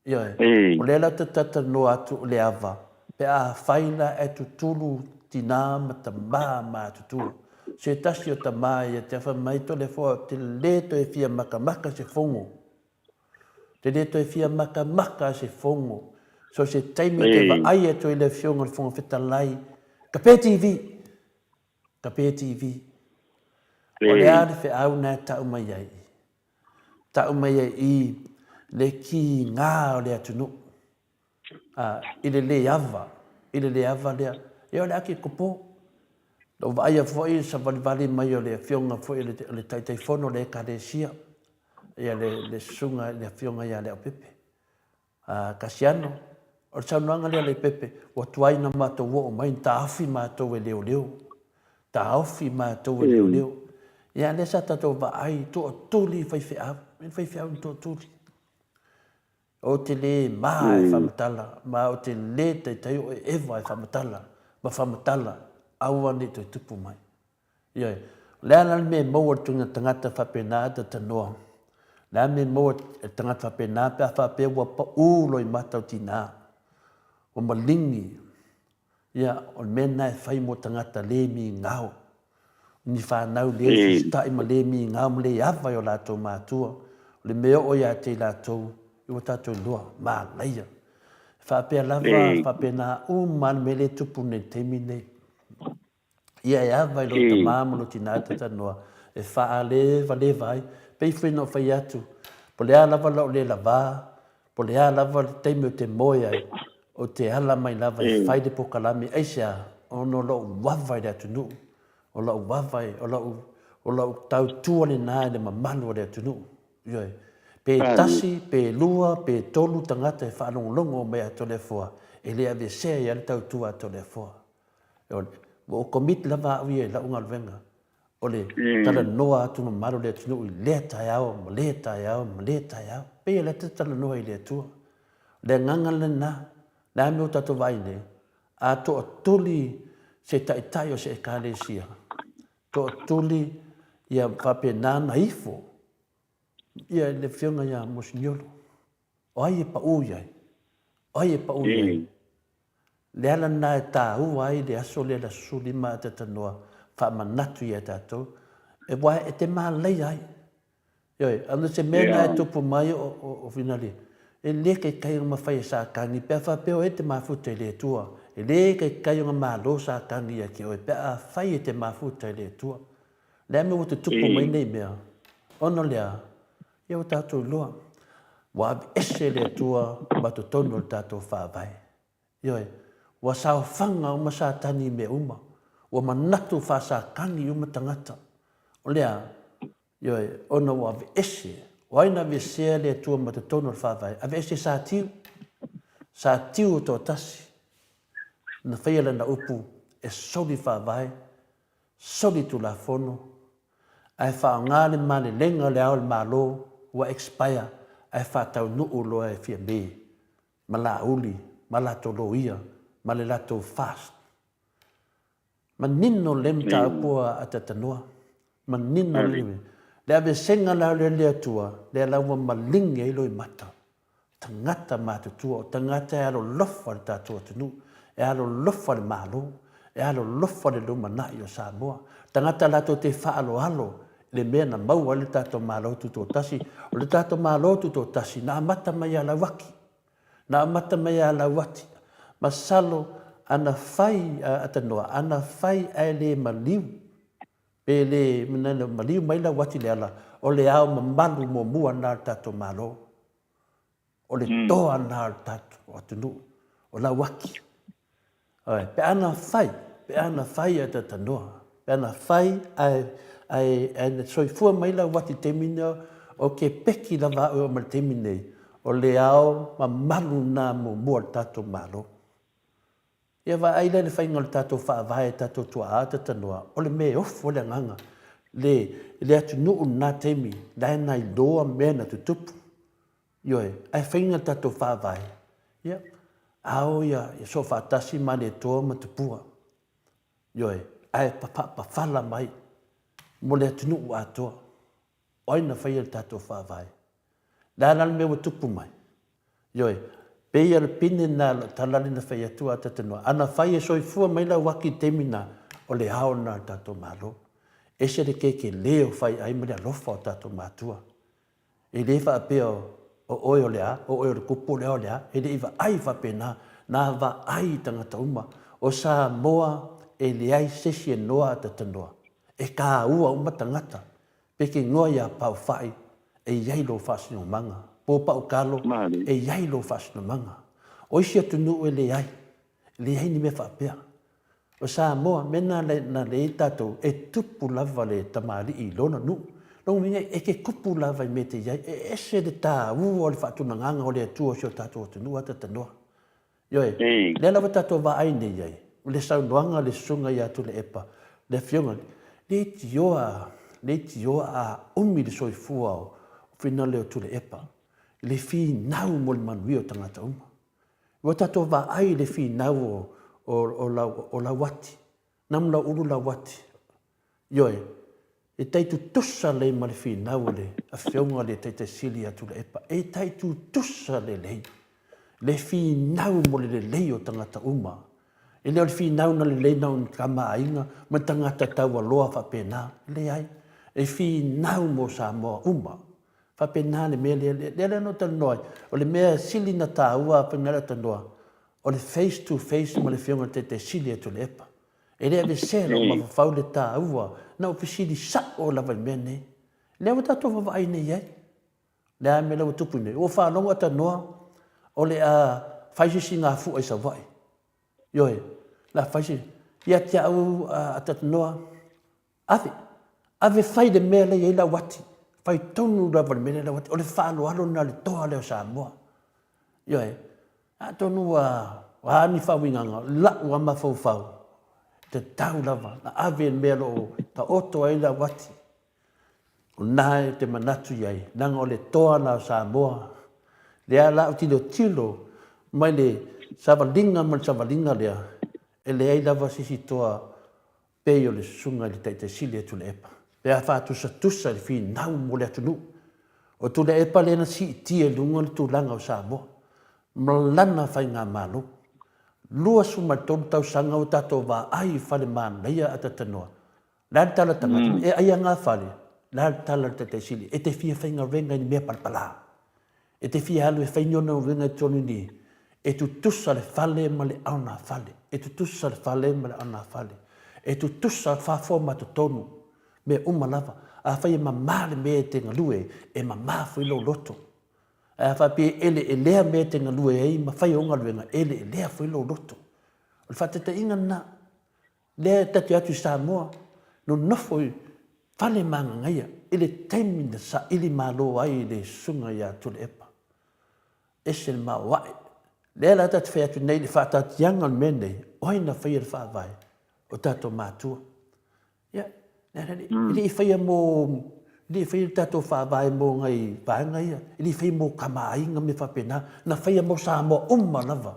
Speaker 1: Ioe. O lea la tatalanoa atu o le ava, pe a fai la e tutulu tina ma tama matutua. Se tasi o tama ia te awha mai Toleafoa te le toe fia makamaka se fongo. Te le toe fia makamaka se fongo. So se taimi te vaai atu ai le Afioga i le Fofoga Fetalai, Kape TV! Kape TV. O le a le feau na e tau mai ai i? Tau mai ai i le kīngā o le atunuu. A, i le lē ava, i le lē ava lea. Ia o le ake kopo. Na ou vaaia foi le savalivali mai o le afioga foi o le, o le Taitaifono o le Ekalesia, ia le, le susuga i le afioga ia Leaupepe. A Kasiano, o le saunoaga lea a Lepepe, ua tuai na matou oo mai, na taofi matou e leoleo. Taofi matou e leoleo. Ia, lea sa tatou vaai, toatuli faifeau. E faifeau ni toatuli. Ou te le ma e faamatala, ma ou te le taitai o e Eva e faamatala, ma faamatala, aua ne i toe tupu mai. Ioe. O le a la le mea e maua e le tuuina tagata faapena a talanoa? O le a le mea e maua e le tagata faapena pe a faapea ua pau loimata o tina, ua maligi? Ia, o le mea lena e fai mo tagata le migao, ni whanau le susita'i ma le migao ma le ava i o latou matua. O le mea oo ia te i latou, i ua tatou iloa, manaia. E faapea lava, faapena uma lava le mea lea e tupu nei i le taimi lenei. Ia e ava i lou tamā ma lou tinā e talanoa, e faalevaleva ai. Pei foi ona ou fai atu, po o le a lava lou le lavā, po o le a lava le taimi ou te moe ai, ou te ala mai lava e fai le pokalame. Aisea? Ona o lou ava i le atunuu, o lou ava, o lou, o lou tautua lena i le mamalu o le atunuu. Ioe. Pe tasi, pe lua, pe tolu tagata e faalogologo mai ia Toleafoa, e le aveesea ai lava le tautua a Toleafoa. Ua ou commit lava au ia i lau galuega. O le talanoa atu mamalu o le atunuu i lea taeao ma lea taeao ma lea taeao. Pei o lea te talanoa i le Atua. O le agaga lena, le a mea ua tatou vaai nei, a toatuli se taitai o se ekalesia, toatuli ia faapena ona ifo ia le afioga ia Moseniolo. O ai e pau i ai? O ai e pau i ai? Le ala lena e tāua ai le aso lea le aso 15 a Tatanoa faamanatu ia tatou, e aua e te malaia ai. Ioe, a o se mea lena e tupu mai o Finalia, e le kaikai ona mafai e Satani pe a faapea o e te mafuta i le Atua. E le kaikai ona malo Satani ia te oe pe a fai e te mafuta i le Atua. Le a mea ua tutupu mai nei mea? Ona o le a? Ia ua tatou iloa, ua aveese le Atua ma totonu o le tatou Faavae. Ioe, ua saofaga uma Satani i mea uma, ua manatu faa-Satani uma tagata. O le a? Ioe, ona ua aveese. O ai na aveesea le Atua ma totonu o le Faavae? Aveese Satiu. Satiu o toatasi. Na faia lana upu e soli Faavae, soli Tulafono, ae faaaoga le malelega o le Ao o le Malo ua expire ae faataunuu loa e Fiame ma Laauli ma latou loia ma le latou fast. Manino le mataupu a Atatanoa. Manino le le avesega la o le Atua lea la ua maligi ai loimata. Tagata matutua, o tagata e alolofa le tatou atunuu, e alolofa le Malo, e alolofa le lumanai o Samoa. Tagata latou te faaaloalo i le mea na maua ai le tatou Malo Tutoatasi. O le tatou Malo Tutoatasi, na amata mai ia Lauaki. Na amata mai ia Lauati. Masalo ana fai a Atanoa, ana fai ae le maliu, pe le maliu mai Lauati i le ala, o le ao mamalu muamua lena o le tatou Malo. O le toa lena o le tatou atunuu, o Lauaki. Oi, pe ana fai, pe ana fai ae tatanoa, pe ana fai ae, ae, ae na soifua mai Lauaki i le taimi lea, o ke peki lava au e oo mai i le taimi nei, o le ao mamalu lena muamua o le tatou Malo. Ia vaai la i le faiga o le tatou faavae e tatou tuaa tatanoa, o le mea e ofo ai le agaga, le, le atunuu i lena taimi, la e na iloa mea na tutupu. Ioe, ae faiga le tatou faavae, ia, ao ia, ia soofaatasi Malietoa ma Tupua. Ioe, ae faapafala mai mo le atunuu atoa. O ai na faia le tatou faavae? Le a la le mea ua tupu mai? Ioe, pei o le pine lena o lau tala lea na fai atu a Tatanoa. Ana fai e soifua mai Lauaki i le taimi lena, o le ao lena o le tatou Malo. Ese le kekele o fai ai ma le alofa o tatou matua. E le faapea o oe o le a, o oe o le kupu o le a o le a, e le i vaai faapena, na vaai i tagata uma. O Samoa e leai se isi e noa a Tatanoa. E kāua uma tagata. Pe ke ngoa iā Paofai, e i ai lou faasinomaga. Po Paukalo, e i ai lou faasinomaga. O isi atunuu e leai, leai ni mea faapea. O Samoa, mea na na leai tatou, e tupu lava le tamalii i lona nuu. Lona uiga, e ke kupu lava i mea te i ai. E ese le tāua o le faatunagaga o le Atua o si o tatou atunuu a Tatanoa. Ioe, lea lava tatou vaai nei i ai, o le saunoaga a le Susuga ia Tuilaepa, le Afioga, leitioa, leitioa a umi le soifua o Finale o Tuilaepa, i le finau mo le manuia o tagata uma. Ua tatou vaai i le finau o, o, o, lau, o Lauati, Namulauulu Lauati, Ioe, e tai tutusa lelei ma le finau o le Afioga i le Taitai Sili ia Tuilaepa, e tai tutusa lelei le finau mo le lelei o tagata uma. E le o le finau na lelei na o ni tama aiga ma ni tagata taualoa faapena, leai, e finau mo Samoa uma. Faapena le mea lea, lea la na ou talanoa ai, o le mea sili na taua a Faigaleatanoa, o le face to face ma le Afioga i le Taitai Sili ia Tuilaepa. E le aveesea lou mafaufau le taua na ou fesili sao lava i le mea nei. Lea ua tatou vaavaai nei i ai. Le a le mea lea ua tupu nei? Ua faalogo Atanoa o le a fai se isi gafua i Savaii. Ioe, o le a fai se... Ia te au Atanoa, ave, ave fai le mea lea e i ai lau ati. Fai tonu lava le mea lea e i ai lau ati. O le faaaloalo lena i le toa lea o Samoa. Ioe. Atonu ua a ni faauigaga, lau lava mafaufau. Tatau lava na ave le mea o lo o taoto ai le auati. O lena e te manatu i ai, leaga o le toa la o Samoa. Lea la ou tilotilo mai le savaliga ma le savaliga lea, e leai lava se isi toa pei o le susuga i le Taitai Sili a Tuilaepa, pe a faatusatusa i le finau mo le atunuu. O Tuilaepa lea na siitia i luga le tulaga o Samoa ma lana faigamalo. 23 tausaga ua tatou vaai i fale manaia a Tatanoa. O le a le tala a le tagata? E ai ana fale. O le a le tala a le Taitai Sili? E te fia faigaluega i ni mea palapala. E te fia alu e fai ni ona uiga i totonu i ni, e tutusa le fale ma le aonafale, e tutusa le fale ma le aonafale, e tutusa faafoa ma totonu, mea uma lava. Afai e mama le mea e te galue ai, e mama foi lou loto. Ae a faapea e eleelea mea e te galue ai ma fai au galuega, e eleelea foi lou loto. O le faataitaiga lena. Lea e tati atu i Samoa, nonofo i fale magagaia i le taimi na saili malo ai le susuga ia Tuilaepa. Ese le maoae. Lea la ta te fai atu nei i le faataatiaga o le mea nei, o ai na faia le faavae? O tatou matua. Ia, e le i faia mo, e le i faia le tatou faavae mo nai vaega ia, e le i faia mo tamaaiga ma mea faapena, na faia mo Samoa uma lava. O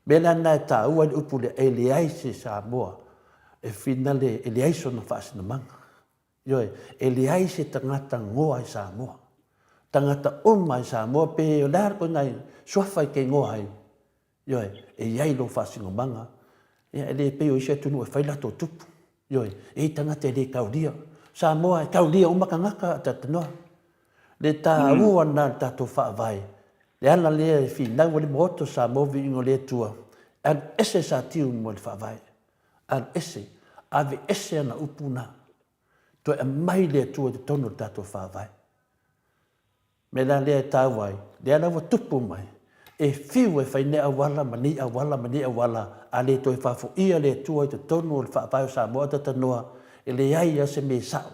Speaker 1: le mea la lena e taua ai le upu lea, e leai se Samoa e finale, e leai sona faasinomaga. Ioe, e leai se tagata goa i Samoa. Tagata uma i Samoa pe o le a le koina suafa e te igoa ai, Ioe, e i ai lou faasinomaga. Ia, e le pei o isi atunuu e fai latou tupu. Ioe, e i ai tagata e le taulia. Samoa, e taulia uma tagata a talanoa. Le taua lena o le tatou Faavae. Le ala lea e finau ai le Maota o Samoa viiga o le Atua, e alu ese Satiu mai le Faavae. Alu ese, ave ese ana upu na. Toe aumai le Atua i totonu o le tatou Faavae. Mea la lea e taua ai, lea la ua tupu mai, e fiu e fai nei auala ma nei auala ma nei auala, a le toe faafoia le Atua i totonu o le Faavae o Samoa Tatanoa, e leai lava se mea sao.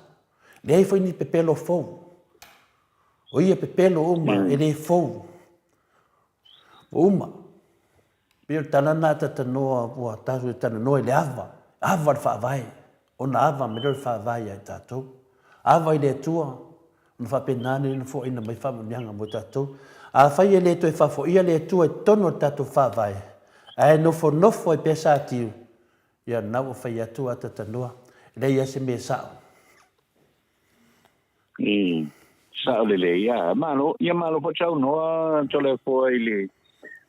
Speaker 1: Leai foi ni pepelo fou. O ia pepelo uma e le fou. Ua uma. Pei o le tala lena a Tatanoa ua tatou talanoa i le ava, ava le Faavae, ona ava mai lea o le Faavae ia i tatou. Ava i le Atua, ona faapena lea ona foaina mai faamanuiaga mo tatou. Afai e le toe faafoia le Atua i totonu o le tatou Faavae, ae nofonofo ai pea Satiu, ia lena ua fai atu a Tatanoa, e leai lava se mea sao.
Speaker 3: I, sao lelei, ia, malo, ia malo foi saunoa Toleafoa i le,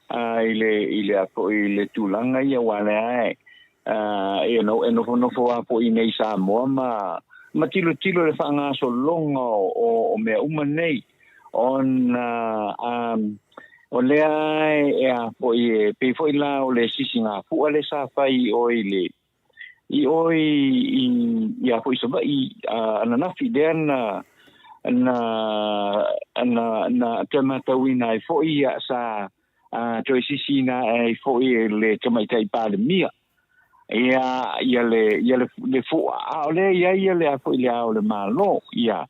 Speaker 3: a, i le, i le a foi i le tulaga ia aua lea e, a, you know, e nofonofo lava foi i inei i Samoa ma, ma tilotilo i le faagasologa o, o, o mea uma nei ona, a, o lea e, e a foi e pei foi la o le sisigafua lea sa fai i o i le, i o i, i, i a foi Savaii ananafi lea na, na, na, na toe matauina ai foi ia sa a, toe sisiina ai foi e le Tamaitai Palemia ia, ia le, ia le, le fua, a o lea i ai ia le a foi le Ao o le Malo, ia,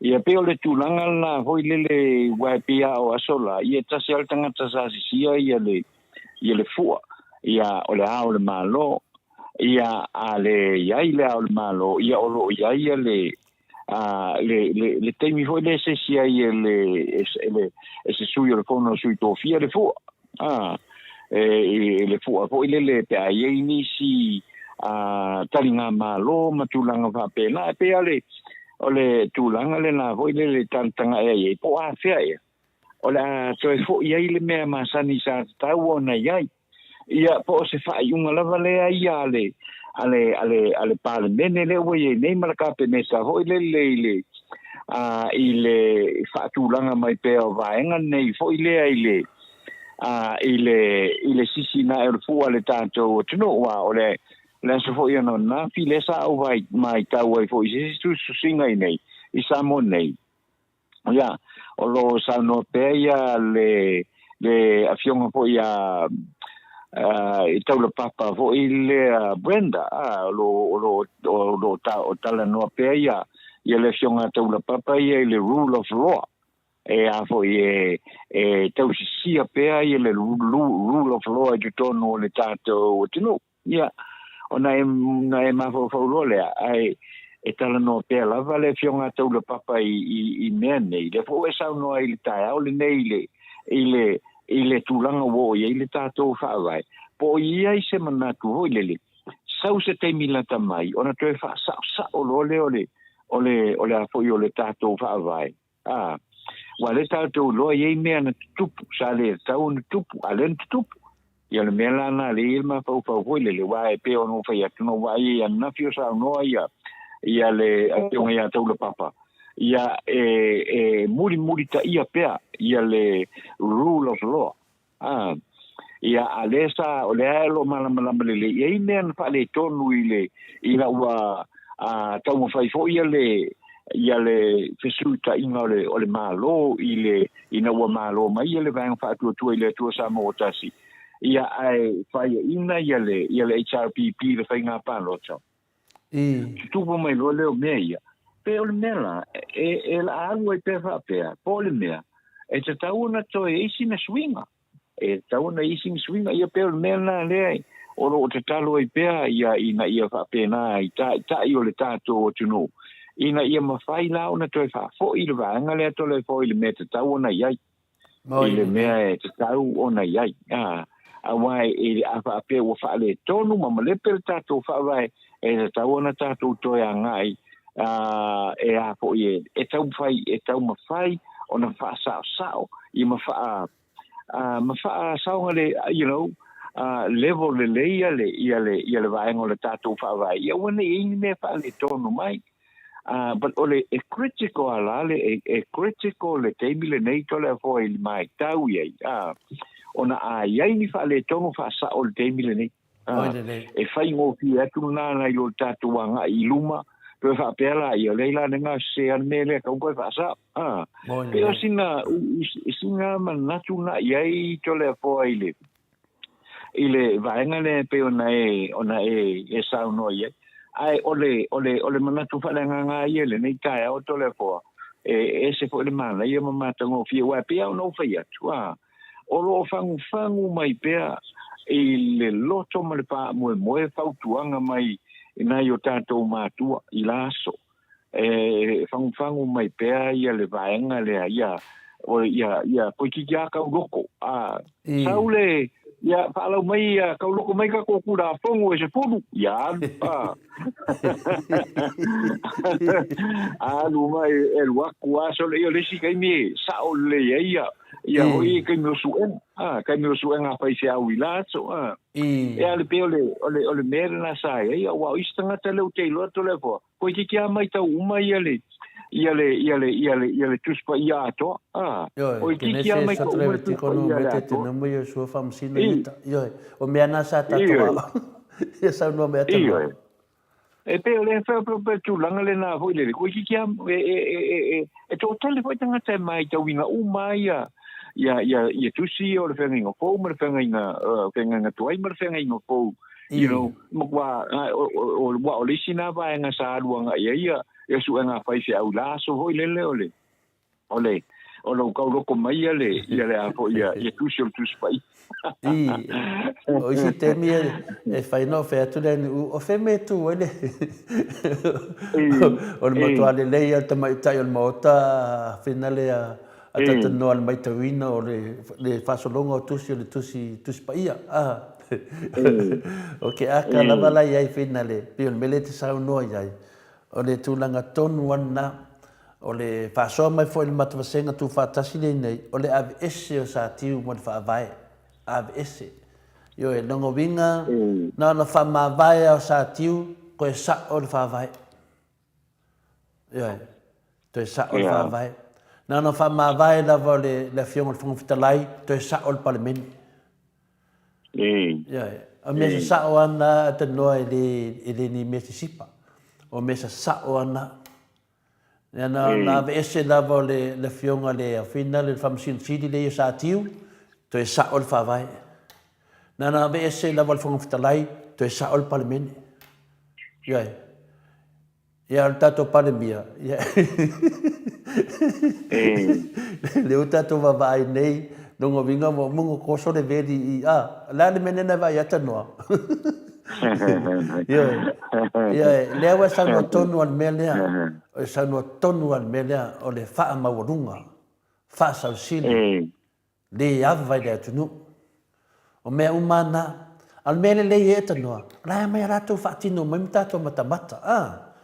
Speaker 3: ia pei o le tulaga lena foi lele ua e pei a o aso la, ia tasi lava le tagata sa sisia ia le, ia le fua, ia o le Ao o le Malo, ia a le i ai le Ao o le Malo, ia o lo o i ai ia le, a, le, le, le taimi foi lea e sesi ai e le, e, e le, e se sui o le Fono a Sui Tofia le fua, a, e, e, le fua foi lele pe a i ai nisi a, taligamalo ma tulaga faapena, e pei lava le, o le tulaga lena foi lele tagataga ea i ai, po o afea ea. o le a toe foi ai le mea masani sa tatau ona i ai. Ia, po o se faaiuga lava lea ia a le, a le, a le, a le Palemene lea ua i ai nei ma le Kapeneta foi lele i le, a, i le faatulaga mai pea o vaega nei foi lea i le, a, i le, i le sisina ae o le fua a le tatou atunuu, aua o le, le aso foi ananafi lea sa ou vaai, maitau ai foi i se isi tusitusiga i nei, i Samoa nei, Ia, o lo o saunoa pea ia le, le afioga foi ia i Taulapapa foi lea Brenda, a, o lo, o lo, o lo ta, o talanoa pea ia, ia le afioga a Taulapapa ia i le rule of law. E a foi e, e tausisia pea ia le rule of law i totonu o le tatou atunuu. Ia, Ona e, ona e mafaufau loa lea, ae e talanoa pea lava le Afioga a Taulapapa i, i, i mea nei. Lea foi ua e saunoa i le taeao lenei i le, i le, i le tulaga ua oo i ai le tatou Faavae, po o i ai se manatu foi lele, sau se taimi lata mai ona toe faasaosao loa lea o le, o le, o le a foi o le tatou Faavae. Ā, ua le tatou iloa e i ai mea na tutupu, sa le tatau ona tutupu, a lea na tutupu. Ia o le mea la lena lea e i ai le mafaufau foi lele, aua e pei ona ou fai atu, na ou vaai ai ananafi o saunoa ia, ia le Afioga ia Taulapapa, ia e, e mulimulitaia pea ia le rule of law. Ā, ia, a lea sa, o lea o lo o malamalama lelei, e i ai mea na faaletonu i le, ina ua a, taumafai foi ia le, ia le fesuitaiga o le, o le Malo i le, ina ua malo mai ia le Vaega Faatuatua i le Atua Samoa ua Tasi, ia, ae faiaina ia le, ia le HRPP i le faiga palota. Tutupu mai loa lea o mea ia. Pe o le mea la, e, e la alu ai pea faapea, po o le mea, e tatau ona toe i ai sina suiga. E tatau ona i ai sina suiga, ia pe o le mea lena lea o lo o tatalo ai pea ia ina ia faapena i taitai o le tatou atunuu, ina ia mafai la ona toe faafoi le vaega lea Toleafoa i le mea e tatau ona i ai. i le mea e tatau ona i ai. Aua e, a faapea ua faaletonu ma malepe le tatou faavae, e tatau ona tatou toe agai e a foi e, e taumafai, e taumafai ona faasaosao ia ma faa, ma faasaoga le, you know, level lelei ia le, ia le, ia le vaega o le tatou faavae, ia aua ne i i ai ni mea faaletonu mai. But o le, e critical a la le, e, e critical le taimi lenei Toleafoa i le maitau i ai, ona a i ai ni faaletonu faasao i le taimi lenei, e faigofie atu lena nai lo le tatou agai i luma, toe faapea la ia, leai la le gasese a le mea lea, tau toe faasao. Pei o sina, sina manatu na i ai Toleafoa i le, i le vaega lea e pei ona e, ona e, e saunoa i ai. Ae o le, o le, o le manatu faaleagaga ia i lenei taeao Toleafoa, e ese foi le manaia ma matagofie, aua e pei lava ona ou fai atu, a, o lo o fagufagu mai pea i le loto ma le faamoemoe fautuaga mai i nai o tatou matua i la aso. E fagufagu mai pea ia le vaega lea, ia, o, ia, ia, toeitiiti lava kau loko. A, sau le, ia, faalau mai, ia, kau loko mai tatou Tulafono e 10, ia alu, a. Alu mai, e alu atu lava, sole, ia, o le isi taimi e sao lelei ai ia, ia hoi taimi o suega, a, taimi o suega a faifeau i la aso, a. E a le pei o le, o le, o le mea lena sa i ai, aua o isi tagata lea ou te iloa Toleafoa, toeitiiti lava matau uma ia le, ia le, ia le, ia le, ia le Tusi Paia atoa, a,
Speaker 1: Ioe,
Speaker 3: toeitiiti lava
Speaker 1: Kenese,
Speaker 3: matau
Speaker 1: Sotore
Speaker 3: uma le Tusi
Speaker 1: Levitiko,
Speaker 3: Paia le
Speaker 1: Numete, te
Speaker 3: atoa.
Speaker 1: Numu, Iosua, Faamasino,
Speaker 3: I,
Speaker 1: Iuta. Ioe, o mea na sa tatou
Speaker 3: ioe,
Speaker 1: aoao. Ia saunoa mai atu
Speaker 3: ioe.
Speaker 1: noa.
Speaker 3: E pei o le pe tulaga lena foi lele, toeitiiti lava, e, e, e, e, e, e toatele foi tagata e matauina uma ai ia, ia, ia, ia tusi ia o le feagaiga fou ma le feagaiga, uh, feagaiga tuai ma le feagaiga fou, you know, matua, o, o, o, ua o le isi na vaega sa alu agai ai ia, ia suega faifeau i la aso foi lele o le, o le o lou tauloko mai ia le ia le a foi ia ia tusi o le Tusi Paia.
Speaker 1: I, o isi taimi e, e whai no whea atu le u, o whe me tū ai le, o le matua le lei a tamaitai o le maota whina le a, a tata noa le maitauina o le, le whasolonga o tusi o le tusi, tusi paia. Ah. O ke aka lava lai ai whina le, pi o le mele te saunoa i ai. O le tulaga tonu ana O le faasoa mai foi i le matavasega tuufaatasi lenei, o le aveese o Satiu mo le Faavae. Aveese. Ioe, lona uiga, na ona faamavae lava o Satiu, toe sa'o le Faavae. Ioe, toe sa'o le Faavae. Na ona faamavae lava o le, le Afioga i le Fofoga Fetalai, toe sa'o le Palemene. Ioe, o mea sasa'o ana a tanoa e le, e le ni mea sisipa. O mea sasa'o ana. Ia na, na aveese lava o le, le afioga le Afina, le Faamasino Sili lea i Satiu, toe sa'o le Faavae. Na na aveese lava o le Fofoga Fetalai, toe sa'o le Palemene. Ioe. Ia o le tatou Palemia, ia lea ua tatou vaavaai nei, lona uiga ua uma ona toso le veli i, a, o le a le mea lea na vaai atu noa? Ioe, ioe, lea ua e saunoa tonu a le mea lea, o e saunoa tonu a le mea lea, o le faamaualuga, faasausili, le ava i le atunuu. O mea uma na, a o le mea lelei e tanoa, o la e aumai a latou faatino mai ma tatou matamata, a,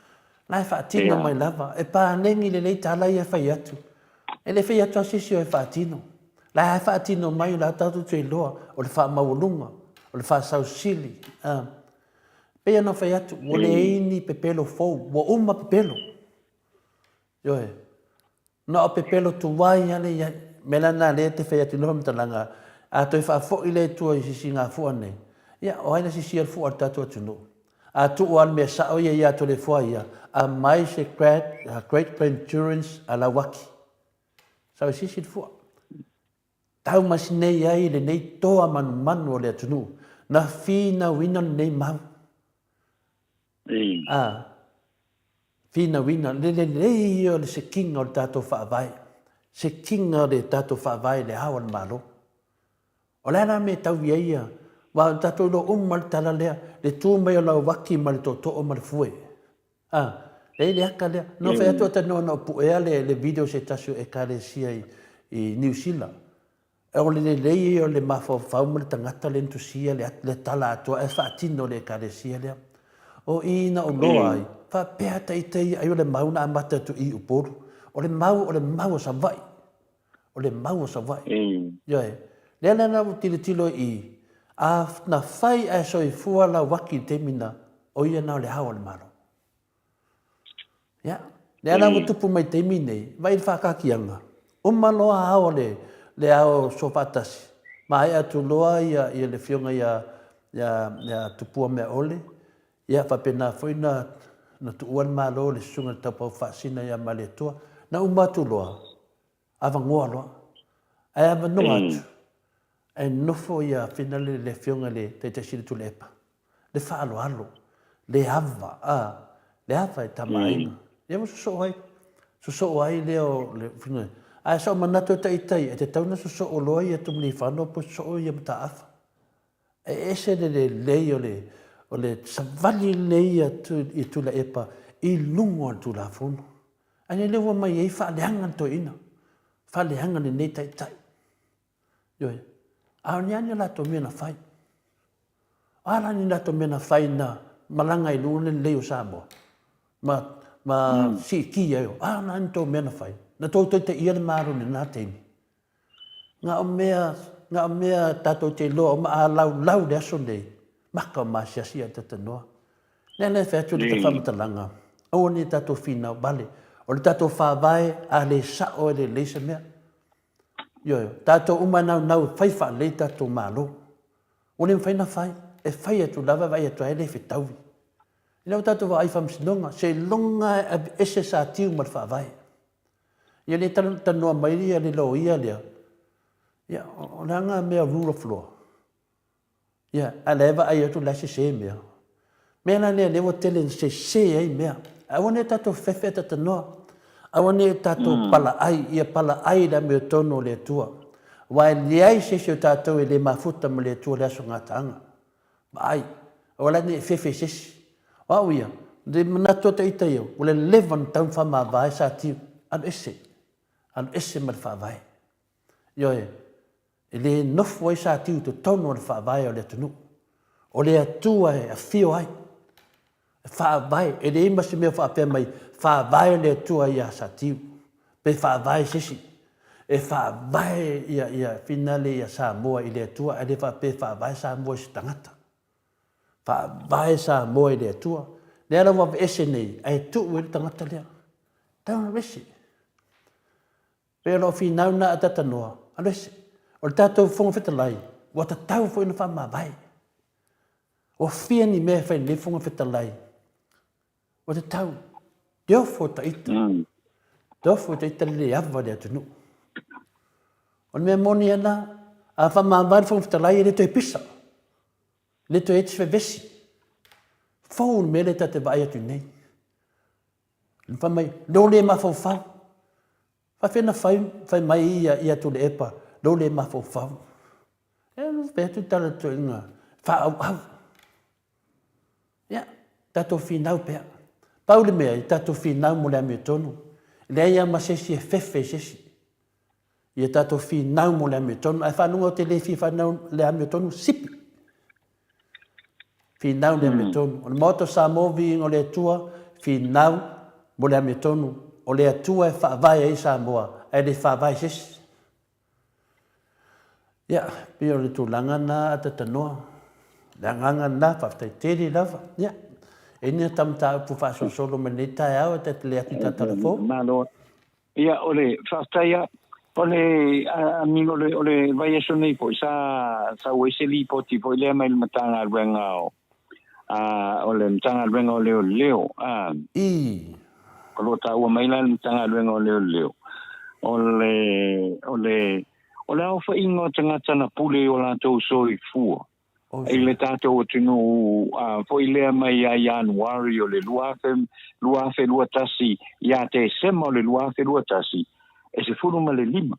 Speaker 1: la e faatino mai lava, e paleni lelei tala ia e fai atu. E le fai atu a se isi o e faatino. La e faatino mai o la tatou te iloa o le faamaualuga, o le faasausili, a. Pei ona fai atu, ua leai ni pepelo fou, ua uma pepelo. Ioe. Na o pepelo tuai lava lea i ai. O le mea la lena lea e te fai atu i lau faamatalaga, a toe faafoi lea i tua i sisigafua nei, ia, o ai na sisia le fua o le tatou atunuu? A tuu lava le mea sao ia ia Toleafoa ia, aumai se great grandchildrens a Lauaki. Sau e sisi le fua. Tau mai sinei ai lenei toa manumanu o le atunuu, na finauina lenei mau. A, finauina le lelei ia o le sekiga o le tatou Faavae, sekiga o le tatou Faavae i le Ao o le Malo. O le a la mea e tau i ai ia, aua o tatou iloa uma le tala lea, le tu mai o Lauaki ma le tootoo ma le fue. A, e i ai le aka lea. Na ou fai atu atanoa na ou puea le, le video se tasi o Ekalesia i, i Niu Sila. O le lelei ia o le mafaufau ma le tagata lea na tusia le, le tala atoa ae faatino le Ekalesia lea. O i na ou loa ai, faapea ta ita ia ai o le mau na amata atu i Upolu. O le mau, o le mau o Savaii. O le mau o Savaii. Ioe. Lea la na ou tilotilo i i, a na fai ae soifua Lauaki i le taimi na, o ia na o le Ao o le Malo. Ia, lea la ua tupu mai taimi nei, vaai i le faakaakiaga, uma loa ao le, le ao soofaatasi, maea atu loa ia, ia le afioga ia, ia, ia Tupua Meaole, ia faapena foi na, na tuua le Malo i le susuga i le Taupau Faasina ia Malietoa, na uma atu loa, avanoa loa. Ae avanoa atu, ae nofo ia finale le afioga i le Taitai Sili Tuilaepa, le faaaloalo, le ava, a, le ava e tama aiga. Ia ua sosoo ai, sosoo ai lea o le finale. Ae sa ou manatu e taitai, e tatau ona sosoo loa ia Tumilifano po sosoo ia Mataafa. E ese le lelei o le, o le savali lelei ia Tuilaepa i luga o le Tulafono. Ae lea ua mai ai faaleaga le toeaina, faaleaga lenei taitai. Ioe. A o ni a ni a latou mea na fai? O a la ni latou mea na fai na malaga i luga le lelei o Samoa? Ma, ma mm. siitia ai o, a na ni tou mea na fai? Na tou taitaia le Malo i lena taimi. Nga o mea, nga o mea tatou te iloa o maalaulau le aso nei, maka o maasiasi ia tatanoa. Lea la e fai atu le faamatalaga, aua ne i tatou finau vale. O le tatou faavae, a le sao e lelei se mea. Ioe, tatou uma e naunau e fai faalelei tatou Malo. Ua le mafai ona fai, e fai atu lava e vaai atu ai e le fetaui. Lea ua tatou vaai i faamasinoga, seiloga e aveese Satiu ma le faavae. Ia le talanoa mai ia le loia lea, ia o le a na mea rule of law? Ia, a o la e vaai atu o la e sese mea. Mea la lea lea ua tele ina sese ai mea. Aua ne i tatou fefe a tatanoa. Aua ne i tatou palaai, ia palaai i le amiotonu o le Atua. Aua e leai se isi o tatou e le mafuta ma le Atua i le aso gataaga. Vaai, aua la ne i fefe i se isi. O au ia, le manatu ata ita ia, ua leleva ona tau faamavae Satiu, alu ese, alu ese ma le faavae. Ioe, e le nofo ai Satiu i totonu o le faavae o le atunuu. O le Atua e afio ai, e faavae, e leai ma se mea o faapea mai, faavae le Atua ia Satiu, pe faavae se isi. E faavae ia, ia finale ia Samoa i le Atua, ae le faapea e faavae Samoa i se tagata. Faavae Samoa i le Atua. Lea la ua aveese nei, ae tuu ai le tagata lea. Tau na aveese. Pei o lau finau na a tatanoa, aveese. O le tatou Fofoga Fetalai, ua tatau foi ona faamavae. Ua fia ni mea e fai lenei Fofoga Fetalai. Ua tatau. Te ofo ta ita. Te ofo ta ita le le ava i le atunuu. O le mea moni ana, a faamavae le Fofoga Fetalai e le toe pisa. E le toe i ai se vevesi. Fou le mea lea ta te vaai atu nei. Fai mai, lou le mafaufau. Faafefea na fai, fai mai ia, ia Tuilaepa, lou le mafaufau. E fai atu tala toeaiina, faaauau. Ia, tatou finau pea. Pau le mea, ia tatou finau mo le amiotonu. E leai lava ma se isi e fefe i se isi. Ia tatou finau mo le amiotonu. Ae faalogo ou te le fia finau le amiotonu, sipi. Finau le amiotonu. O le Maota o Samoa, viiga o le Atua, finau mo le amiotonu. O le Atua e faavae ai Samoa, ae le faavae se isi. Ia, pei o le tulaga lena a Tatanoa. Le agaga lena, faafetai tele lava. Ia, e i ai ni ata mataupu faasolosolo mai lenei taeao e ta te le atu i ta talafou?
Speaker 3: Malo. Ia, o le faafetai lava. O le, I mean, o le, o le vaiaso nei foi, sa sau ai se lipoti foi lea mai le Matagaluega o, o le Matagaluega o Leoleo, a.
Speaker 1: I.
Speaker 3: O lo o taua mai la le Matagaluega o Leoleo, o le, o le, o le aofaiga o tagata na pule i o latou soifua i le tatou atunuu foi lea mai ia Ianuari o le 2021 ia Tesema o le 2021, e 15.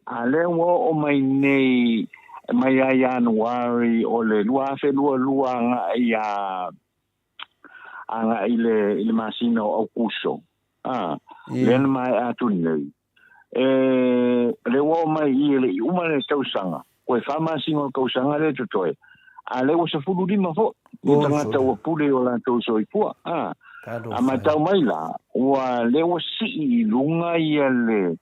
Speaker 3: A lea ua oo mai nei mai ia Ianuari o le 2022 agai ia agai i le masina o Aukuso, lea na maea atu nei, e, lea ua oo mai i e le i uma le tausaga, toe fa masina o le tausaga lea totoe, a lea ua 15 foi ni tagata ua pule i o latou soifua. A, a matau mai la, ua lea ua sii i luga ia le,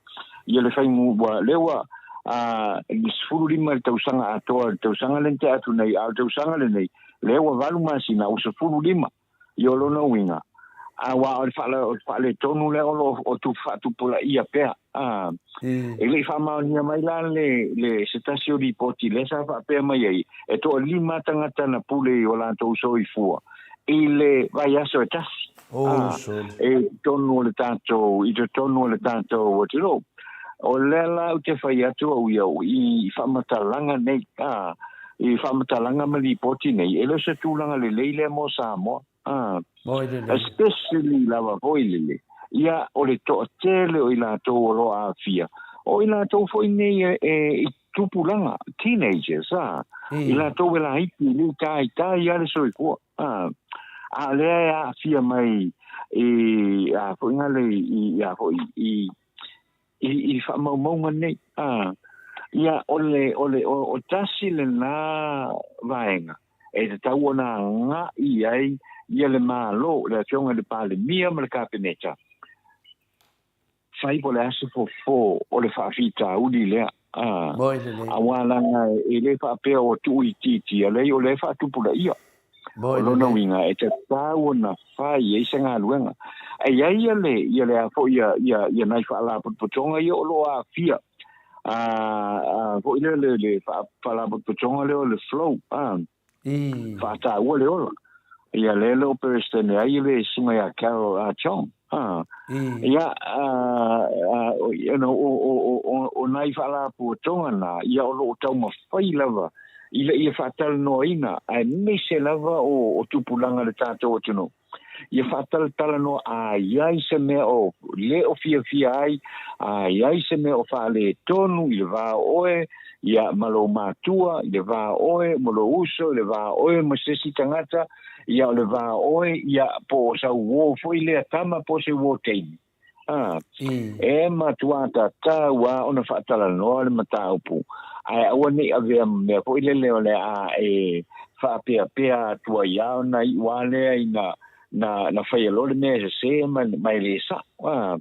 Speaker 3: ia le faigu, ua, lea ua, a, 15 i le tausaga atoa, le tausaga lea na tea atu nei, a o le tausaga lenei, lea ua 8 masina, ua 15. I o lona uiga, aua o le faaletonu lea o lo o faatupulaia pea. E le i faamaonia mai la le, le, se tasi o lipoti lea sa faapea mai ai, e toalima tagata na pule i o latou soifua i le vaiaso e tasi.
Speaker 1: Oh,
Speaker 3: e totonu o le tatou, i totonu o le tatou atunuu. O lea la ou te fai atu au ia i faamatalaga nei, i faamatalaga ma lipoti nei, e le o se tulaga lelei lea mo Samoa.
Speaker 1: Moi lelei.
Speaker 3: Especially lava foi lele, ia o le toatele o i latou o lo o aafia, o i latou foi nei e, i tupulaga, teenagers, a, i latou e laiti, e le taitai lava le soifua, a, a o lea e aafia mai i, a foi ngale i, a foi, i, i faamaumauga nei. A, ia, o le, o le, o, o tasi lena vaega e tatau ona agai ai ia le Malo, le Afioga i le Palemia ma le Kapeneta, fai po o le a se fofo o le faafitauli lea. A,
Speaker 1: Moi lelei.
Speaker 3: aua leaga e le faapea ua tuuitiitia, leai o lea e faatupulaia.
Speaker 1: Moi
Speaker 3: O lona
Speaker 1: lelei.
Speaker 3: uiga e tatau ona fai ai se galuega. E i ai ia le, ia le a foi ia, ia, ia nai faalapotopotoga ia o lo o aafia, a, a foi lea le, le faalapotopotoga lea o le Flow, a,
Speaker 1: I.
Speaker 3: faataua le ola. Ia lea le o Peresetene ai le susuga ia Carol Chong. A,
Speaker 1: I.
Speaker 3: ia, a, a, you know, o, o, o, o, o nai faalapotopotoga na, ia o lo o taumafai lava ina ia faatalanoaina, aemaise lava o tupulaga o le tatou atunuu, ia faatalatalanoa a i ai se mea o le o fiafia ai, a i ai se mea o faaletonu i le va o oe ia ma lou matua, i le va o oe ma lou uso, i le va o oe ma se isi tagata, ia o le va o oe ia po o sau uo foi lea tama po o se uo teine. A, e matua tatau lava ona faatalanoa le mataupu, ae aua ne i avea ma mea foi lele o le a e faapeapea atu ai lava ona iu lava lea ina na, na faia loa le mea e sese ma, ma e le sao. A,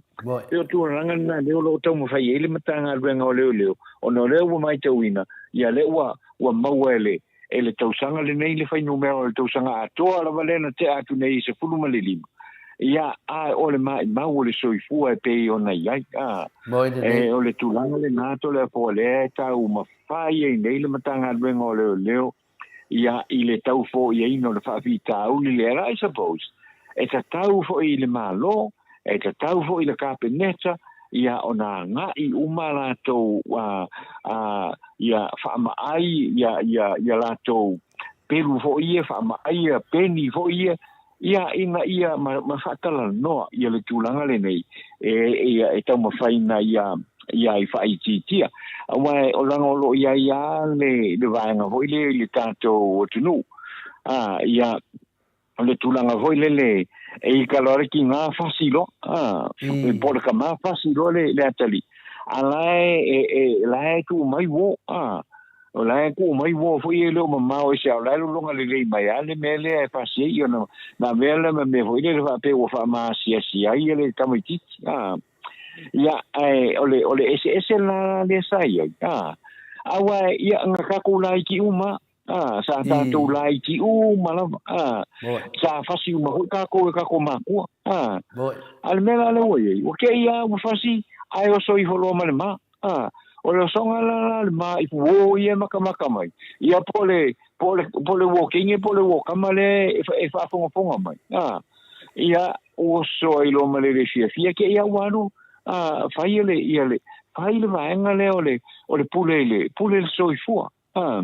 Speaker 3: e o tulaga lena lea o lo o taumafai ai le Matagaluega o Leoleo, ona o lea ua matauina, ia lea ua, ua maua e le, e le tausaga lenei le fuainumera o le tausaga atoa lava lea na tea atu nei i 15, ia, a o le maimau o le soifua e pei ona i ai, a,
Speaker 1: Moi lelei.
Speaker 3: e, o le tulaga lena Toleafoa lea e taumafai ai nei le Matagaluega o Leoleo, ia, i le tau foiaina o le faafitauli lea, I suppose, e tatau foi i le Malo, e tatau foi i le Kapeneta, ia ona agai uma latou a, a, ia faamaai ia, ia, ia latou pelu foi ia, faamaai ia peni foi ia, ia ina ia ma, ma faatalanoa ia le tulaga lenei e, e, e taumafai ina ia ia i faaitiitia. Aua o leaga o lo o i ai lava le, le vaega foi lea i le tatou atunuu. A, ia, o le tulaga foi lele e ika loa le tiga fasi loa, a, po o le tama fasi loa le, le atalii, a la e, e, e, la e tuu mai uo, a, o la e tuu mai uo foi e le o mamao i se ao, la e lologa lelei mai lava le mea lea e fasi ai, ona na avea lea ma mea foi lele faapea ua faamaasiasi ai le tamaitiiti, a. Ia, ae o le, o le eseese la lea sa i ai, a. Aua, ia, na tatou laiti uma, a, sa tatou laiti uma lava, a, sa fasi uma foi tatou e tatou matua, a. A o le mea la lea ua i ai, ua te i lava ua fasi, ae oso ifo loa ma le ma, a. O le osoga la la le ma i uō ia e makamaka mai, ia po o le, po o le, po o le uō teine po o le uō tama lea e, e faafogafoga mai, a. Ia, ua oso ai loa ma le le fiafia, te i lava ua alu, a, fai le, ia le, fai le vaega lea o le, o le pule i le, pule i le soifua. A,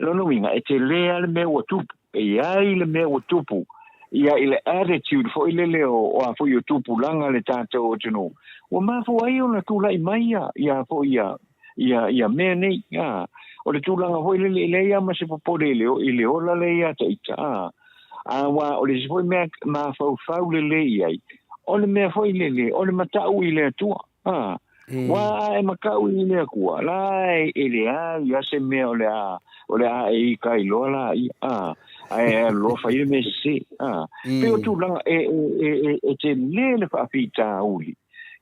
Speaker 3: lona uiga, e tele lava le mea ua tupu, e i ai le mea ua tupu, ia i le attitude foi lele o, o a foi o tupulaga le tatou atunuu, ua mafua ai ona tulai mai ia, ia foi ia, ia, ia mea nei. A, o le tulaga foi lele, e leai lava ma se popole i le, i le ola lea ia te ita. A, a ua o le isi foi mea mafaufau lelei i ai, o le mea foi lele, o le matau i le Atua. A, ua a e makau i le Atua, la e leai lava se mea o le a, o le a e ika ai loa laia, a, ae alu loa fai le mea sese, a. Pei o tulaga e, e, e, e, e tele le faafitauli,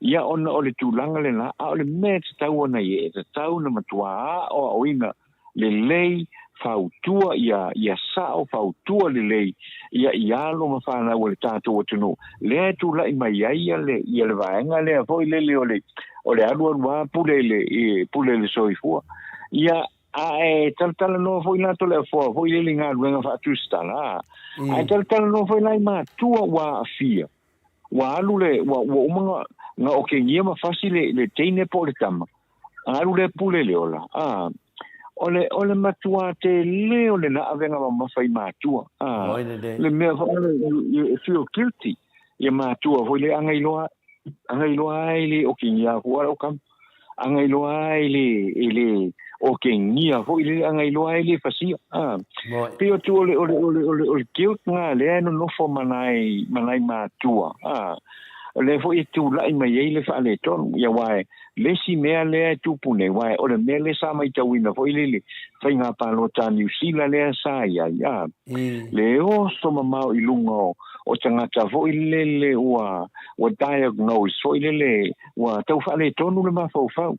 Speaker 3: ia ona o le tulaga lena, a o le mea e tatau ona i ai, e tatau ona matua aoaoina lelei, fautua ia, ia sao, fautua lelei ia i alo ma fanau a le tatou atunuu, lea e tulai mai ai ia le, ia le vaega lea foi lele o le, o le alualu lava pule i le, i, pule i le soifua. Ia, a e talatalanoa foi latou le afoa foi lele i galuega faatusitala, a e talatalanoa foi la i matua ua aafia, ua alu le, ua, ua uma na, na okegia ma fasi le, le teine po o le tama, Alu le pule le ola, a, o le, o le matuā tele o lena avega mamafa i matua, a,
Speaker 1: Oi lelei.
Speaker 3: le mea foi lele, you, you feel guilty, ia matua foi le aga iloa, aga iloa ai le okegia aku ala o kama, aga iloa ai le, e le okegia foi le aga iloa ai le fasia, a.
Speaker 1: Moi.
Speaker 3: Pei o tu o le, o le, o le, o le, o le guilt nga lea e nonofo ma nai, ma nai matua, a. O lea foi e tulai mai ai le faaletonu, ia aua e, Le isi mea lea e tupu nei, aua o le mea lea sa maitauina foi le le faiga palota a Niu Sila lea sa i ai, a, le oso mamao i luga o, o tagata foi lele ua, ua diagnose foi lele, ua tau faaletonu le mafaufau.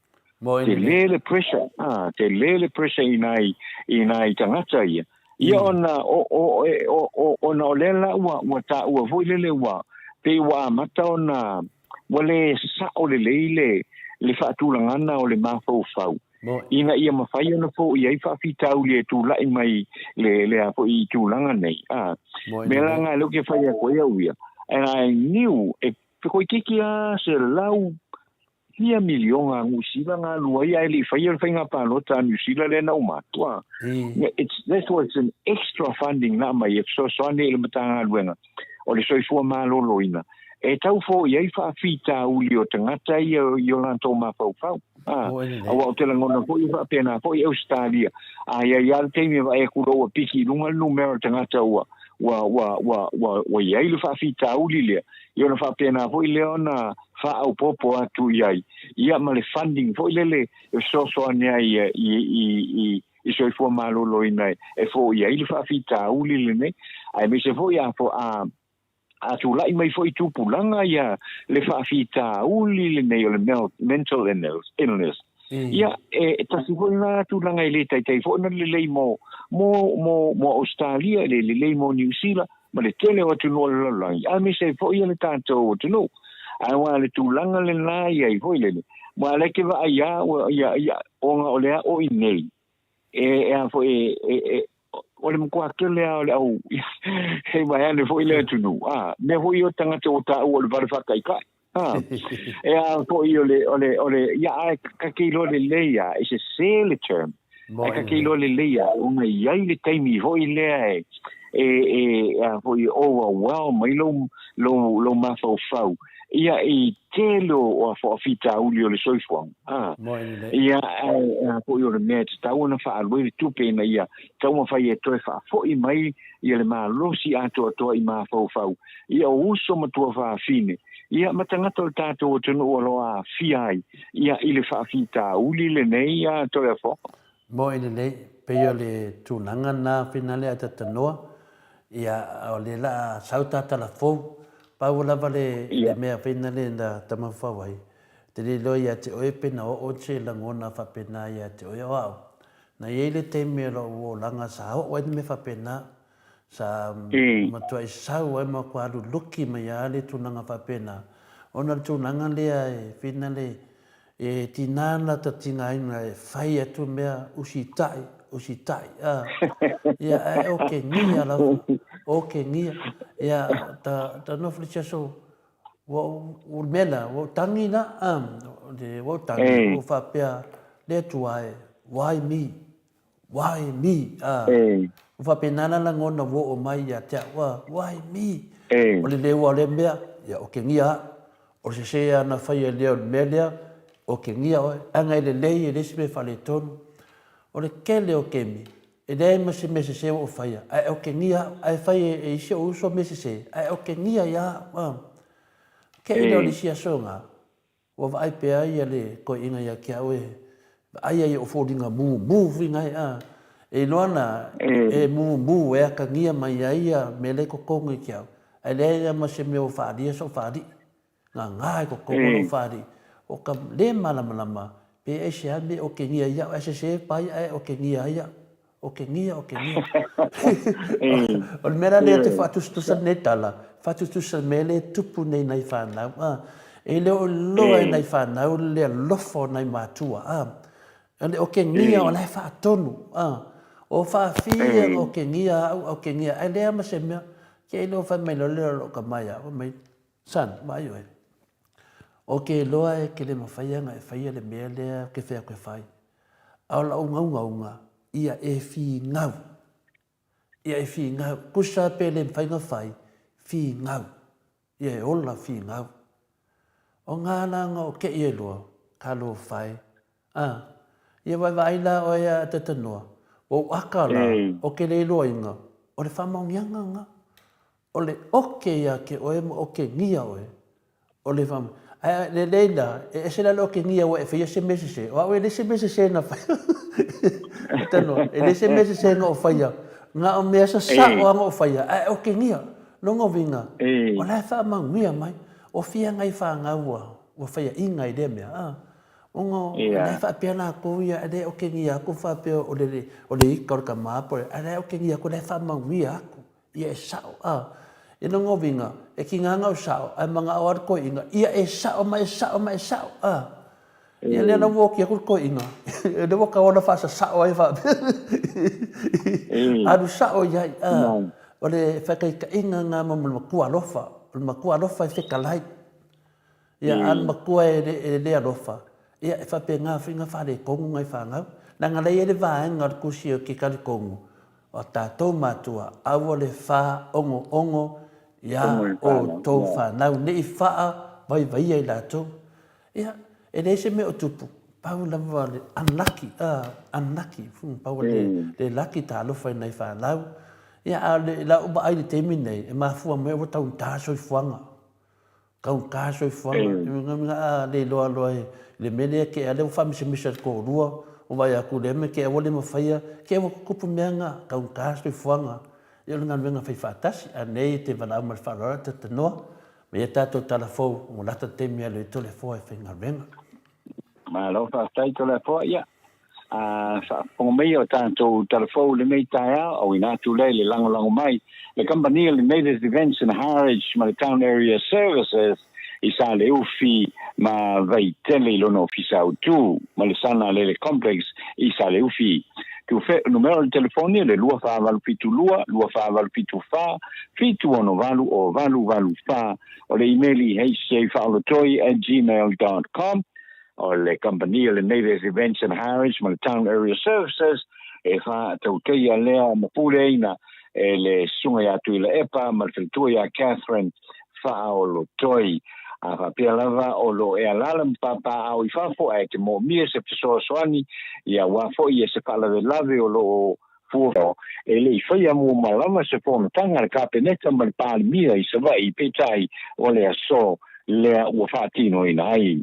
Speaker 3: Tele le pressure, a, tele le pressure i nai, i nai tagata ia. Ia ona o, o, o, o, ona o lea la ua, ua taua foi lele ua, pei ua amata ona, ua le sao lelei le, le faatulagana o le mafaufau ina ia mafai ona foia ai faafitauli e tulai mai le, le a foi i tulaga nei. A, mea la nga lea ou te fai atu ai au ia, and I knew e toeitiiti lava 100 miliona a Niu Sila na alu ai ae le i faia le faiga palota a Niu Sila lea na uma atu. A, it's, that was an extra funding na aumai e fesoasoani i le Matagaluega o le Soifua Maloloina e tau foia ai faafitauli o tagata ia i o latou mafaufau. A, aua ou te lagona foi e faapena foi Ausetalia, a i ai lava le taimi e vaai atu loa ua piki i luga le numera o le tagata ua, ua, ua, ua, ua, ua i ai le faafitauli lea, ia ona faapena foi lea ona faaopoopo atu i ai, ia ma le funding foi lele e fesoasoani ai i, i, i, i, i soifua maloloina e foia ai le faafitauli lenei, aemaise foi a, a, a tulai mai foi tupulaga ia le faafitauli lenei o le mental illness. Ia, e tasi foi lena tulaga e le taitai foi ona lelei mo, mo, mo, mo Ausetalia, e le lelei mo Niu Sila, ma le tele o atunuu o le lalolagi, aemaise ai foi le tatou atunuu. Ae aua le tulaga lena i ai foi lele, aua o lea e te vaai lava ua, ia, ia, ona o le aʻo i nei, e, e a foi, e, e, e, o le matua tele lava o le au, hei vaeane foi le atunuu, a, mea foi ia o tagata ua taua o le vale faataitai. A, e a foi o le, o le, o le, ia, ae ka te iloa lelei lava, e sese le term, ae ka te iloa lelei lava, ona e i ai le taimi foi lea e, e, e, a foi e overwhelm ai lou, lou, lou mafaufau. Ia, i tele o faafitauli o le soifuaga, a.
Speaker 1: Moe lelei.
Speaker 3: Ia, ae a foi o le mea e tatau ona faaalu ai le tupe ina ia taumafai e toe faafoi mai ia le malosi atoatoa i mafaufau, ia o uso ma tuafafine, ia ma tagata o le tatou atunuu o lo o aafia ai, ia, i le faafitauli lenei, a Toleafoa.
Speaker 1: Moe lelei, pei o le tulaga lena finale a Tatanoa, ia, o lea la a sau ta tala fou, pau lava le, le mea finale na tamafaufau ai, te le iloa ia te oe pe na oo se lagona faapena ia te oe o au. Na i ai le taimi o lou olaga sa oo ai le mea faapena, sa matuai sau ai ma kua alu luki mai lava le tulaga faapena, ona o le tulaga lea e finale E tina ana ta tigaina e fai atu mea usitai, usitai, a. Ia, ae okegia lava, okegia. Ia, ta, ta nofo le isi aso, ua ou, o le mea lea, ua ou tagi la, a, ua ou tagi, ua ou faapea, Le Atua e, why me? Why me? A, ua faapena la lagona ua oo mai ia te au, a, why me? O le leua o lea mea, ia okegia au. O le sese lava na faia lea o le mea lea, okegia oe. Aga e lelei e le isi mea faaletonu. O le tele o taimi, e leai ma se mea sese ua ou faia, ae okegia au. Ae fai e isi ou uso mea sese, ae okegia ia au. A, kei lea o le isi aso na, Ua vaai pea ia le toeaina ia te au e vaai ai i ou foliga mumu fuiga ai a. E iloa na e mumu e atagia mai ai ia mea la i totonu i te au, ae leai lava ma se mea ua faaalia sou faalii. Gaga i totonu o lou faalii, o ka le malamalama pe aisea mea e otegia ai au, ae sese pai ae otegia ai au. Okegia, okegia. O le mea la lea ou te faatusatusa lenei tala, faatusatusa i le mea lea e tupu nei i nai fanau, a. E le o iloa e nai fanau le alofa o nai matua, a. O le okegia o la e faatonu, a. O faafia ona okegia au, okegia, ae leai lava ma se mea. Te i loa fai mai loa lea o lou tama ia au, fai mai, Son, vaai oe, ou te iloa e te le mafai ona e faia le mea lea ou te fai atu e fai. A o lau gaugauga, ia e figau. Ia e figau. Tusa pe le mafai ona fai, figau. Ia e ola figau. O nga la nga o keia loa, talofa e. A, ia vaevaai la oe a Tatanoa, ua ou aka la, o ke le iloaina, o le faamaoniaga nga. O le oke ia te oe ma okegia oe, o le wha, ae lelei la, e ese la le okegia ua e whaia se mea sese, o au e le se mea sese na whaia. Tanoa, e le se mea sese na o whaia, nga o mea sasao a o whaia, ae okegia, longa winga, o la e whaamauia mai, o fia ngai whangau ua, ua whaia inga i lea mea, a. Ona o la e faapea latou ia, e le okegia aku whaapea o le, o le ika o le tama, ae la e okegia aku, la e whaamauia aku. Ia e sao, a. I lona uiga, e kinga ana au sao, ae manao a le toeaina, ia e sao ma e sao ma e sao, a. Ia lea la ua oti atu le toeaina, lea ua tau ona faasasao ai faapea, alu sao i ai, a. O le faitaitaiga lena ma le matua alofa, o le matua alofa e fetalai. Ia, a o le matua e le alofa, ia, e faapena foi ona faaletonu nai fanau. Leaga la e i ai le vaega o le tusi o ke talitonu, o a tatou matua, aua le faaogoogo iā outou fanau, ne i faavaivaia i latou. Ia, e leai se mea o tupu, pau lava le unlucky, unlucky, pau le lucky talofa i nai fanau. Ia, a o le lau vaai i le taimi lenei, e mafua mai ua taugata soifuaga. Taugata soifuaga, a le iloa loa i le mea lea kea lea ua faamisamisa i le toalua, ua vaai atu i lea mea kea ua le mafaia, kea ua tutupu mea na, taugata soifuaga. Ia o le galuega fai faatasi, a nei e te valaau ma le faaaloalo e talanoa ma ia tatou tala fou ua lata le taimi e alu ai Toleafoa e faigaluega.
Speaker 3: Malo faafetai Toleafoa, ia A faafofoga mai o tatou talafou i lenei taeao, auina atu lea i le lagolago mai le kamupani o le Native Events and Harwich ma le Town Area Services i Saleufi ma Vaitele i lona ofisa autu ma le Sana Lele Complex i Saleufi. Tufe, numera o le telefoni o le 2472 2474 768 o 884 o le imeli hjfaolotoi@gmail.com. O le kamupani o le Native Events and Harwich ma le Town Area Services e faatauteia lea ma puleaina e le Susuga ia Tuilaepa ma le faletua ia Catherine Faaolotoi. A faapea lava o lo o e alaala ma papaaao i fafo ae te moomia se fesoasoani, ia aua foi se faalavelave o lo o fua. E le i faia muamua lava se fonotaga a le Kapeneta ma le Palemia i Savaii, peitai o le aso lea ua faatinoina ai.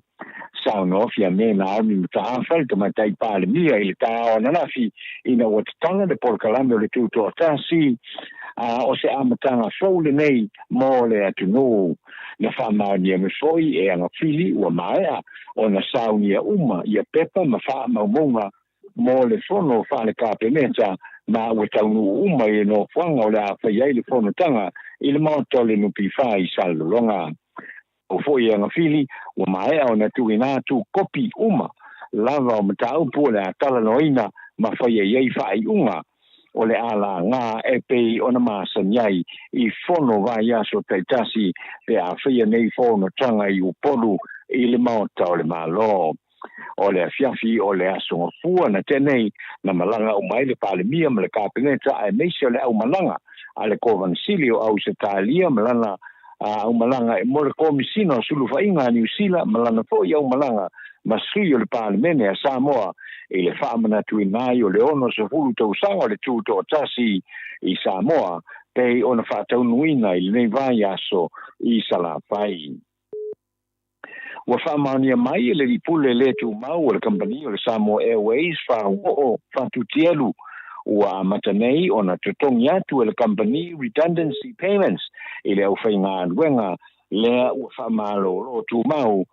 Speaker 3: Saunoa Fiame Naomi Mataafa, le Tamaitai Palemia i le taeao ananafi ina ua tatala le polokalame o le Tutoatasi, a o se amataga fou lenei mo le atunuu. Na faamaonia mai foi e Agafili ua maea ona saunia uma ia pepa ma faamaumauga mo le fono faale-Kapeneta ma ua taunuu uma i le nofoaga o le a fai ai le fonotaga i le Maota o le NPF i Salelologa. Pau foi e Agafili ua maea ona tuuina atu kopi uma lava o mataupu o le a talanoaina ma faia i ai faaiuga o le a laga e pei ona masani ai i fono vaiaso taitasi pe a faia nei fonotaga i Upolu i le Maota o le Malo. O le afiafi o le Aso Gafua na tea nei, na malaga uma ai le Palemia ma le Kapeneta aemaise o le aumalaga a le Kovana Sili o Ausetalia ma lana aumalaga mo le Komisina o Sulufaiga a Niu Sila ma lana foi aumalaga ma sui o le Palemene a Samoa i le faamanatuina ai o le 60 tausaga o le Tutoatasi i Samoa pei ona faataunuuina i lenei vaiaso i Salafai. Ua faamaonia mai e le Lipule le tumau o le kamupani o le Samoa Airways Fauoo Fatutielu ua amata nei ona totogi atu e le kamupani redundancy payments i le aufaigaluega lea ua faamalolo tumau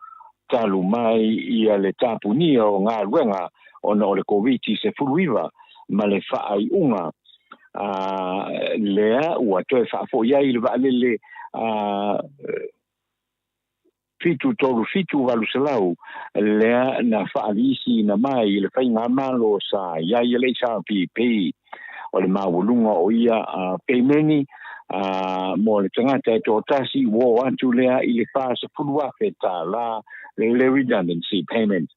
Speaker 3: talu mai ia le tapunia o galuega ona o le Koviti-19 ma le faaiuga lea ua toe faafoi ai le vaalele 737 800 lea na faalisiina mai i le faigamalo sa i ai e le HRPP. O le maualuga o ia peimeni mo le tagata e toatasi ua oo atu lea i le $40,000 le redundancy payment.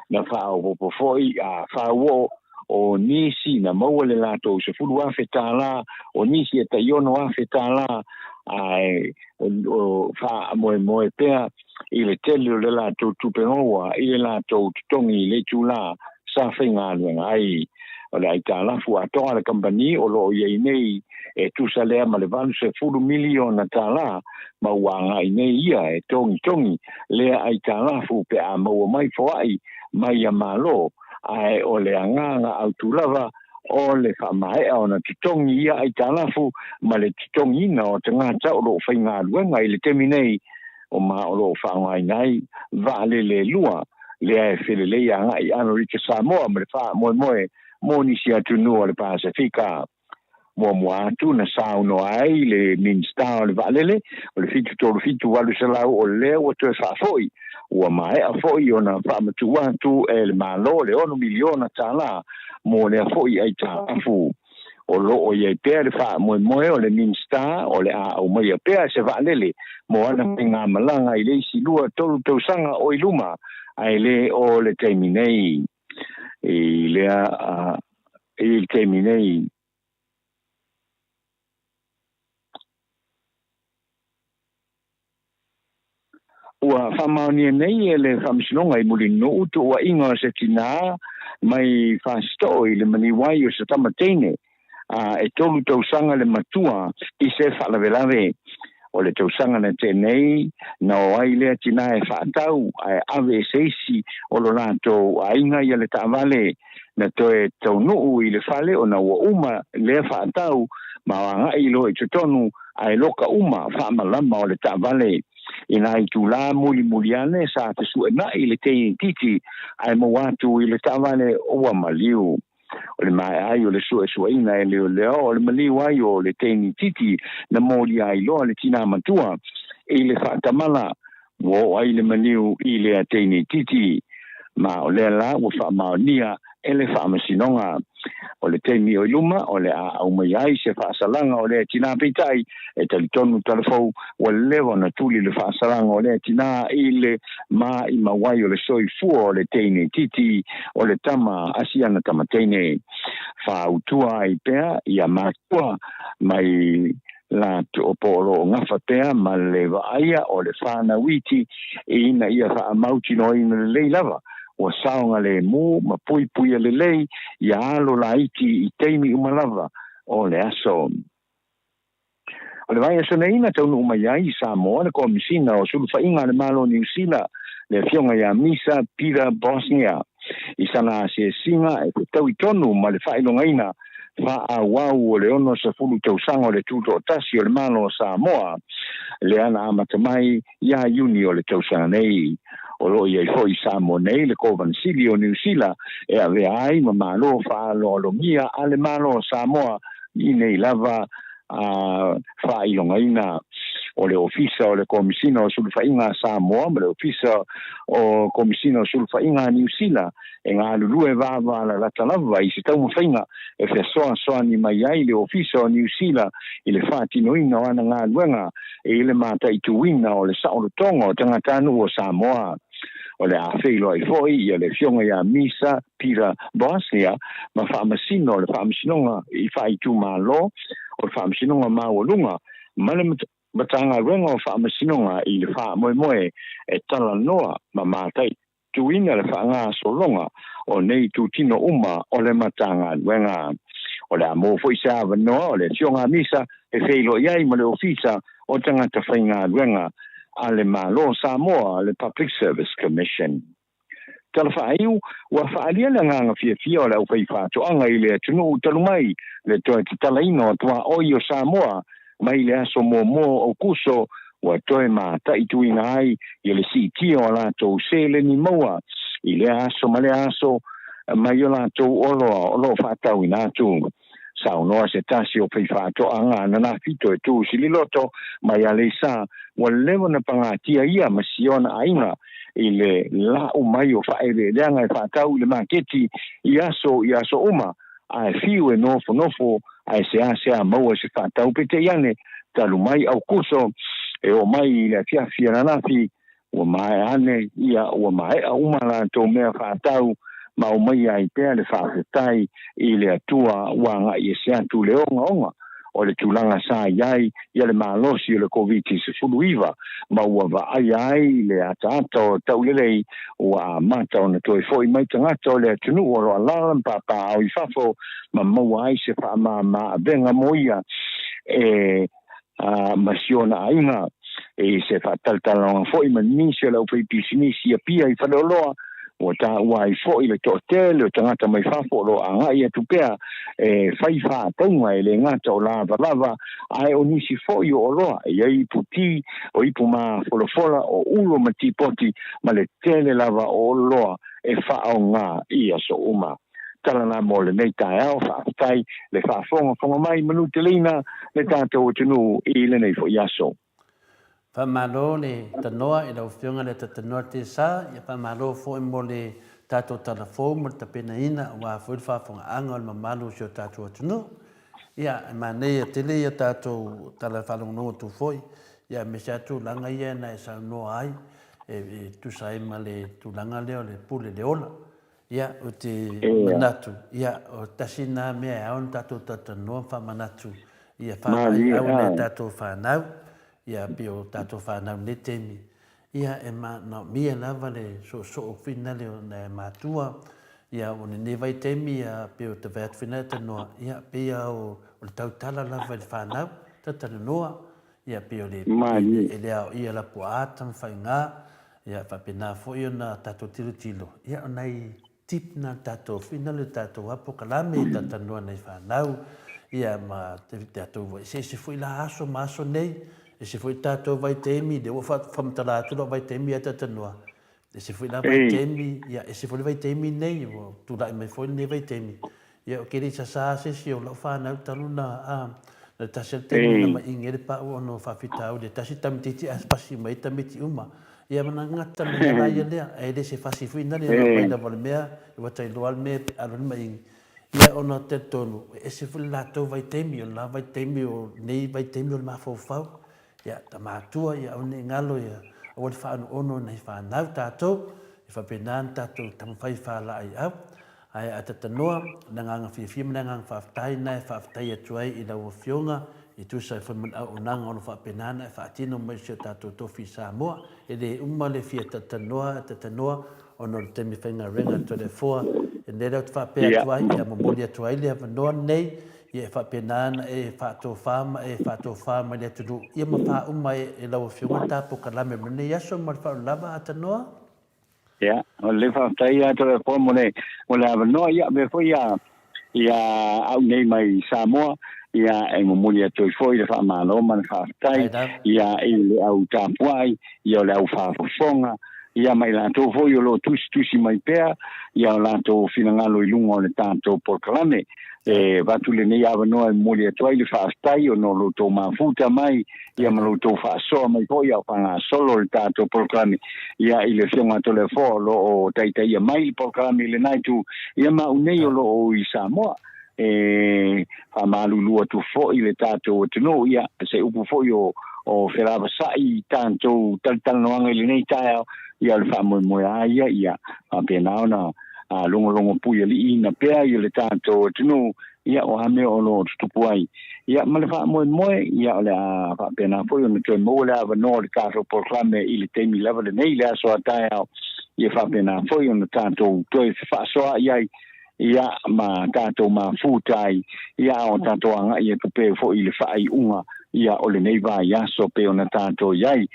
Speaker 3: Na faaopoopo foi a fauoo o nisi na maua le latou $10,000, o nisi e tai $6,000, ae o faamoemoe pea i le tele o le latou tupe maua i le latou totogi i le itulā sa faigaluega ai. O le aitalafu atoa a le kamupani o lo o i ai nei e tusa lea ma le $80 miliona ma ua agai nei ia e togitogi lea aitalafu pe a maua mai foai mai ia Malo, ae o le agaga autu lava o le faamaea ona totogi ia aitalafu ma le totogiina o tagata o lo o faigaluega i le taimi nei o ma o lo o faaaogaina ai vaalele e lua lea e felelei agai Amerika Samoa ma le faamoemoe mo nisi atunuu o le Pasefika. Muamua atu na saunoa ai le Minisita o le Vaalele o le 737 800 o lea ua toe faafoi ua maea foi ona faamatuu atu e le Malo le $6 miliona mo lea foi aitalafu. O lo o i ai pea le faamoemoe o le Minisita o le a aumaia pea se vaalele mo ana faigamalaga i le isi 2-3 tausaga o i luma, ae le o le taimi nei. I lea i le taimi nei. Ua faamaonia nei e le Faamasinoga i Mulinuu tuuaiga o se tinā mai Fasitoo i le maniuai o se tama teine a e 3 tausaga le matua i se faalavelave. O le tausaga na tea nei, na o ai lea tinā e faatau ae ave e se isi o lo latou aiga ia le taavale. Na toe taunuu i le fale ona ua uma lea faatau ma o agai loa i totonu ae loka uma faamalama o le taavale. I nā itulā mulimuli ane sa fesuenai le teine titi ae maua atu i le taavale ua maliu. O le maea ai o le suesueina e leoleo o le maliu ai o le teine titi na molia ai loa le tinā matua i le faatamala ua oo ai le maliu i lea teine titi. Ma o lea la ua faamaonia e le Faamasinoga. O le taimi o i luma o le a aumai ai se faasalaga o lea tinā, peitai e talitonu talafou ua leva ona tuli le faasalaga o lea tinā i le maimau ai o le soifua o le teine titi o le tama a siana tama teine. Fautua ai pea ia matua mai latou po o lo o gafa pea ma le vaaia o le fanau iti ina ia faamautinoaina lelei lava ua saogalemu ma puipuia lelei ia alo laiti i taimi uma lava o le aso. O le vaiaso nei na taunuu mai ai i Samoa le Komisina o Sulufaiga a le Malo o Niu Sila, le Afioga ia Misa Peter Bosnia, i sana asiasiga e fetaui tonu ma le faailogaina faaauau o le 60 tausaga o le Tutoatasi o le Malo o Samoa, lea na amata mai ia Iuni o le tausaga nei. O lo o i ai foi i Samoa nei le Kovana Sili o Niu Sila e avea ai ma malo faaaloalogia a le Malo o Samoa i nei lava faailogaina. O le Ofisa o le Komisina o Sulufaiga a Samoa ma le Ofisa o Komisina o Sulufaiga a Niu Sila e galulue vaavalalata lava i se taumafaiga e fesoasoani mai ai le Ofisa o Niu Sila i le faatinoina o ana galuega i le mataituina o le saolotoga o tagatanuu o Samoa. O le a feiloai foi ia le Afioga ia Misa Peter Bosnia ma Faamasino o le Faamasinoga i Faaitumalo o le Faamasinoga Maualuga ma le Matagaluega o Faamasinoga i le faamoemoe e talanoa ma mataituina le faagasologa o nei itutino uma o le Matagaluega. O le a maua foi se avanoa o le Afioga a Misa e feiloai ai ma le Ofisa o Tagata Faigaluega a le Malo o Samoa, le Public Service Commission. Tala faaiu, ua faaalia le agaga fiafia o le aufaifaatoaga i le atunuu talu mai le toe tatalaina o tuaoi o Samoa mai le aso muamua o Aokuso ua toe mataituina ai ia le siitia o a latou seleni maua i lea aso ma lea aso mai o latou oloa o lo o faatauina atu. Saunoa se tasi o faifaatoaga ananafito e tu sililoto mai Aleisa, ua leva ona pagatia ia ma si ona aiga i le lau mai o faaeleeleaga e faatau i le maketi i aso i aso uma, ae fiu e nofonofo ae seasea maua se faatau peitai ane talu mai Aukuso e oo mai i le afiafi ananafi Ua maea ane ia, ua maea uma latou mea faatau, ma aumaia ai pea le faafetai i le Atua ua agai ese atu le ogaoga o le tulaga sa i ai ia le malosi o le Koviti-19, ma ua vaaia ai le ataata o taulelei ua amata ona toe foi mai tagata o le atunuu o lo o alaala ma papaaao i fafo ma maua ai se faamama avega mo ia e ma si ona aiga. I se faatalatalanoaga foi ma nisi o le aufaipisinisi i Apia i Faleoloa, ua taua ai foi le toatele o tagata mai fafo o lo o agai atu pea e fai faatauga e le gata o lavalava ae o nisi foi o oloa e i ai ipu ti, o ipu mafolafola, o ulo ma tipoti ma le tele lava o oloa e faaaoga i aso uma. Tala la mo lenei taeao, faafetai le faafogafoga mai, manuteleina le tatou atunuu i lenei foi aso.
Speaker 1: Faamalo le tanoa i lau Afioga le Tatanoa Tesa, ia faamalo foi mo le tatou tala fou mo le tapenaina aua foi le faafogaaga o le mamalu o si o tatou atunuu. Ia, e manaia tele ia tatou tala faalogologo atu foi, ia aemaise lava tulaga ia na e saunoa ai e tusa ai ma le tulaga lea o le pule le ola. Ia, ou te manatu, ia, o tasi na mea e ao ona tatou talatalanoa ma faamanatu ia whānau au nei tatou whānau, ia, pei o tatou whānau nei taimi, ia, e manaomia lava le soosoo whina le o nai mātua, ia, o lenei vaitaimi, ia, pei o te vae atu whina e tanoa, ia, pei a o le tautala lava i le whānau, talatalanoa, ia, pei o le, e le aoia lapuaa tamawhaiga, Ia faapena foi ona tatou tilotilo, ia o nai tip na tatou whina le tatou apo kalame i talanoa nei whanau, ia ma te tatou eseese foi la aso ma aso nei, ese foi tatou vaitaimi, lea ua whamatala atu lau vaitaimi ia talanoa, ese foi la vaitaimi, ia ese foi le vaitaimi nei, ua tulai mai foi lenei vaitaimi, Ia, ou te le i sasā se isi o lau whanau talu na, a, na le tasi o le taimi na maʻiga ai le paʻu ona o faafitauli e tasi tamaitiiti ae fasi uma ai tamaiti uma. Ia ma na gata mai a la ia lea, ae le se fasi foi na le na mai lava o le mea, ua tailoa le mea pe alu ai le maʻiga. Ia ona talitonu, e ese foi le latou vaitaimi, o le la vaitaimi o lenei vaitaimi o le mafaufau. Ia, tamatua, ia aua ne i galo ia, aua le faanoano i nai fanau tatou, e faapena ona tatou taumafai faalaaiau. Ae a tatanoa, le agaga fiafia ma le agaga faafetai na e faafetai atu ai i lau Afioga E tusa ai foi ma le auaunaga o lo o faapena ona e faatino mai i si o tatou tofi i Samoa. E le uma le fia talatalanoa e talatalanoa ona o le taimi faigaluega a Toleafoa. E lea ou te faapea atu ai, ia momoli atu ai le avanoa lenei, ia e faapena ona e faatofa ma e faatofa mai le atunuu, ia ma faauma ai e lau Afioga le ta polokalame mo lenei aso. Ma le faaaloalo lava Atanoa.
Speaker 3: Ia, o le faafetai ia Toleafoa mo le, mo le avanoa. Ia, avea foi ia, ia au nei mai Samoa, ia e momoli atu ai foi le faamalo ma le faafetai, ia i le au tapuai, ia o le au faafofoga, ia ma i latou foi o lo o tusitusi mai pea, ia o latou finagalo i luga o le tatou polokalame. E avatu lenei avanoa e momoli atu ai le faafetai ona o lo outou mafuta mai, ia ma lo outou faasoa mai foi a o faagasolo le tatou polokalame, ia i le Afioga a Toleafoa o lo o taitaia mai le polokalame i lena itu, ia ma au nei o lo o i Samoa. E faamalulu atu foi le tatou atunuu, ia se upu foi o o felavasai i tatou talatalanoaga i lenei taeao, ia o le faamoemoe lava ia ia faapena ona logologo puialiiina pea i le tatou atunuu, ia o a mea o lo o tutupu ai. Ia ma le faamoemoe, ia o le a faapena foi ona toe maua le avanoa o le tatou polokalame i le taimi lava lenei i le aso a taeao, ia faapena foi ona tatou toe fefaasoaai ai, ia ma tatou mafuta ai, ia a o tatou agai atu pea foi i le faaiuga ia o lenei vaiaso pei ona tatou i ai.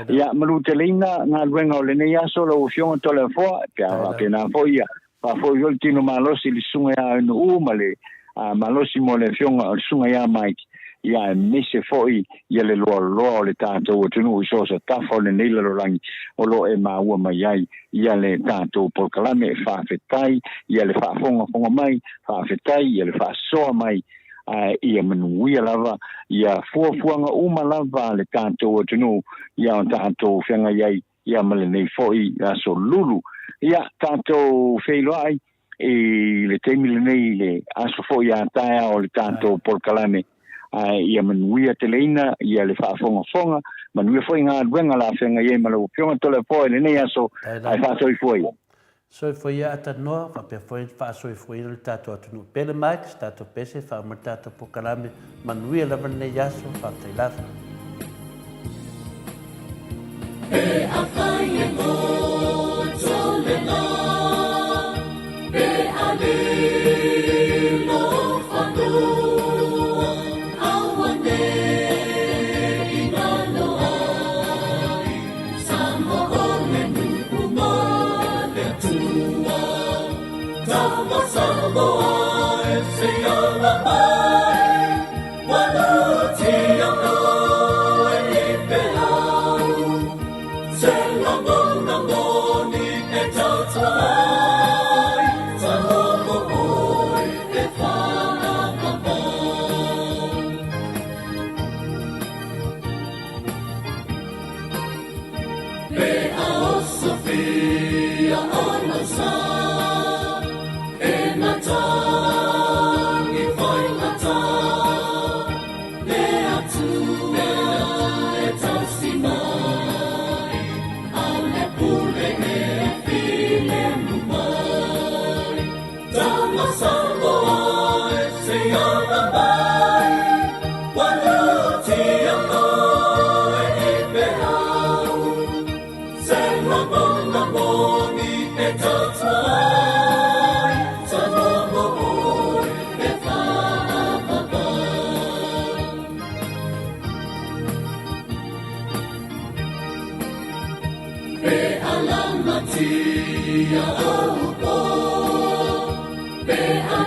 Speaker 3: Ia maluteleina galuega o lenei aso lau Afioga Toleafoa, pe a faapena foi ia faafoi foi le tino malosi i le susuga ia Aunuu ma le malosi mo le Afioga o le susuga ia Mike, ia aemaise foi ia le loaloa o le tatou atunuu i so o se tafa o lenei lalolagi o lo o e maua mai ai ia le tatou polokalame. Faafetai ia le faafogafoga mai, faafetai ia le faasoa mai, ae ia manuia lava ia fuafuaga uma lava a le tatou atunuu ia o tatou feagai ai ia ma lenei foi aso lulu. Ia tatou feiloai i le taimi lenei i le aso foi a taeao o le tatou polokalame, ae ia manuia teleina ia le faafogafoga, manuia foi galuega la feagai ai ma lau Afioga Toleafoa i lenei aso, ae faasoifua ia.
Speaker 1: Soifua ia Atanoa, faapea foi faasoifuaina le tatou atunuu. Pele Mike, se tatou pese, faauma le tatou polokalame. Manuia lava lenei aso, faafetai lava.
Speaker 2: Pe afai e moto le la, pe a lilo fanua, auanei ngalo ai, Samoa o le nuu ma le Atua. Tama Samoa e se ala mai, ua lutia oe i peau. Se lagona moni e tautua ai, Samoa mo oe e whakamau. Pe a osofia o lausa, e nga tangi whaingata, le Atua e tausi mai, a le pule e filemu mai. Tama Samoa e se ala mai, ua lutia oe i peau. Se lagona moni e tautua ai, Samoa mo oe e whaapapa. Pe a lamatia ou po, pe a